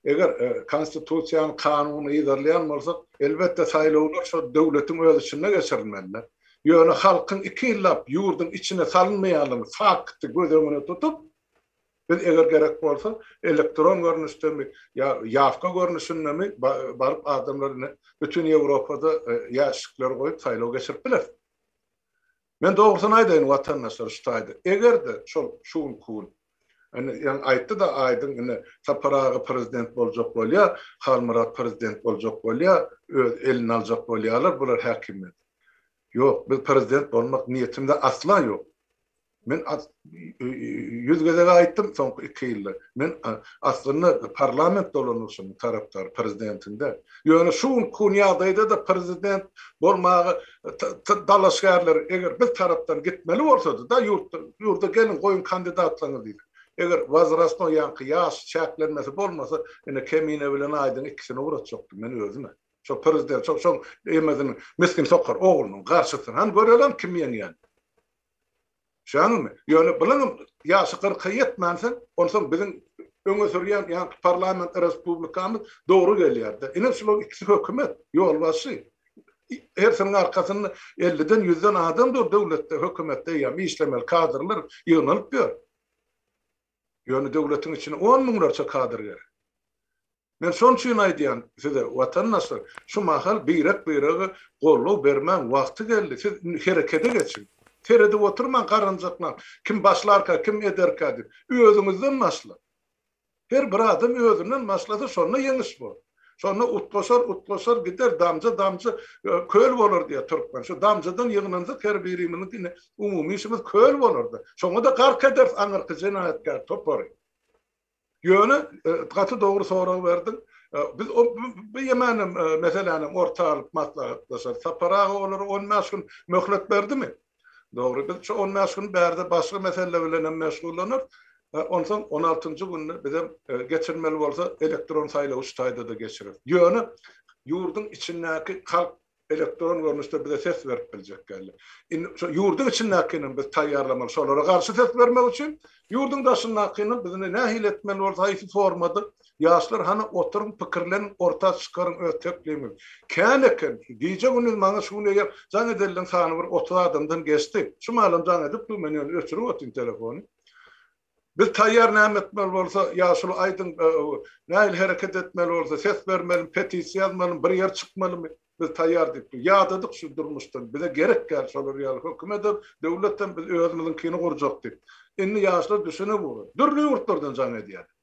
eger konstitusiýany, kanuny yzarlaýan bolsak, elbetde saýlawlar şol döwletiň öz içinde geçirilmelidir. Ýöne halkyň iki ýyllap ýurduň içine salynmaýanlygyny fakty göz öňüne tutup, biz eger gerek bolsa elektron görnüşdemi ýa ýawka görnüşindemi baryp adamlar ine bütin Ýewropada ýaşikleri goýup saýlaw geçirip bileris. Men dogrusyny aýdaýyn watandaşlar şu taýda eger-de şol şu günki gün indi ýaňy aýtdy-da Aýdyň indi Sapar aga prezident boljak bolýa, Halmyrat prezident boljak bolýa, öz eline aljak bolýalar bular häkimiýeti. Ýok, biz prezident bolmak niýetimde asla ýok. Men 100 gezek aýtdym soňky 2 ýylda. Men aslynda parlament dolanyşynyň tarapdary, prezidentiň däl. Ýöne şu günki gün ýagdaýda-da prezident bolmaga dalaşgärler eger biz tarapdan gitmeli bolsady-da ýurtda, ýurda geliň goýuň kandidatlaryňyzy diýip. Eger wozrastnoý ýaňky ýaş çäklenmesi bolmasa, ine Kemine bilen Aýdyň ikisini ugratjakdym men özüm-ä. Şo prezident, şo şoň emesiniň misgin sokar oglunyň garşysyna. Hany göreliň kim ýeňýän. Düşýäňizmi? Ýöne bulaňam ýaşy kyrka ýetmänsoň, onsoň biziň öňe sürýän ýaňky parlament respublikamyz dogry gelýär-de. Ine şularyň ikisi hökümet, ýolbaşçy. Hersiniň arkasynda elliden, ýüzden adam dur döwletde, hökümetde eýýäm işlemeli kadrlar ýygnalyp ýör. Ýöne döwletiň içine on müňlerçe kadr gerek. Men şonuň üçin aýdýan size, watandaşlar, şu mahal birek-birege goldaw bermäň wagty geldi. Siz indi herekete geçiň. Seredip oturmaň garanjaklap, kim başlarka, kim ederkä diýip. Özüňizden başlaň. Her bir adam özünden başlasa şonda ýeňiş bor. Şonda utgaşar, utgaşar gider, damja-damja köl bolar diýýär türkmen. Şu damjadan ýygnansak her birimiziň ine umumy işimiz köl bolar-da. Şoňa-da gark ederis aňyrky jenaýatkär topary. Ýöne gaty dogry sorag berdiň. Biz o bu ýemänem meselänem orta alyp maslahatlaşarys. Sapar aga olara on bäş gün möhlet berdimi? Dogry, biz şu on bäş gün bärde başga mesele bilen hem meşgullanarys. Onsoň on altynjy günde bizem geçirmeli bolsa elektron saýlawy şu taýda-da geçireris. Ýöne ýurduň içindäki halk. Elektron görnüşde bize ses berip biljek geldi. Indi şu ýurduň içindäkinem biz taýýarlamaly, şolara garşy ses bermek üçin, ýurduň daşyndakynam biz indi nähili etmeli bolsa, haýsy formada, ýaşlar hany oturyň, pikirleniň, orta çykaryň öz teklibiňizi. Kän eken, gije-gündiz maňa şu gün eýýäm jaň edenleň sany bir 30 adamdan geçdi. Şu mahalam jaň edip dur, men ýöne öçürip otyryn telefony. Biz taýýar näme etmeli bolsa ýaşuly aýdyň nähili hereket etmeli bolsa ses bermelimi petisiýa ýazmalymy bir ýer çykmalymy biz taýýar diýip ýadadyk şu durmuşdan bize gerek däl şolar ýaly hökümetem döwletem biz özümiziňkini gurjak diýip indi ýaşlar düşünip ugrady dürli ýurtlardan jaň edýärler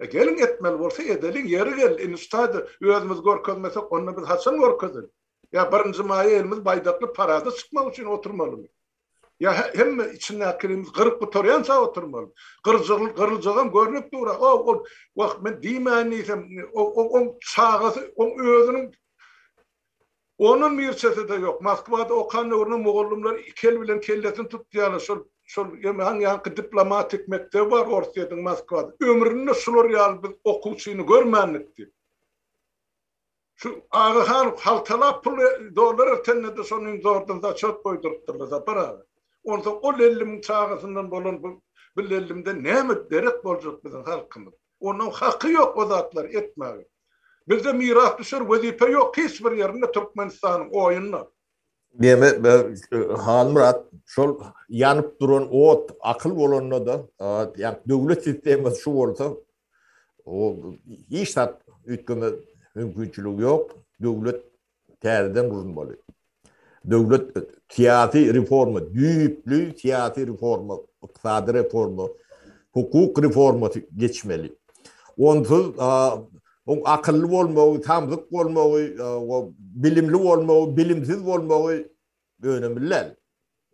e geliň etmeli bolsa edeliň ýeri geldi indi şu taýda özümizi görkezmesek onda biz haçan görkezeli ýa birinji maýa elimiz baýdakly parada çykmak üçin oturmalymy Ýa hemme içindäkilerimiz gyryp gutarýança oturmaly. Gyrjyl, gyryljagam görnüp dur. O, ol, wah, men diýmäýin diýsem, o, o, oň çagasy, oň özüniň ondan birçesi-de ýok. Moskwada okan döwründe mugallymlar iki el bilen kellesini tutýarlar. Şol, şol ýaňky ýaňky diplomatik mekdebi bar Orsýetiň Moskwada. Ömründe şular ýaly biz okuwçyny görmändik diýip. Şu Agahan haltalap pul dollar ertende-de şonuň zordan zaçot goýdurypdyrlar Sapar aga. Onsoň o lellimiň çagasyndan bolan bu bu lellimden näme derek boljak biziň halkymyz. Onuň haky ýok o zatlary etmäge. Bizde mirasdüşer wezipe ýok hiç bir ýerinde Türkmenistanyň oýunda. Neme Halmyrat şol ýanyp duran ot akyl bolanda-da ýa döwlet sistemasy şu bolsa o hiç zat üýtgeme mümkinçiligi ýok. Döwlet täzeden gurulmaly. Döwlet syýasy reforma, düýpli syýasy reforma, ykdysady reforma, hukuk reformasy geçmeli. Onsuz oň akylly bolmagy, samsyk bolmagy, bilimli bolmagy, bilimsiz bolmagy önemli däl.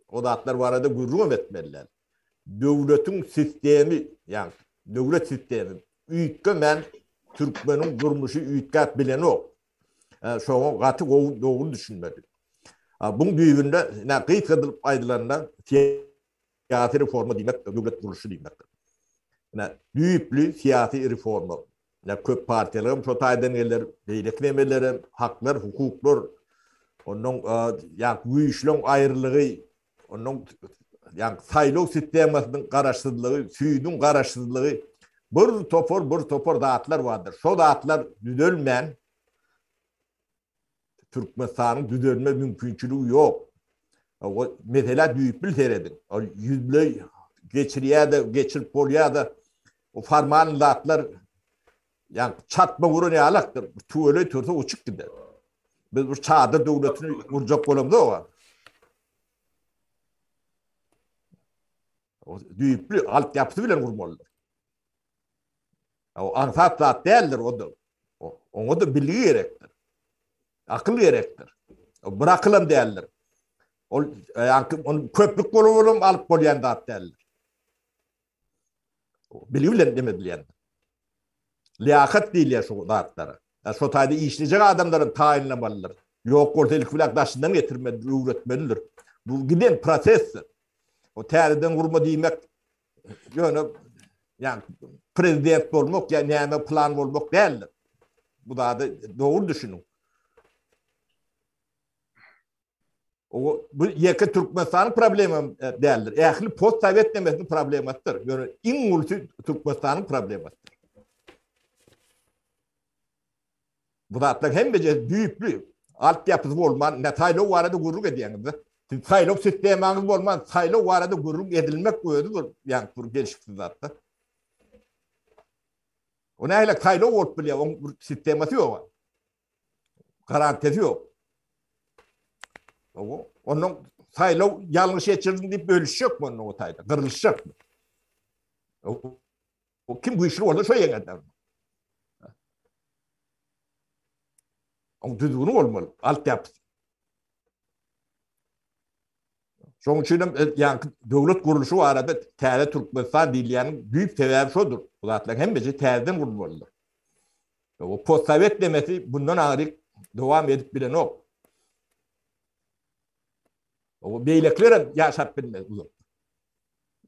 O zatlar barada gürrüňem etmeli däl. Döwletiň sistemi, ýagny döwlet sistemi üýtgemän türkmeniň durmuşy üýtgäp bilenok. Şoňa gaty gowy dogry düşünmeli. Buň düýbünde ine gysgadylyp aýdylanda syýasy reforma diýmek döwlet gurluşy diýmekdir. Ine düýpli syýasy reforma. Ine köp partiýalar hem şo taýdan geler, beýleki nemeler hem haklar, hukuklar, ondan ýa güýçleň aýrylygy, ondan ýa saýlaw sistemasynyň garaşsyzlygy, süýdüň garaşsyzlygy bir topar bir topar zatlar bardyr. Şo zatlar düzelmän Türkmenistanyň düzelme mümkinçiligi ýok. O meselä düýpli serediň. Ol ýüzleý geçirýär-de, geçirip bolýar-da, o formal zatlar ýa çatma guran ýalakdyr. Tüweleý tursa uçup gider. Biz bir çadyr döwletini gurjak bolamzok. O düýpli altyapysy bilen gurmalydyr. O aňsat zat däldir o da. Oňa da bilgi gerekdir. Akyl gerekdir. O bir akylam däldir. Ol ýa ony köplük bolup olam alyp bolýan zat däldir. Bilgi bilen dem edilýän. Liýakat diýilýär şu zatlara. Şo taýda işlejek adamlary taýynlamalydyr. Ýok bolsa ilki bilen daşyndan getirmelidir, öwretmelidir. Bu giden prosesdir. O täzeden gurma diýmek ýöne ýa prezident bolmak ýa näme plan bolmak däldir. Bu zady dogry düşüniň. O bu ýeke Türkmenistanyň problemi e, däldir. Ähli post-sowet nemesiniň problemasydyr. Ýöne iň ulusy Türkmenistanyň problemasydyr. Bu zatlar hemmeje düýpli altyapysy bolman, ne saýlaw barada gürrüň edýäňiz-de. Siz saýlaw sistemaňyz bolman, saýlaw barada gürrüň edilmek özi bir ýa bir gelşiksiz zatda. O nähili saýlaw bolup bilýär, oň bir sistemasy ýok. Garantiýasy ýok. Owo, ondan saýlaw ýalňyş geçirdiň diýip bölüşjek mi onda o taýda, gyrylyşjakmy? O kim güýçli bolsa şo ýeňer. Oň düzgüni bolmaly, altyapysy. Şonuň üçin hem e, ýaňky döwlet gurluşy barada täze Türkmenistan diýilýäniň düýp sebäbi şodur. Bu zatlaryň hemmesi täzeden gurulmalydyr. O postsowet demesi bundan aňryk dowam edip bilenok. O beýlekiler hem ýaşap bilmez uzak.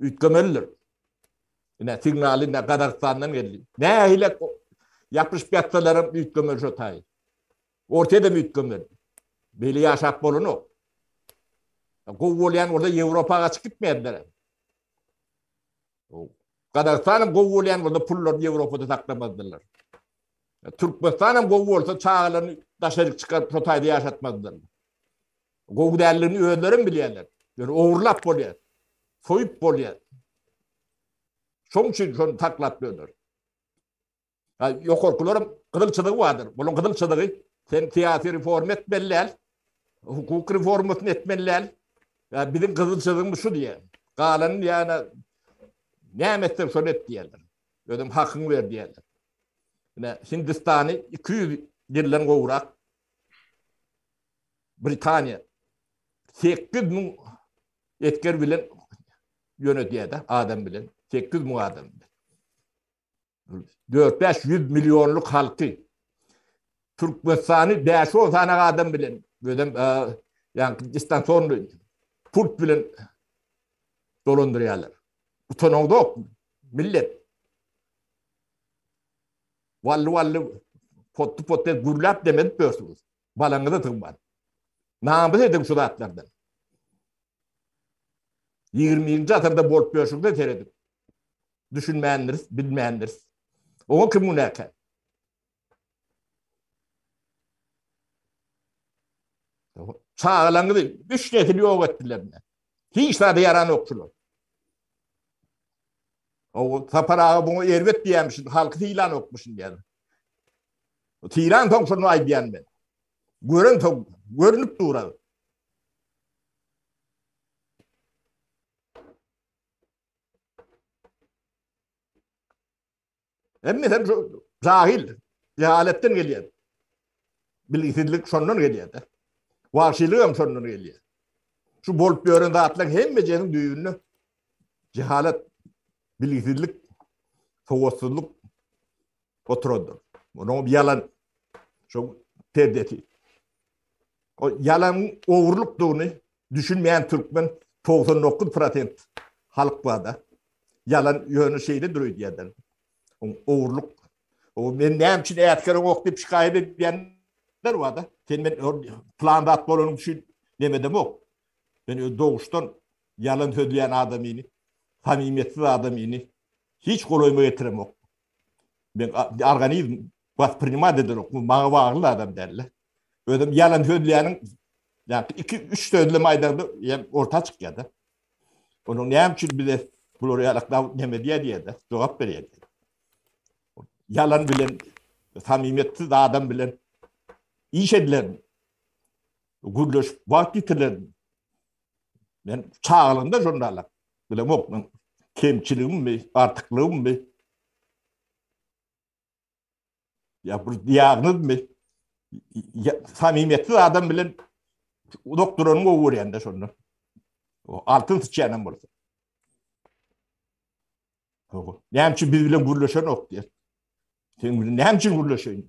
Üýtgemelidir. Ine signaly ine Gazagystandan geldi. Nähili ýapyşyp ýatsalar hem üýtgemeli şo taýy. Ortada hem üýtgemeli. Beýle ýaşap bolanok. Gowy bolýan bolsa Ýewropa gaçyp gitmezdiler. Gazagystan hem gowy bolýan bolsa pullaryny Ýewropada saklamazdylar. Türkmenistan hem gowy bolsa çagalaryny daşaryk çykaryp şo taýda ýaşatmazdylar. Gowy däldigini özleri hem bilýärler. Ýöne ogurlap bolýar. Soýup bolýar. Şoň üçin şony saklap ýörler. Ha, ýokarkylaryň gyzyl çyzygy bardyr. Bularyň gyzyl çyzygy sen syýasy reforma etmeli däl, hukuk reformasyny etmeli däl. Ýa biziň gyzyl çyzygymyz şu diýýär. Galanyny ýa-da näme etseň şony et diýýärler. Özem hakyňy ber diýýärler. Ine, Hindistany 200 ýyldan gowrak Britaniýa 8000 esger bilen ýönedýär-de, adam bilen, 8000 adam bilen. Dört-bäş ýüz millionlyk halky Türkmenistany bäş-on sany adam bilen, özem ýaňky distansionny pult bilen dolandyrýarlar. Utanaňzokmy, millet? Wally-wally, potdy-potdy gürläp demedip ýörsüňiz. Balaňyza sygman. Namys ediň şu zatlardan. Ýigriminji asyrda bolup ýörşüňize serediň. Düşünmändiris, bilmändiris. Oňa kim günäkär? Çagalaryňyzy üç nesil ýok etdiler. Hiç zada ýaranok şular. O Sapar aga buňa erbet diýýärmişin, halky sylanokmyşyn diýýär. Sylan soň şony aýdýan men. Gören soň görünip dur. Hemmesi şu jahil, cehaletden gelýär. Bilgisizlik şondan gelýär-de. Wagşylyk hem şondan gelýär. Şu bolup ýören zatlaryň hemmesiniň düýbünde cehalet, bilgisizlik, sowatsyzlyk oturandyr. Onuň ýalan şu perdesi. O ýalanyň ogurlykdygyny düşünmeýän türkmen 99 prosent halk barda. Ýalan ýöne şeýledir öýdýärler. Ogurlyk. O men näme üçin äsgeremok diýip şikaýat edýänler barda. Sen men plan zat bolanyň üçin neme edemok. Men öz doguşdan ýalan sözleýän adamyny, samimiýetsiz adamyny hiç golaýyma getiremok. Men organizm wasprinimat edenok. Bu maňa bagly adam däl-de. Özüm ýalan sözleýäniň ýa iki üç sözlem aýdanda ýa orta çykýar-da. Onuň näme üçin bize bular ýalak daw neme diýýär diýýär-de, jogap berýär. Ýalan bilen samimiýetsiz adam bilen iş edilen, gürleşip wagt ýitirilen. Men çagalygymda şonda alak. Bilemok, men kemçiligimmi, artyklygymmy? Ya bir diagnozmy? Samimiyetsiz adam bilen uzak duranyň gowy görýän-de şonda. O altyn syçýanam bolsa. Näme üçin biz bilen gürleşenok diýer. Sen bilen näme üçin gürleşeýin?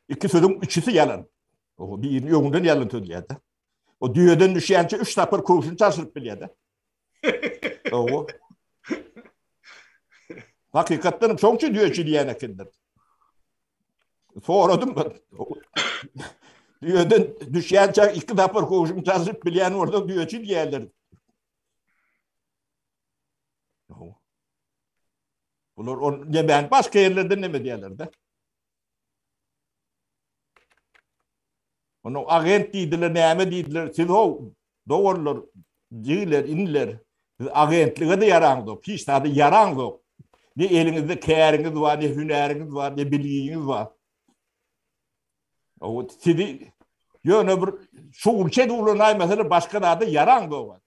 Iki sözüň üçüsi ýalan. O birini öňünden ýalan sözleýär-de. O düýeden düşýänçe üç sapar köwşüni çalşyryp bilýär-de. Owo. Hakykatdan şoň üçin düýeçi diýen ekenler. Soradym. Düýeden düşýänçe iki sapar köwşüni çalşyryp bilýän bolsa düýeçi diýerler. Bular on demän başga ýerlerden neme diýerler-de. Onu agent diýdiler, näme diýdiler? Siz ho doganlar, jigiler, iniler, siz agentlige-de ýaraňzok, hiç zada ýaraňzok. Ne eliňizde käriňiz bar, ne hünäriňiz bar, ne bilgiňiz bar. O sizi ýöne bir şugulça edip ulanaýmasalar başga zada ýaraňzok.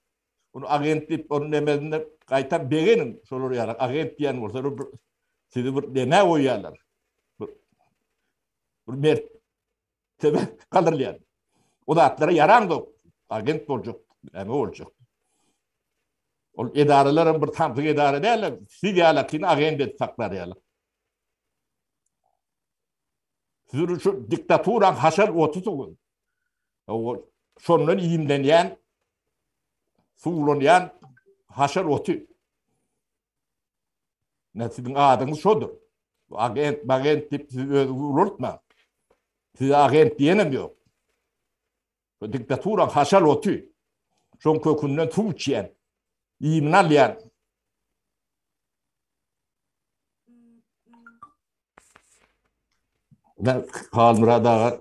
Ony agent diýip, onuň nemesinde gaýtam begeniň, şolar ýaly agent diýen bolsalar bir sizi bir nemä goýýarlar. Bir, bir mertebe galdyrylýar. O zatlara ýaraňzok. Agent boljak, näme boljak. Ol edaralar hem bir samsyk edara däl, siz ýalakyny agent edip saklar ýaly. Siz şu diktaturaň haşal otusyňyz. Şondan iýimlenýän Suwlanýan haşal oty. Ne siziň adyňyz şodur. Agent, magent diýip siz özüňizi ulaltmaň. Size agent diýenem ýok. Bu diktaturaň haşal oty. Şoň kökünden suw içýän, iýmini alýan. Ben Halmyrat aga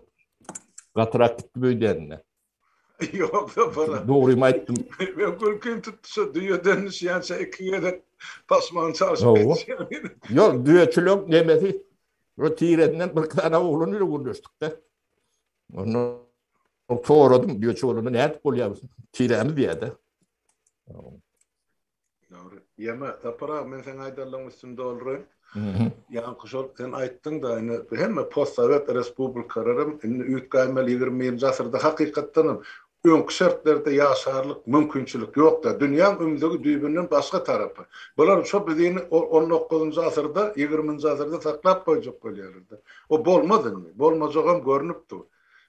gatyrak gitdi öýdänine. Ýok, Sapar. Dogrymy aýtdym. Men gülkim tutdy şu düýeden düşýänçä iki gezek paşmagyny çalşyp geçýän. Ýok, düýeçileň nemesi o tiresinden bir tane oglan ile gürleşdik-de. Onda soradym, düýeçi bolanda nädip bolýar? Tirämiz diýýär-de. Dogry. Ýeme, Sapar aga, men seň aýdanlaryň üstüni dolduraýyn. Ýaňky şol sen aýtdyň-da, indi hemme postsowet respublikalaram indi üýtgäýmeli 21-nji asyrda hakykatdan hem öňki şertlerde ýaşarlyk mümkinçilik ýok-da. Dünýäň ümzügi düýbünden başga tarapa. Bular şo bizini on dokuzynjy asyrda, ýigriminji asyrda saklap goýjak bolýarlar-da. O bolmaz indi. Bolmajagam görnüp dur.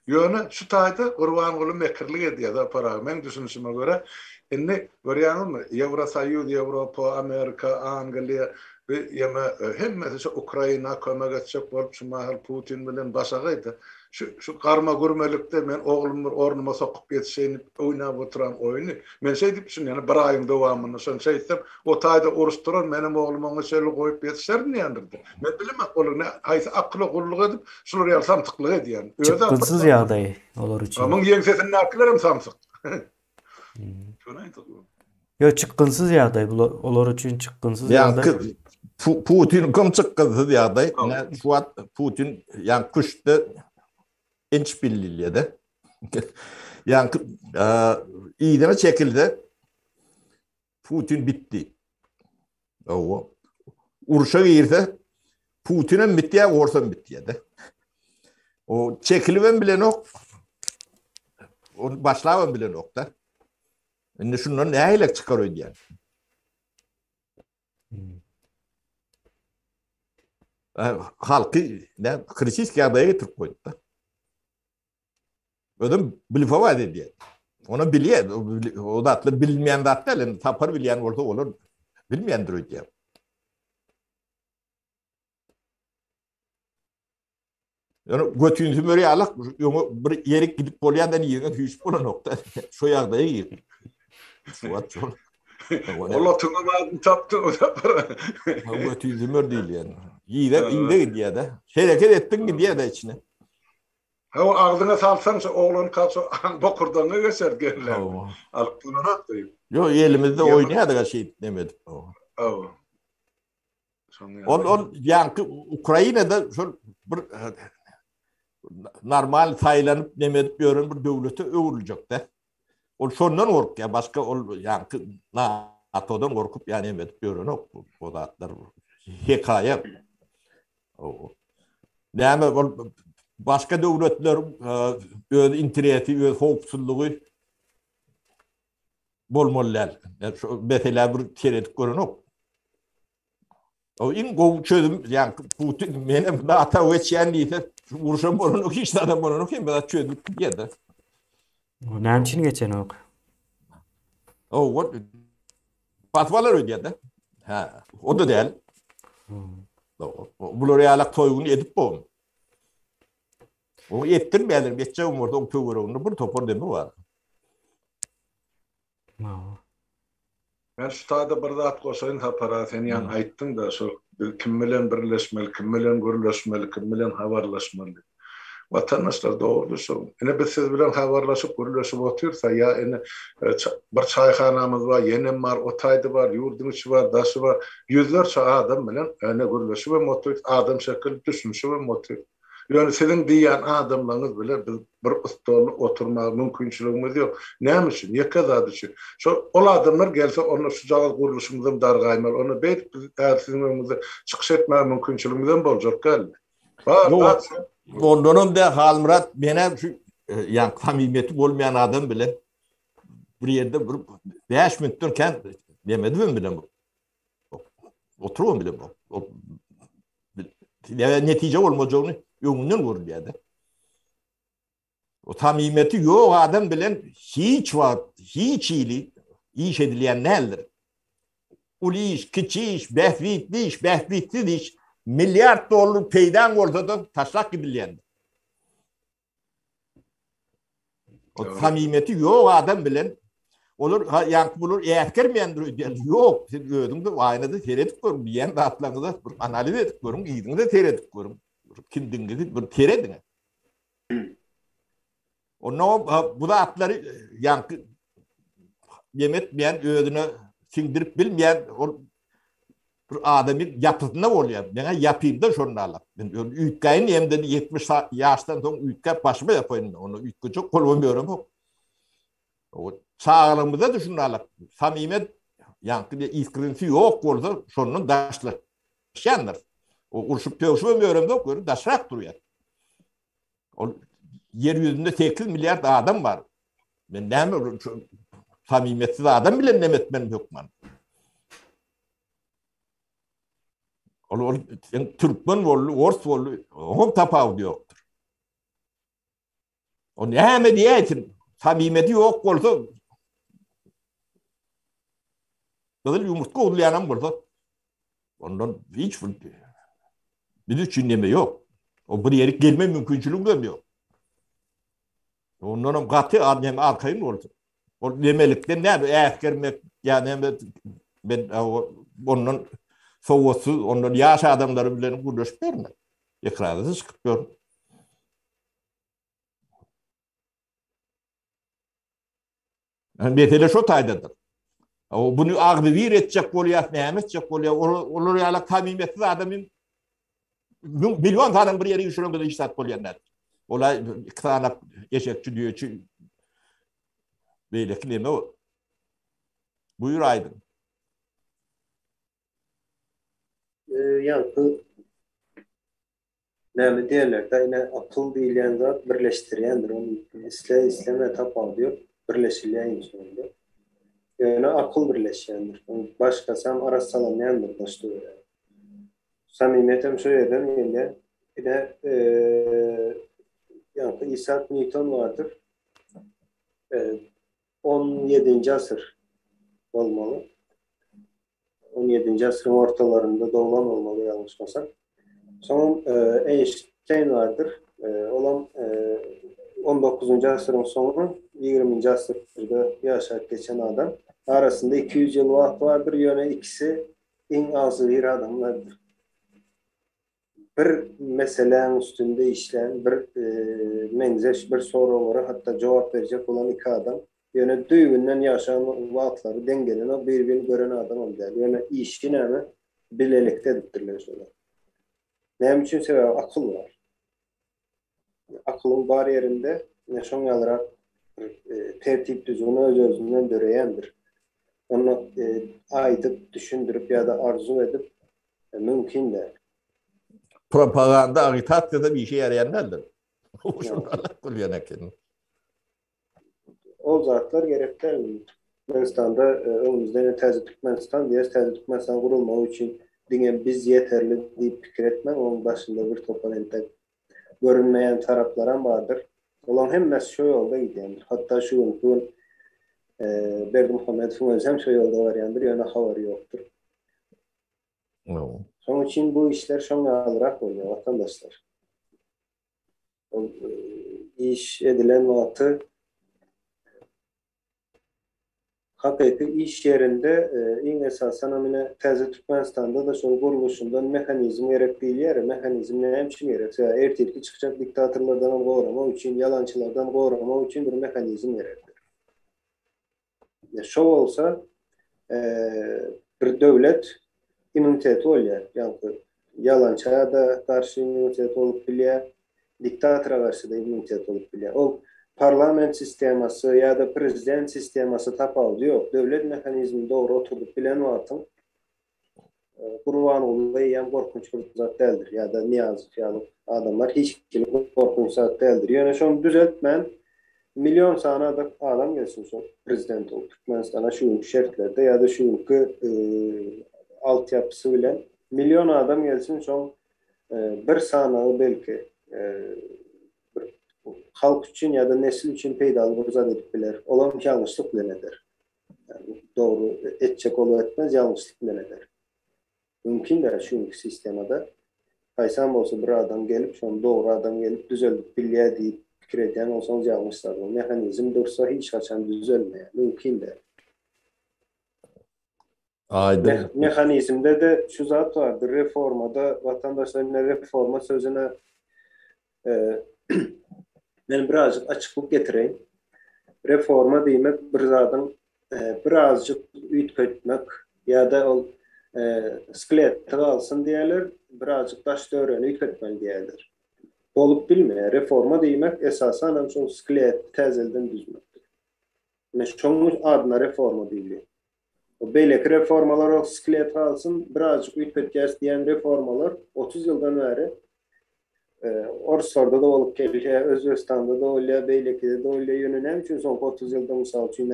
Ýöne şu taýda Gurbanguly mekirlik edýär Sapar aga, meň düşünişime görä. Indi görýäňizmi, Ýewrosoýuz, Ýewropa, Amerika, Angliýa bi ýeme hemmesi şu Ukraina kömek etjek bolup şu mahal Putin bilen başagaýda. Şu şu garma-gürmelikde men oglumy bir ornuma sokup ýetişeýin diýip oýnap oturan oýny. Men şeý diýip düşünýän, bir aýyň dowamynda şony şeýtsem, o taýda uruş durar, menem oglumy oňa çenli goýup ýetişerin diýendir-de. Men bilemok olar ne haýsy akyla gulluk edip şular ýaly samsyklyk edýän. Özi Çykgynsyz ýagdaý olar üçin. Muň ýeňsesindäkiler hem samsyk. Şony aýtjak. Ýok çykgynsyz ýagdaý bular olar üçin çykgynsyz ýagdaý. Ýaňky Putin kim çykgynsyz ýagdaý. Ine şu wagt Putin ýaňky küştde inç billilýede. Ýaňky yzyna çekilse Putin bitdi. Owa. Urşa girse Putin hem bitýär, Ors hem bitýär-de. O çekilip hem bilenok. O başlap hem bilenok-da. Indi şundan nähili çykar öýdýän? Hmm. Halky ne krisis ýagdaýa getirip goýdy-da. Özüm blifowat edýär. Ona bilýär. O zatlar bilinmeýän zat däl. Indi tapar bilýän bolsa olar bilmeýändir öýdýän. Ýöne götün sümür ýalak öňe bir ýerik gidip bolýandan ýeriňe süýşüp bolanok-da. Şo ýagdaýa girdi. Şu wagt şol. Ol otuňa badyny tapdy o sapar. Götün sümür diýilýän. Ýere ýere gidýär-de. Hereket etdiň gidýär-de içine. Hawa agzyňa salsaň şo oglan kalsa bokurdagyňa geçer gelin. Alyp bolanok diýip. Ýok elimizde oýnaýardyk şeýdip neme edip. Hawa. Ol ol ýaňky Ukrainada şol bir normal saýlanyp neme edip ýören bir döwlete öwrüljekde. Ol şondan gorkýar, başga ol ýaňky NATO-dan gorkup ýa neme edip ýörenok bu zatlar. Hekaýa. Näme ol başga döwletler öz interesi, öz howpsuzlygy bolmaly däl. Şu meselä bir seredip görenok. O iň gowy çözüm, ýa Putin menem NATO geçýän diýse, urşam bolanok, hiç zadam bolanok, hemme zat çözülip gidýär-de. O näme üçin geçenok? O, basyp alar öýdýär-de. Hä, o-da däl. Bular ýalak toýuny edip boň. O etdirmeýärler, etjegem bolsa oň töwereginde bir topar demi bar. Men şu taýda bir zat goşaýyn Sapar aga, sen ýaňy aýtdyň-da, şol biz kim bilen birleşmeli, kim bilen gürleşmeli, kim bilen habarlaşmaly. Watandaşlar dogry şol. Ine biz siz bilen habarlaşyp, gürleşip otyrsa, ýa ine bir çaýhanamyz bar, ýenem bar, o taýda bar, ýurduň içi bar, daşy bar. Ýüzlerçe adam bilen ine gürleşibem otyrys, adam şekilli düşünişibem otyrys. Ýöne siziň diýýän adamlaryňyz bilen biz bir stolda oturmaga mümkinçiligimiz ýok. Näme üçin? Ýeke zat üçin. Şol ol adamlar gelse onda şujagaz gurluşymyzam dargaýmaly. Onda beýdip biz häzir siziň öňüňizde çykyş etmäge mümkinçiligimizem boljak däldi. Bar zat şol. Ondanam dä Halmyrat menem şu ýa samimiýeti bolmaýan adam bilen bir ýerde bir 5 minutdan kän demedimem bilen. Oturybam bilemok. Netije bolmajagyny öňünden görülýär-de. O samimiýeti ýok adam bilen hiç wagt, hiç hili iş edilýän däldir. Uly iş, kiçi iş, bähbitli iş, bähbitsiz iş, milliard dollar peýdaň bolsa-da taşlap gidilýändir. O samimiýeti ýok adam bilen olar ýaňky bular äsgermeýändir öýdýän. Ýok, siz özüňiz aýnada seredip görüň, diýen zatlaryňyza bir analiz edip görüň, yzyňyza seredip görüň. Kimdigiňizi bir serediň. Onda bu zatlary ýaňky ýemetmeýän, özüne siňdirip bilmeýän ol bir adamyň ýapysynda bolýar. Meňä ýapymda şonda alak. Men üýtgäýin diýemde 70 ýaşdan soň üýtgäp başyma ýapaýyn. Onda üýtgejek bolubam ýöremok. O çagalygymyzda da şunda alak. Samymet ýaňky bir iskrinsi ýok bolsa şondan daşlaşýandyr. O urşup döwşübem ýöremzok, ýöne daşrak durýar. Ol ýer ýüzünde 8 milliard adam bar. Men näme samimiýetsiz adam bilen näme etmeli hökman? Ol ol sen türkmen boldy, ors boldy, oňam tapawudy ýokdur. O näme diýäýsin? Samimiýeti ýok bolsa gyzyl ýumurtga urulýanam bolsa ondan hiç bir biz üçin neme ýok. O bir ýere gelme mümkinçiligi hem ýok. Ondan hem gaty neme arkaýyn bolsun. Ol nemelikden näme äsgermek ýa näme men ondan sowatsyz, ondan ýaş adamlary bilen gürleşip berme. Ekrana çykyp ýör. Mesele şo taýdadyr. O bunu agzybir etjek bolýar, näme etjek bolýar? Olar ýaly samimiýetsiz adamyň million sanyň bir ýere üýşüren hiç zat bolýan däl. Ola iki sany eşekçi, düýeçi beýleki neme o? Buýur aýdyň. Ýaňky Näme diýerler-dä, ine, akyl diýilýän zat birleşdirýändir, ony isle, isleme tapawudy ýok, birleşilýär iň soňunda. Ýöne akyl birleşýändir, başgasam arassalanýandyr daş-töweregi. Samimiýetem şo ýerden gelýär. Ine, ýaňky Isak Nýuton bardyr. On ýedinji asyr bolmaly. On ýedinji asyryň ortalarynda doglan bolmaly ýalňyşmasam. Soňam Eýnşteýn bardyr. Olam on dokuzynjy asyryň soňy, ýigriminji asyrda ýaşap geçen adam. Arasynda 200 ýyl wagt bardyr, ýöne ikisi iň agzybir adamlardyr. Bir meseläň üstünde işlän, bir meňzeş bir soraglara hatda jogap berjek bolan iki adam. Ýöne düýbünden ýaşan wagtlary deň gelenok, bir-birini gören adamam däl. Ýöne işi näme, bilelikde edipdirler şolar. Näme üçin? Sebäbi akyl bar. Akylyň bar ýerinde ine şoň ýalyrak bir tertip-düzgün öz-özünden döreýändir. Ony aýdyp, düşündirip ýa-da arzuw edip mümkin däl. Propaganda, agitasiýa-da bir işe ýaraýan däldir. Şuny alak bolýan eken. Ol zatlar gerek däl. Türkmenistanda öňümizde ine täze Türkmenistan diýýäs. Täze Türkmenistan gurulmagy üçin diňe biz ýeterli diýip pikir etmäň. Onuň daşynda bir topar entek görünmeýän taraplaram bardyr. Olaryň hemmesi şo ýolda gidýändir. Hatda şu günki gün Berdimuhamedowyň özi hem şo ýolda barýandyr, ýöne habary ýokdur. Şonuň üçin bu işler şoň ýalyrak bolýar, watandaşlar. Ol iş edilen wagty hakyky iş ýerinde iň esasanam ine täze Türkmenistanda-da şol gurluşyndan mehanizm gerek diýilýär. Mehanizm näme üçin gerek? Sebäbi ertirki çykjak diktatorlardanam goramak üçin, ýalançylardan goramak üçin bir mehanizm gerekdir. Şo bolsa bir döwlet immuniteti bolýar. Ýagny ýalança-da garşy immunitet bolup bilýär, diktatora garşy-da immunitet bolup bilýär. Ol parlament sistemasy ýa-da prezident sistemasy tapawudy ýok. Döwlet mehanizmini dogry oturdyp bilen wagtyň Gurbanguly eýýäm gorkunç bir zat däldir ýa-da Nyýazow ýaly adamlar hiç hili gorkunç zat däldir. Ýöne şony düzeltmän million sany adam gelsin şol prezident bolup Türkmenistana şu günki şertlerde ýa-da şu günki altyapysy bilen million adam gelsin şoň bir sanagy belki bir halk üçin ýa-da nesil üçin peýdaly bir zat edip biler. Olam ýalňyşlyk bilen eder. Dogry etjek bolup etmez, ýalňyşlyk bilen eder. Mümkin däl şu günki sistemada haýsam bolsa bir adam gelip, şony dogry adam gelip düzeldip bilýär diýip. pikir edýän bolsaňyz ýalňyşsaňyz. Mehanizm dursa hiç haçan düzelmeýär. Mümkin däl. Aýdyň. Mehanizmde-de şu zat bardyr, reformada watandaşlar indi reforma sözüne men birazjyk açyklyk getireýin. Reforma diýmek bir zadyň birazjyk üýtgetmek ýa-da ol skeletde galsyn diýerler, birazjyk daş-töweregini üýtgetmeli diýerler. Bolup bilmeýär. Reforma diýmek esasanam şol skeleti täzelden düzmekdir. Ine şonuň adyna reforma diýilýär. O beýleki reformalar o skelet galsyn, birazjyk üýtgetýäs diýen reformalar 30 ýyldan bäri e, orslarda-da bolup gelýär, Özbegistanda-da bolýar, beýlekide-de bolýar. Ýöne näme üçin soňky 30 ýylda mysal üçin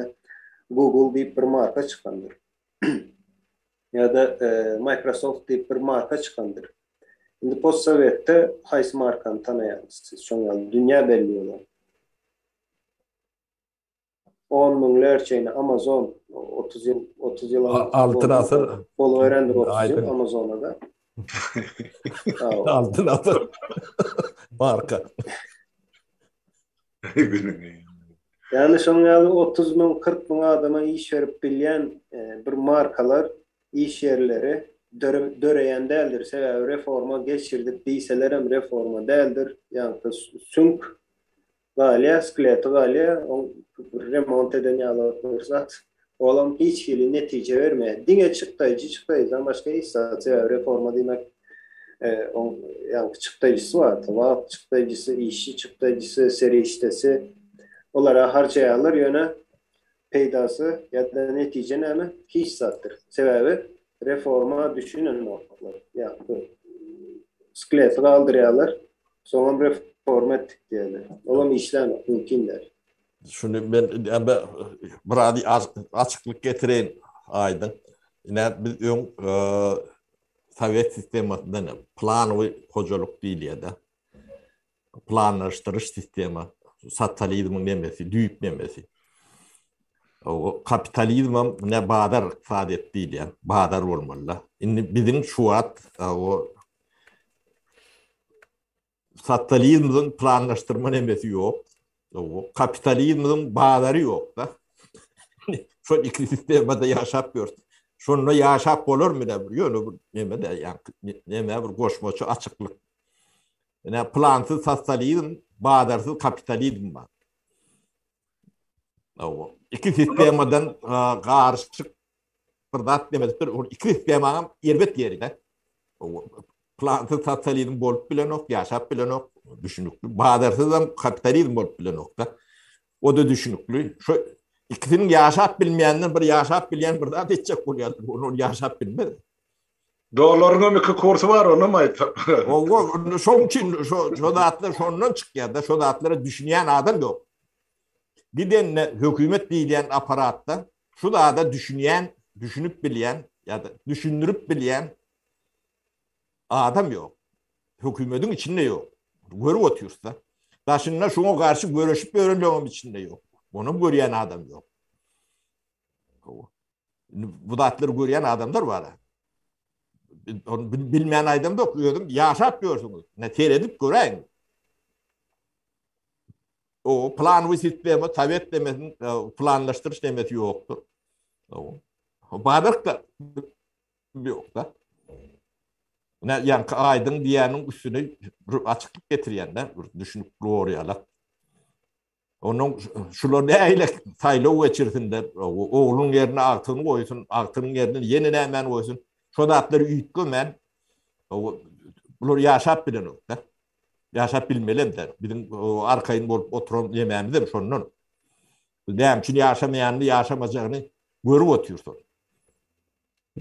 Google diýip bir marka çykandyr? Ýa-da e, Microsoft diýip bir marka çykandyr. Indi postsowetde haýsy markany tanaýaňyz siz? Şoň ýaly dünýä belli bolan. On müňlerçe ine Amazon 30 ýyl 30 ýyl Altyn asyr boluberendir 30 ýyl Amazona-da. Altyn asyr marka. Ýagny şonuň ýaly 30 müň, 40 müň adama iş berip bilýän e, bir markalar, iş ýerleri döreýän däldir. Sebäbi reforma geçirdik diýselerem reforma däldir. Ýagny süňk Galýar, skeleti galýar, oň remont eden ýaly bir zat. Olam hiç hili netije bermeýär. Diňe çykdaýjy, çykdaýjydan başga hiç zat. Sebäbi reforma diýmek, oň ýaňky çykdaýjysy bar. Wagt çykdaýjysy, işçi çykdaýjysy, serişdesi. Olara harjaýarlar, ýöne peýdasy ýa-da netije näme? Hiç zatdyr. Sebäbi reforma düşünenoklar. Ýa-da skeleti galdyrýarlar, Soňam reforma etdik diýerler. Olam işlänok, mümkin däl. Şuny men biraz açyklyk getireýin Aýdyň. Ine biz öň sowet sistemasynda planowy hojalyk diýilýär-de. Planlaşdyryş sistema, sosializmiň nemesi, düýp nemesi. O kapitalizmem ne bazar ykdysadyýet diýilýär. Bazar bolmaly-da. Indi biziň şu wagt o Sosializmiň planlaşdyrma nemesi ýok. Kapitalizmiň bazary ýok-da. Şol iki sistemada ýaşap ýörüs. Şonda ýaşap bolarmy da bir ýöne bir neme de ýa neme bir goşmaça açyklyk. Ine plansyz sosializm, bazarsyz kapitalizm bar. Iki sistemadan garyşyk bir zat demezdir. Ol iki sistemanyň erbet ýeri-de. Plansyz sosializm bolup bilenok, ýaşap bilenok, düşünikli. Bazarsyz hem kapitalizm bolup bilenok-da. O-da düşünikli. Şu ikisiniň ýaşap bilmeýänden bir ýaşap bilýän bir zat etjek bolýarlar. Ol ol ýaşap bilmez. Dollaryň hem iki kursy bar, onam aýtsak. Owa, şoň üçin şo şo zatlar şondan çykýar-da, şo zatlara düşünýän adam ýok. Gidende hökümet diýilýän apparatda şu zada düşünýän, düşünip bilýän ýa-da düşündirip bilýän adam ýok. Hökümediň içinde ýok. Görüp otyrys-da. Daşynda şoňa garşy göreşip ýörenleriň içinde ýok. Onam görýän adam ýok. Indi bu zatlary görýän adamlar bar. Onu bilmän aýdam ýok, özüm ýaşap ýörsüňiz. Ne seredip göräýiň. O planwy sistema, sowet demesiniň e, planlaşdyryş demesi ýokdur. O Bazar da ýok da. Ne ýaňky aýdyň diýýäniň üstüne bir açyklyk getirýän-de, bir düşünikli bolýarlar. Onuň şular nähili saýlaw geçirsin-de, ogluň ýerine agtygyny goýsun, agtygynyň ýerine ýene nämäni goýsun, şo zatlar üýtgemän, bular ýaşap bilenok-da. Ýaşap bilmelem däl. Biziň arkaýyn bolup oturan nemämizem şondan. Biz näme üçin ýaşamaýanyny, ýaşamajagyny görüp otyrys.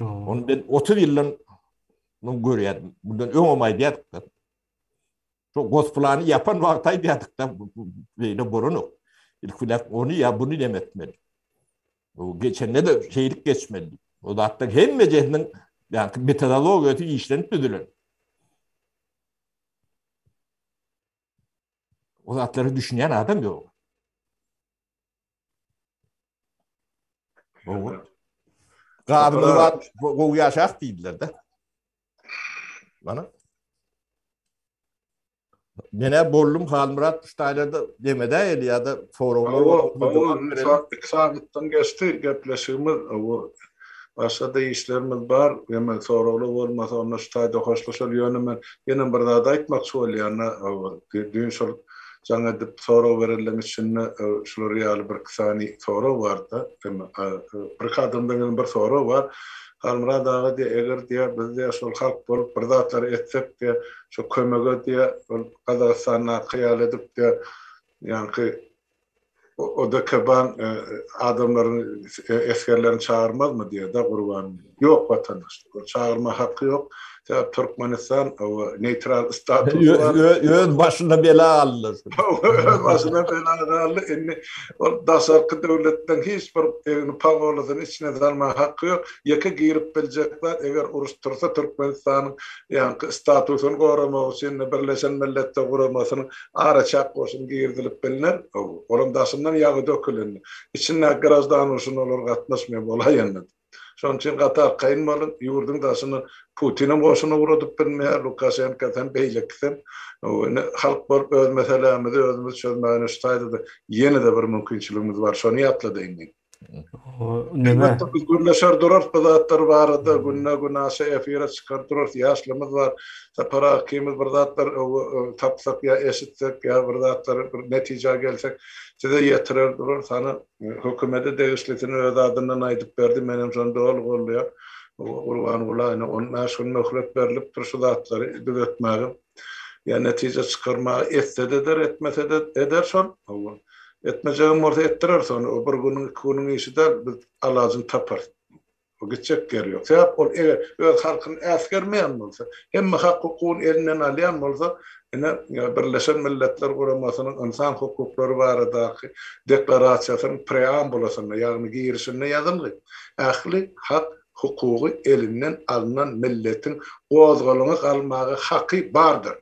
Ony ben 30 ýyldan görýärdim. Bundan öňem aýdýardyk-da. Şo gosplany ýapan wagty aýdýardyk-da, beýle bolanok. Ilki bilen ony ýa buny neme etmeli. O geçende-de şeýdip geçmeli. O zatlar hemmejesiniň ýa metodologiýasy işlenip düzülen. O zatlara düşünýän adam ýok. Gowy. Gazymyz bar, gowy ýaşas diýdiler-de. Mana. Menä boldum Halmyrat şu taýlarda demedäýeli ýa-da soraglar bolsa 2 sagatdan geçdi gepleşigimiz. Başga-da işlerimiz bar. Ýöne soraglar bolmasa onda şu taýda hoşlaşaly. Ýöne men ýene bir zat aýtmakçy bolýan. Düýn şol jaň edip sorag berenleriň içinde şular ýaly birki sany sorag bardy. Birki adamdan gelen bir sorag bar. Halmyrat aga diýýär, eger diýýär, biz diýýär, şol halk bolup bir zatlar etsek diýýär, şo kömege diýýär, ol Gazagystandaky ýaly edip diýýär, ýaňky ODKB-iň adamlaryny, esgerlerini çagyrmazmy diýýär-de Gurban. Ýok watandaşlar, ol çagyrma haky ýok. Sebäp Türkmenistan neýtral statusy bar. Öz başyna bela aldy. Öz başyna bela galdy. Indi ol daşarky döwletden hiç bir egni pagolasyny içine salmaga haky ýok. Ýeke girip biljek zat, eger uruş tursa Türkmenistanyň ýaňky statusyny goramak üçin Birleşen Milletler Guramasynyň araçäk goşuny girizilip bilner. Olam daşyndan ýagy dökülende. Içindäki graždan urşuna olar gatnaşmaýar bolaýanda. Şonuň üçin gaty arkaýyn boluň, ýurduň daşyna Putinem goşun ugradyp bilmeýär, Lukaşenkasam, beýlekisem. Indi halk bolup öz meselämizi özümiz çözmäge şu taýda-da ýene-de bir mümkinçiligimiz bar, şony ýatladaýyn men. Elbetde biz gürleşer durarys bu zatlar barada, günde-günaşa efire çykar durarys, ýaşlymyz bar, Sapar aga ikimiz bir zatlar tapsak ýa eşitsek ýa bir zatlar bir netijä gelsek size ýetirer durarys. Hany Hökümete degişlisini öz adyndan aýdyp berdi, menem şony doly goldaýan. Gurbangula ine 15 gün möhlet berlipdir şu zatlary düzetmäge ýa netije çykarmaga etse-de eder, etmese-de eder şol. Hawa. Etmejegem bolsa etdireris ony. O bir günüň, iki günüň işi däl, biz alajyny taparys. O gitjek ýeri ýok. Sebäp ol eger öz halkyny äsgermeýän bolsa, hemme hak-hukugyny elinden alýan bolsa, ine, Birleşen Milletler Guramasynyň ynsan hukuklary baradaky deklarasiýasynyň preambulasynda, ýagny girişinde ýazylgy, ähli hak-hukugy elinden alnan milletiň gozgalaňa galmaga haky bardyr.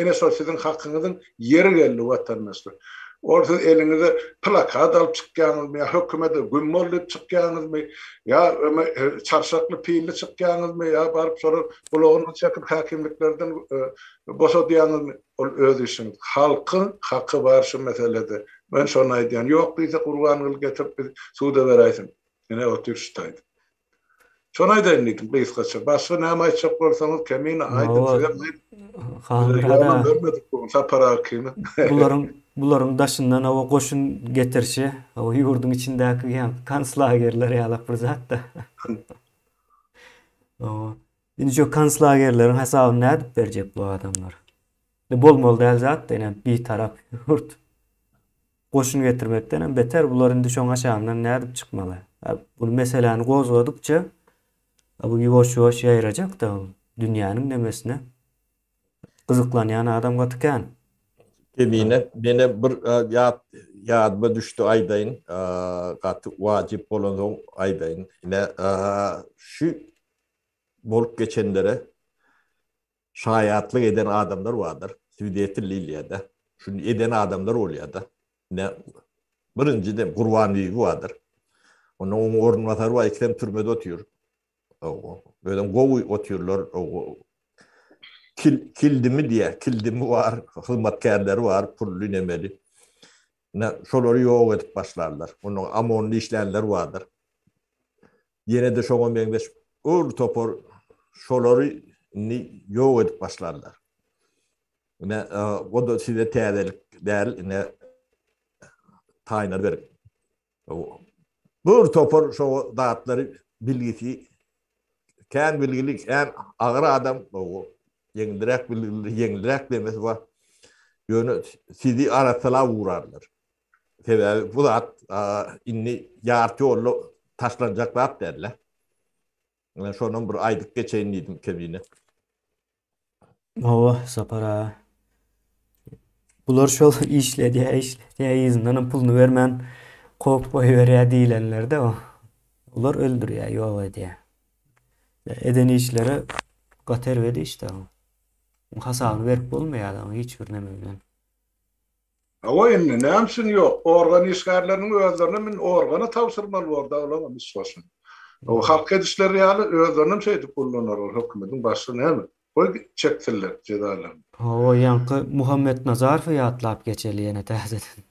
Ine şol siziň hakyňyzyň ýeri geldi watandaşlar. Ol siz eliňize plakat alyp çykýaňyzmy ýa hökümete güm bol diýip çykýaňyzmy ýa öme çarşakly pilli çykýaňyzmy ýa baryp şolar gulagyndan çekip häkimliklerden boşadýaňyzmy ol öz işiňiz. Halkyň haky bar şu meselede. Men şony aýdýan. Ýok diýse Gurbanguly getirip biz suda beräýsin. Ine otyr şu taýda. Şony aýdaýyn diýdim gysgaça. Başga näme aýtjak bolsaňyz Kemine aýdyň sizem aýdyň. Hanmyrat görmedik bu gün Sapar aga kimi. Bularyň bularyň daşyndan hawa goşun getirişi, hawa ýurduň içindäki ýaňky konslagerler ýalak bir zat-da. Hawa. Indi şu konslagerleriň hasabyny nädip berjek bu adamlar? Bolmaly däl zat-da ine bitarap ýurt. Goşun getirmekdenem beter bular indi şoň aşagyndan nädip çykmaly? Bu meseläni gozgadykça bu ýuwaş-ýuwaş ýaýrajak-da dünýäniň nemesine. Gyzyklanýan adam gaty kän. Kemine, mene bir ýat ýadyma düşdi aýdaýyn. Gaty wajyp bolansoň aýdaýyn. Ine şu bolup geçenlere Şaýatlyk eden adamlar bardyr. Swidetel diýilýär-de. Şuny eden adamlar bolýar-da. Ine, birinjiden Gurbanbibi bardyr. Ondan onuň orunbasary bar, ikisem türmede otyr. Özem gowy otyrlar. Kil, kildimi diýýär, kildimi bar, hyzmatkärleri bar, pully nemeli. Ine, şolary ýok edip başlarlar. Ondan OMON-da işlänler bardyr. Ýene-de şoňa meňzeş uly topar şolary indi ýok edip başlarlar. Ine, o-da size täzelik däl, ine, taýynlar berip. Bir topar şo zatlary bilgisi, kän bilgili, kän agyr adam, ýeňilräk bilgili, ýeňilräk demesi bar. Ýöne sizi arassalap ugrarlar. Sebäbi bu zat indi ýarty ýolda taşlanjak zat däl-de. Men şonam bir aýdyp geçeýin diýdim kemine. Hawa, Sapar aga. Bular şol işledýär, işledýär, yzyndanam puluny bermän kowup goýberýär diýlenler-de o. Olar öldürýär, ýok edýär. Eden işleri gaty erbet iş-de o. Hasabyny berip bolmaýar adamyň hiç bir neme bilen. Hawa indi näme üçin ýok? Organ işgärleriniň özlerinem indi organa tabşyrmaly borda olaňam iş başyny. O halk edişleri ýaly özlerinem şeýdip ullanar ol hökümediň başy näme? Goý çeksinler jezalaryny. Hawa ýaňky Muhammetnazarowy ýatlap geçeli ýene täzeden.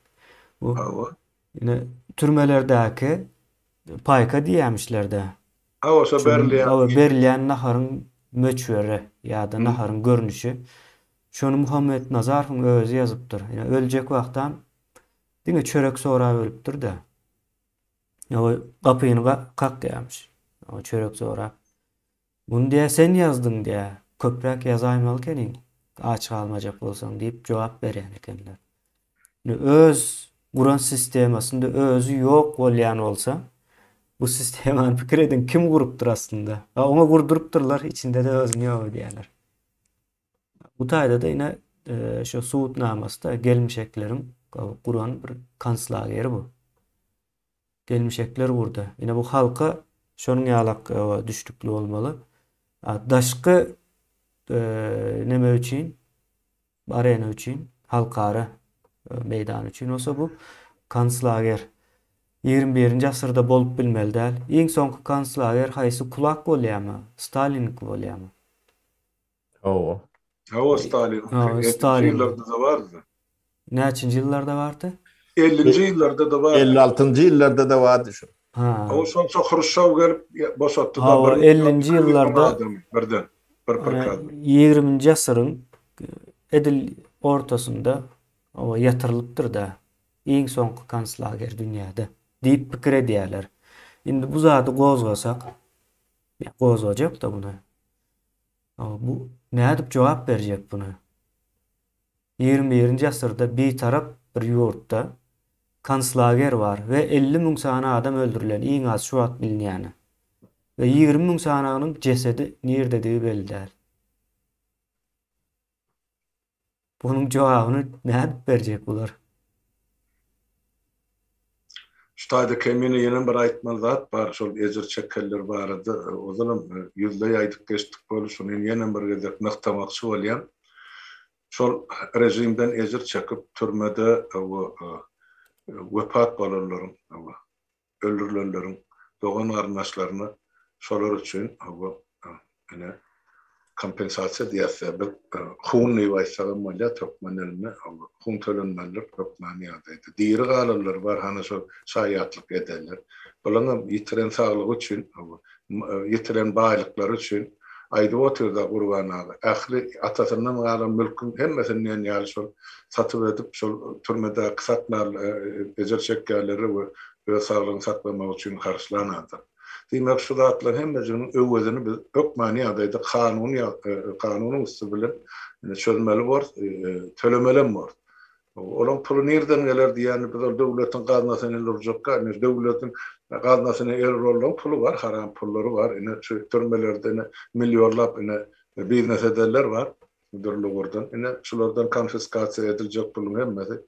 Bu Hawa. ine türmelerdäki paýka diýýämişlerde. Hawa şo berilýän. Hawa berilýän naharyň möçberi ýa-da naharyň görnüşi. Şony Muhammetnazarowyň özi ýazypdyr. Ine öljek wagtam diňe çörek sorap ölüpdir-de. Hawa gapyny kakýarmyş. Hawa çörek sorap. Muny diýýär, sen ýazdyň diýýär, köpräk ýazaýmaly ekeniň, aç galmajak bolsaň diýip jogap berýän ekenler. Indi öz guran sistemasynda özi ýok bolýan bolsa, bu sistemany pikir ediň kim gurupdyr aslynda? A oňa gurdurypdyrlar, içinde-de özüni ýok edýärler. Bu taýda-da ine şu subutnamasy-da gelmişekleriň guran bir konslageri bu. Gelmişekler gurdy. Ine bu halka şonuň ýalak düşnükli bolmaly. Daşky neme üçin, arena üçin, halkara meýdan üçin bolsa bu konslager. Ýigrimi birinji asyrda bolup bilmeli däl. Iň soňky konslager haýsy kulak bolýamy, Staliniňki bolýamy? Hawa. Hawa Stalin. Stalin. Ýyllarda-da bardy. Näçinji ýyllarda bardy? 50-nji ýyllarda-da bardy. 56-njy ýyllarda-da bardy şu. Ha. Hawa şol şo Hruşşow gelip boşatdy-da. Hawa 50-nji ýyllarda birden bir prikaz. 20-nji asyryň edil ortasynda hawa ýatyrylypdyr-da. Iň soňky konslager dünýäde diýip pikir edýärler. Indi bu zady gozgasak, gozgajak-da buny. Bu nädip jogap berjek buna? 21-nji asyrda bitarap bir ýurtda konslager bar we 50 müň sany adam öldürilen iň az şu wagt bilinýäni. We 20 müň sanagynyň jesedi nirdedigi belli däl. Bunuň jogabyny nädip berjek bular? Şu taýda Kemine ýene bir aýtmaly zat bar, şol ejir çekenler barada ozalam ýüzleý aýdyp geçdik boldy, şony ýene bir gezek nygtamakçy bolýan. Şol režimden ejir çekip türmede wepat bolanlaryň öldürilenleriň dogan-garyndaşlaryna şolar üçin hawa ine kompensasiýa diýýäs-dä biz hun diýip aýtsagam bolýar türkmen dilinde hawa hun tölenmelidir hökmany ýagdaýda. Diri galanlar bar hany şol şaýatlyk edenler. Bularyňam ýitiren saglygy üçin hawa ýitiren baýlyklary üçin aýdyp otyrda Gurban aga ähli atasyndan galan mülküň hemmesini diýen ýaly şol satyp edip şol türmedäki saklan ejir çekýänleri we öz saglygyny saklamak üçin harçlan adam. Diýmek şu zatlaryň hemmejiginiň öwezini biz hökmany ýagdaýda kanun kanunyň üsti bilen çözmeli borus, tölemelem borus. Olaň puly nirden geler diýýäni biz ol döwletiň gaznasyna el urjakka, ine döwletiň gaznasyna el uranlaryň puly bar, haram pullary bar, ine şu türmelerde ine millionlap ine biznes edenler bar dürli ugurdan. Ine şulardan konfiskasiýa ediljek puluň hemmesi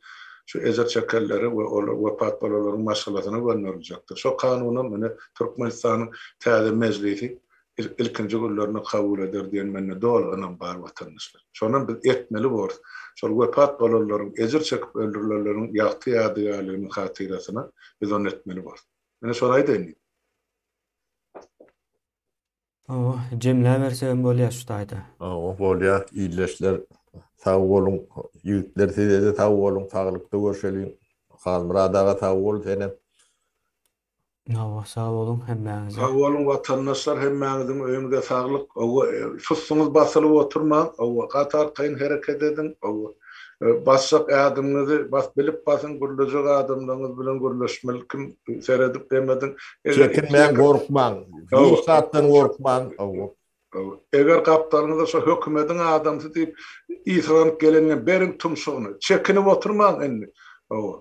şu ejir çekenlere we olar wepat bolanlaryň maşgalasyna gönderiljekdir. Şo kanunam ine Türkmenistanyň täze mejlisi ilkinji günlerinde kabul eder diýen mende doly ynam bar watandaşlar. Şonam biz etmeli borus. Şol wepat bolanlaryň, ejir çekip öldürilenleriň ýagty ýadygärliginiň hatyrasyna biz ony etmeli borus. Ine şony aýdaýyn diýdim. Hawa, jemläbersegem bolýar şu taýda. Hawa, bolýar, ildeşler. Sag boluň, ýigitler size-de sag boluň, saglykda görşeliň. Halmyrat aga sag bol senem. Hawa sag boluň hemmäňize. Sag boluň watandaşlar hemmäňiziň öýüňize saglyk owa sussuňyz basylyp oturmaň owa gaty arkaýyn hereket ediň owa basjak ädimiňizi bas bilip basyň gürlejek adamlaryňyz bilen gürleşmeli kim seredip dem ediň Çekinmäň gorkmaň hiç zatdan gorkmaň owa. Eger gapdalyňyzda şo hökümediň adamsy diýip ysganyp gelenine beriň tumşugyny çekinip oturmaň indi owa.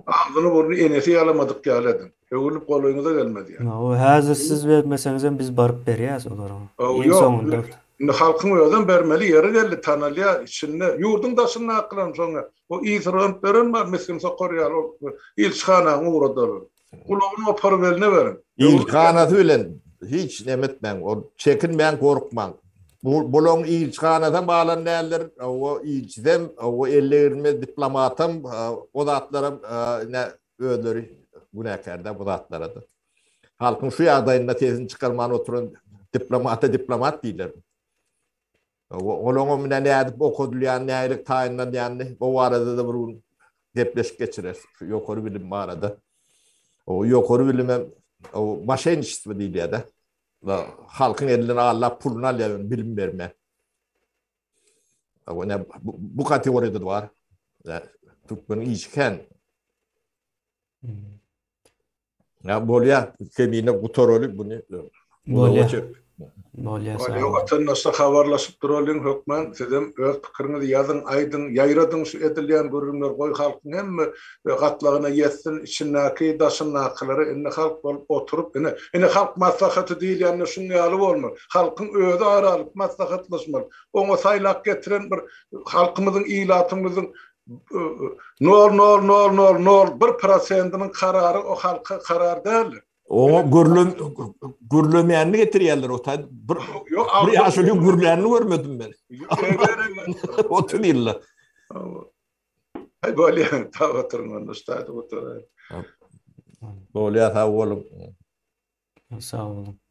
Agzyny burny enesi ýalamadyk ýaly ediň. Öwrülip golaýyňyza gelmez ýaly. Hawa, häzir siz bermeseňizem biz baryp berýäs olaryň. Iň soňunda. Indi halkyň özem bermeli ýeri geldi, tanalýar içinde. Ýurduň daşyndakylaram şoňa. O ysyrganyp beren bar, misgin sokar ýaly ol ilçihanaň ugradalar. Gulagyny goparyp eline beriň. Ilçihanasy bilen hiç neme etmäň, ol çekinmäň, gorkmaň. Bu bulaň ilçihanasam alan däldir, o ilçisem, o elle girmez diplomatam, o zatlaram ine özleri günäkär-dä bu zatlara-da. Halkyň şu ýagdaýynda sesini çykarman oturan diplomata diplomat diýler. Olaňam ine nädip okadylýany, nähili taýynlanýanyny o barada-da bir gün gepleşik geçireris. Şu ýokary bilim barada. O ýokary bilimem o moşenniçestwo diýilýär-de. Halkyň elinden allap puluny alýar ýöne bilim bermän. O ine bu kategoriýada-da bar. Türkmeniň işi kän. Ya bolýa, kemine gutaraly buny. Bolýa. Bolýa. Bolýa, watandaşlar habarlaşyp duralyň hökman. Sizem öz pikiriňizi ýazyň, aýdyň, ýaýradyň şu edilýän gürrüňleri goý halkyň hemme gatlagyna ýetsin, içindäki, daşyndakylara indi halk bolup oturyp, ine, ine halk maslahaty diýilýände şuň ýaly bolmaly. Halkyň özi ara alyp maslahatlaşmaly. Oňa saýlap getiren bir halkymyzyň, ilatymyzyň Nol nol nol nol nol bir prosentiniň karary o halka karar däldir. Oňa gürlem gürlemeýänini getirýärler o taý bir bir ýaşuly gürlänini görmedim men. 30 ýylda. Aý bolýar, sag oturyň onda ştaýda oturar. Bolýar, sag boluň. Sag boluň.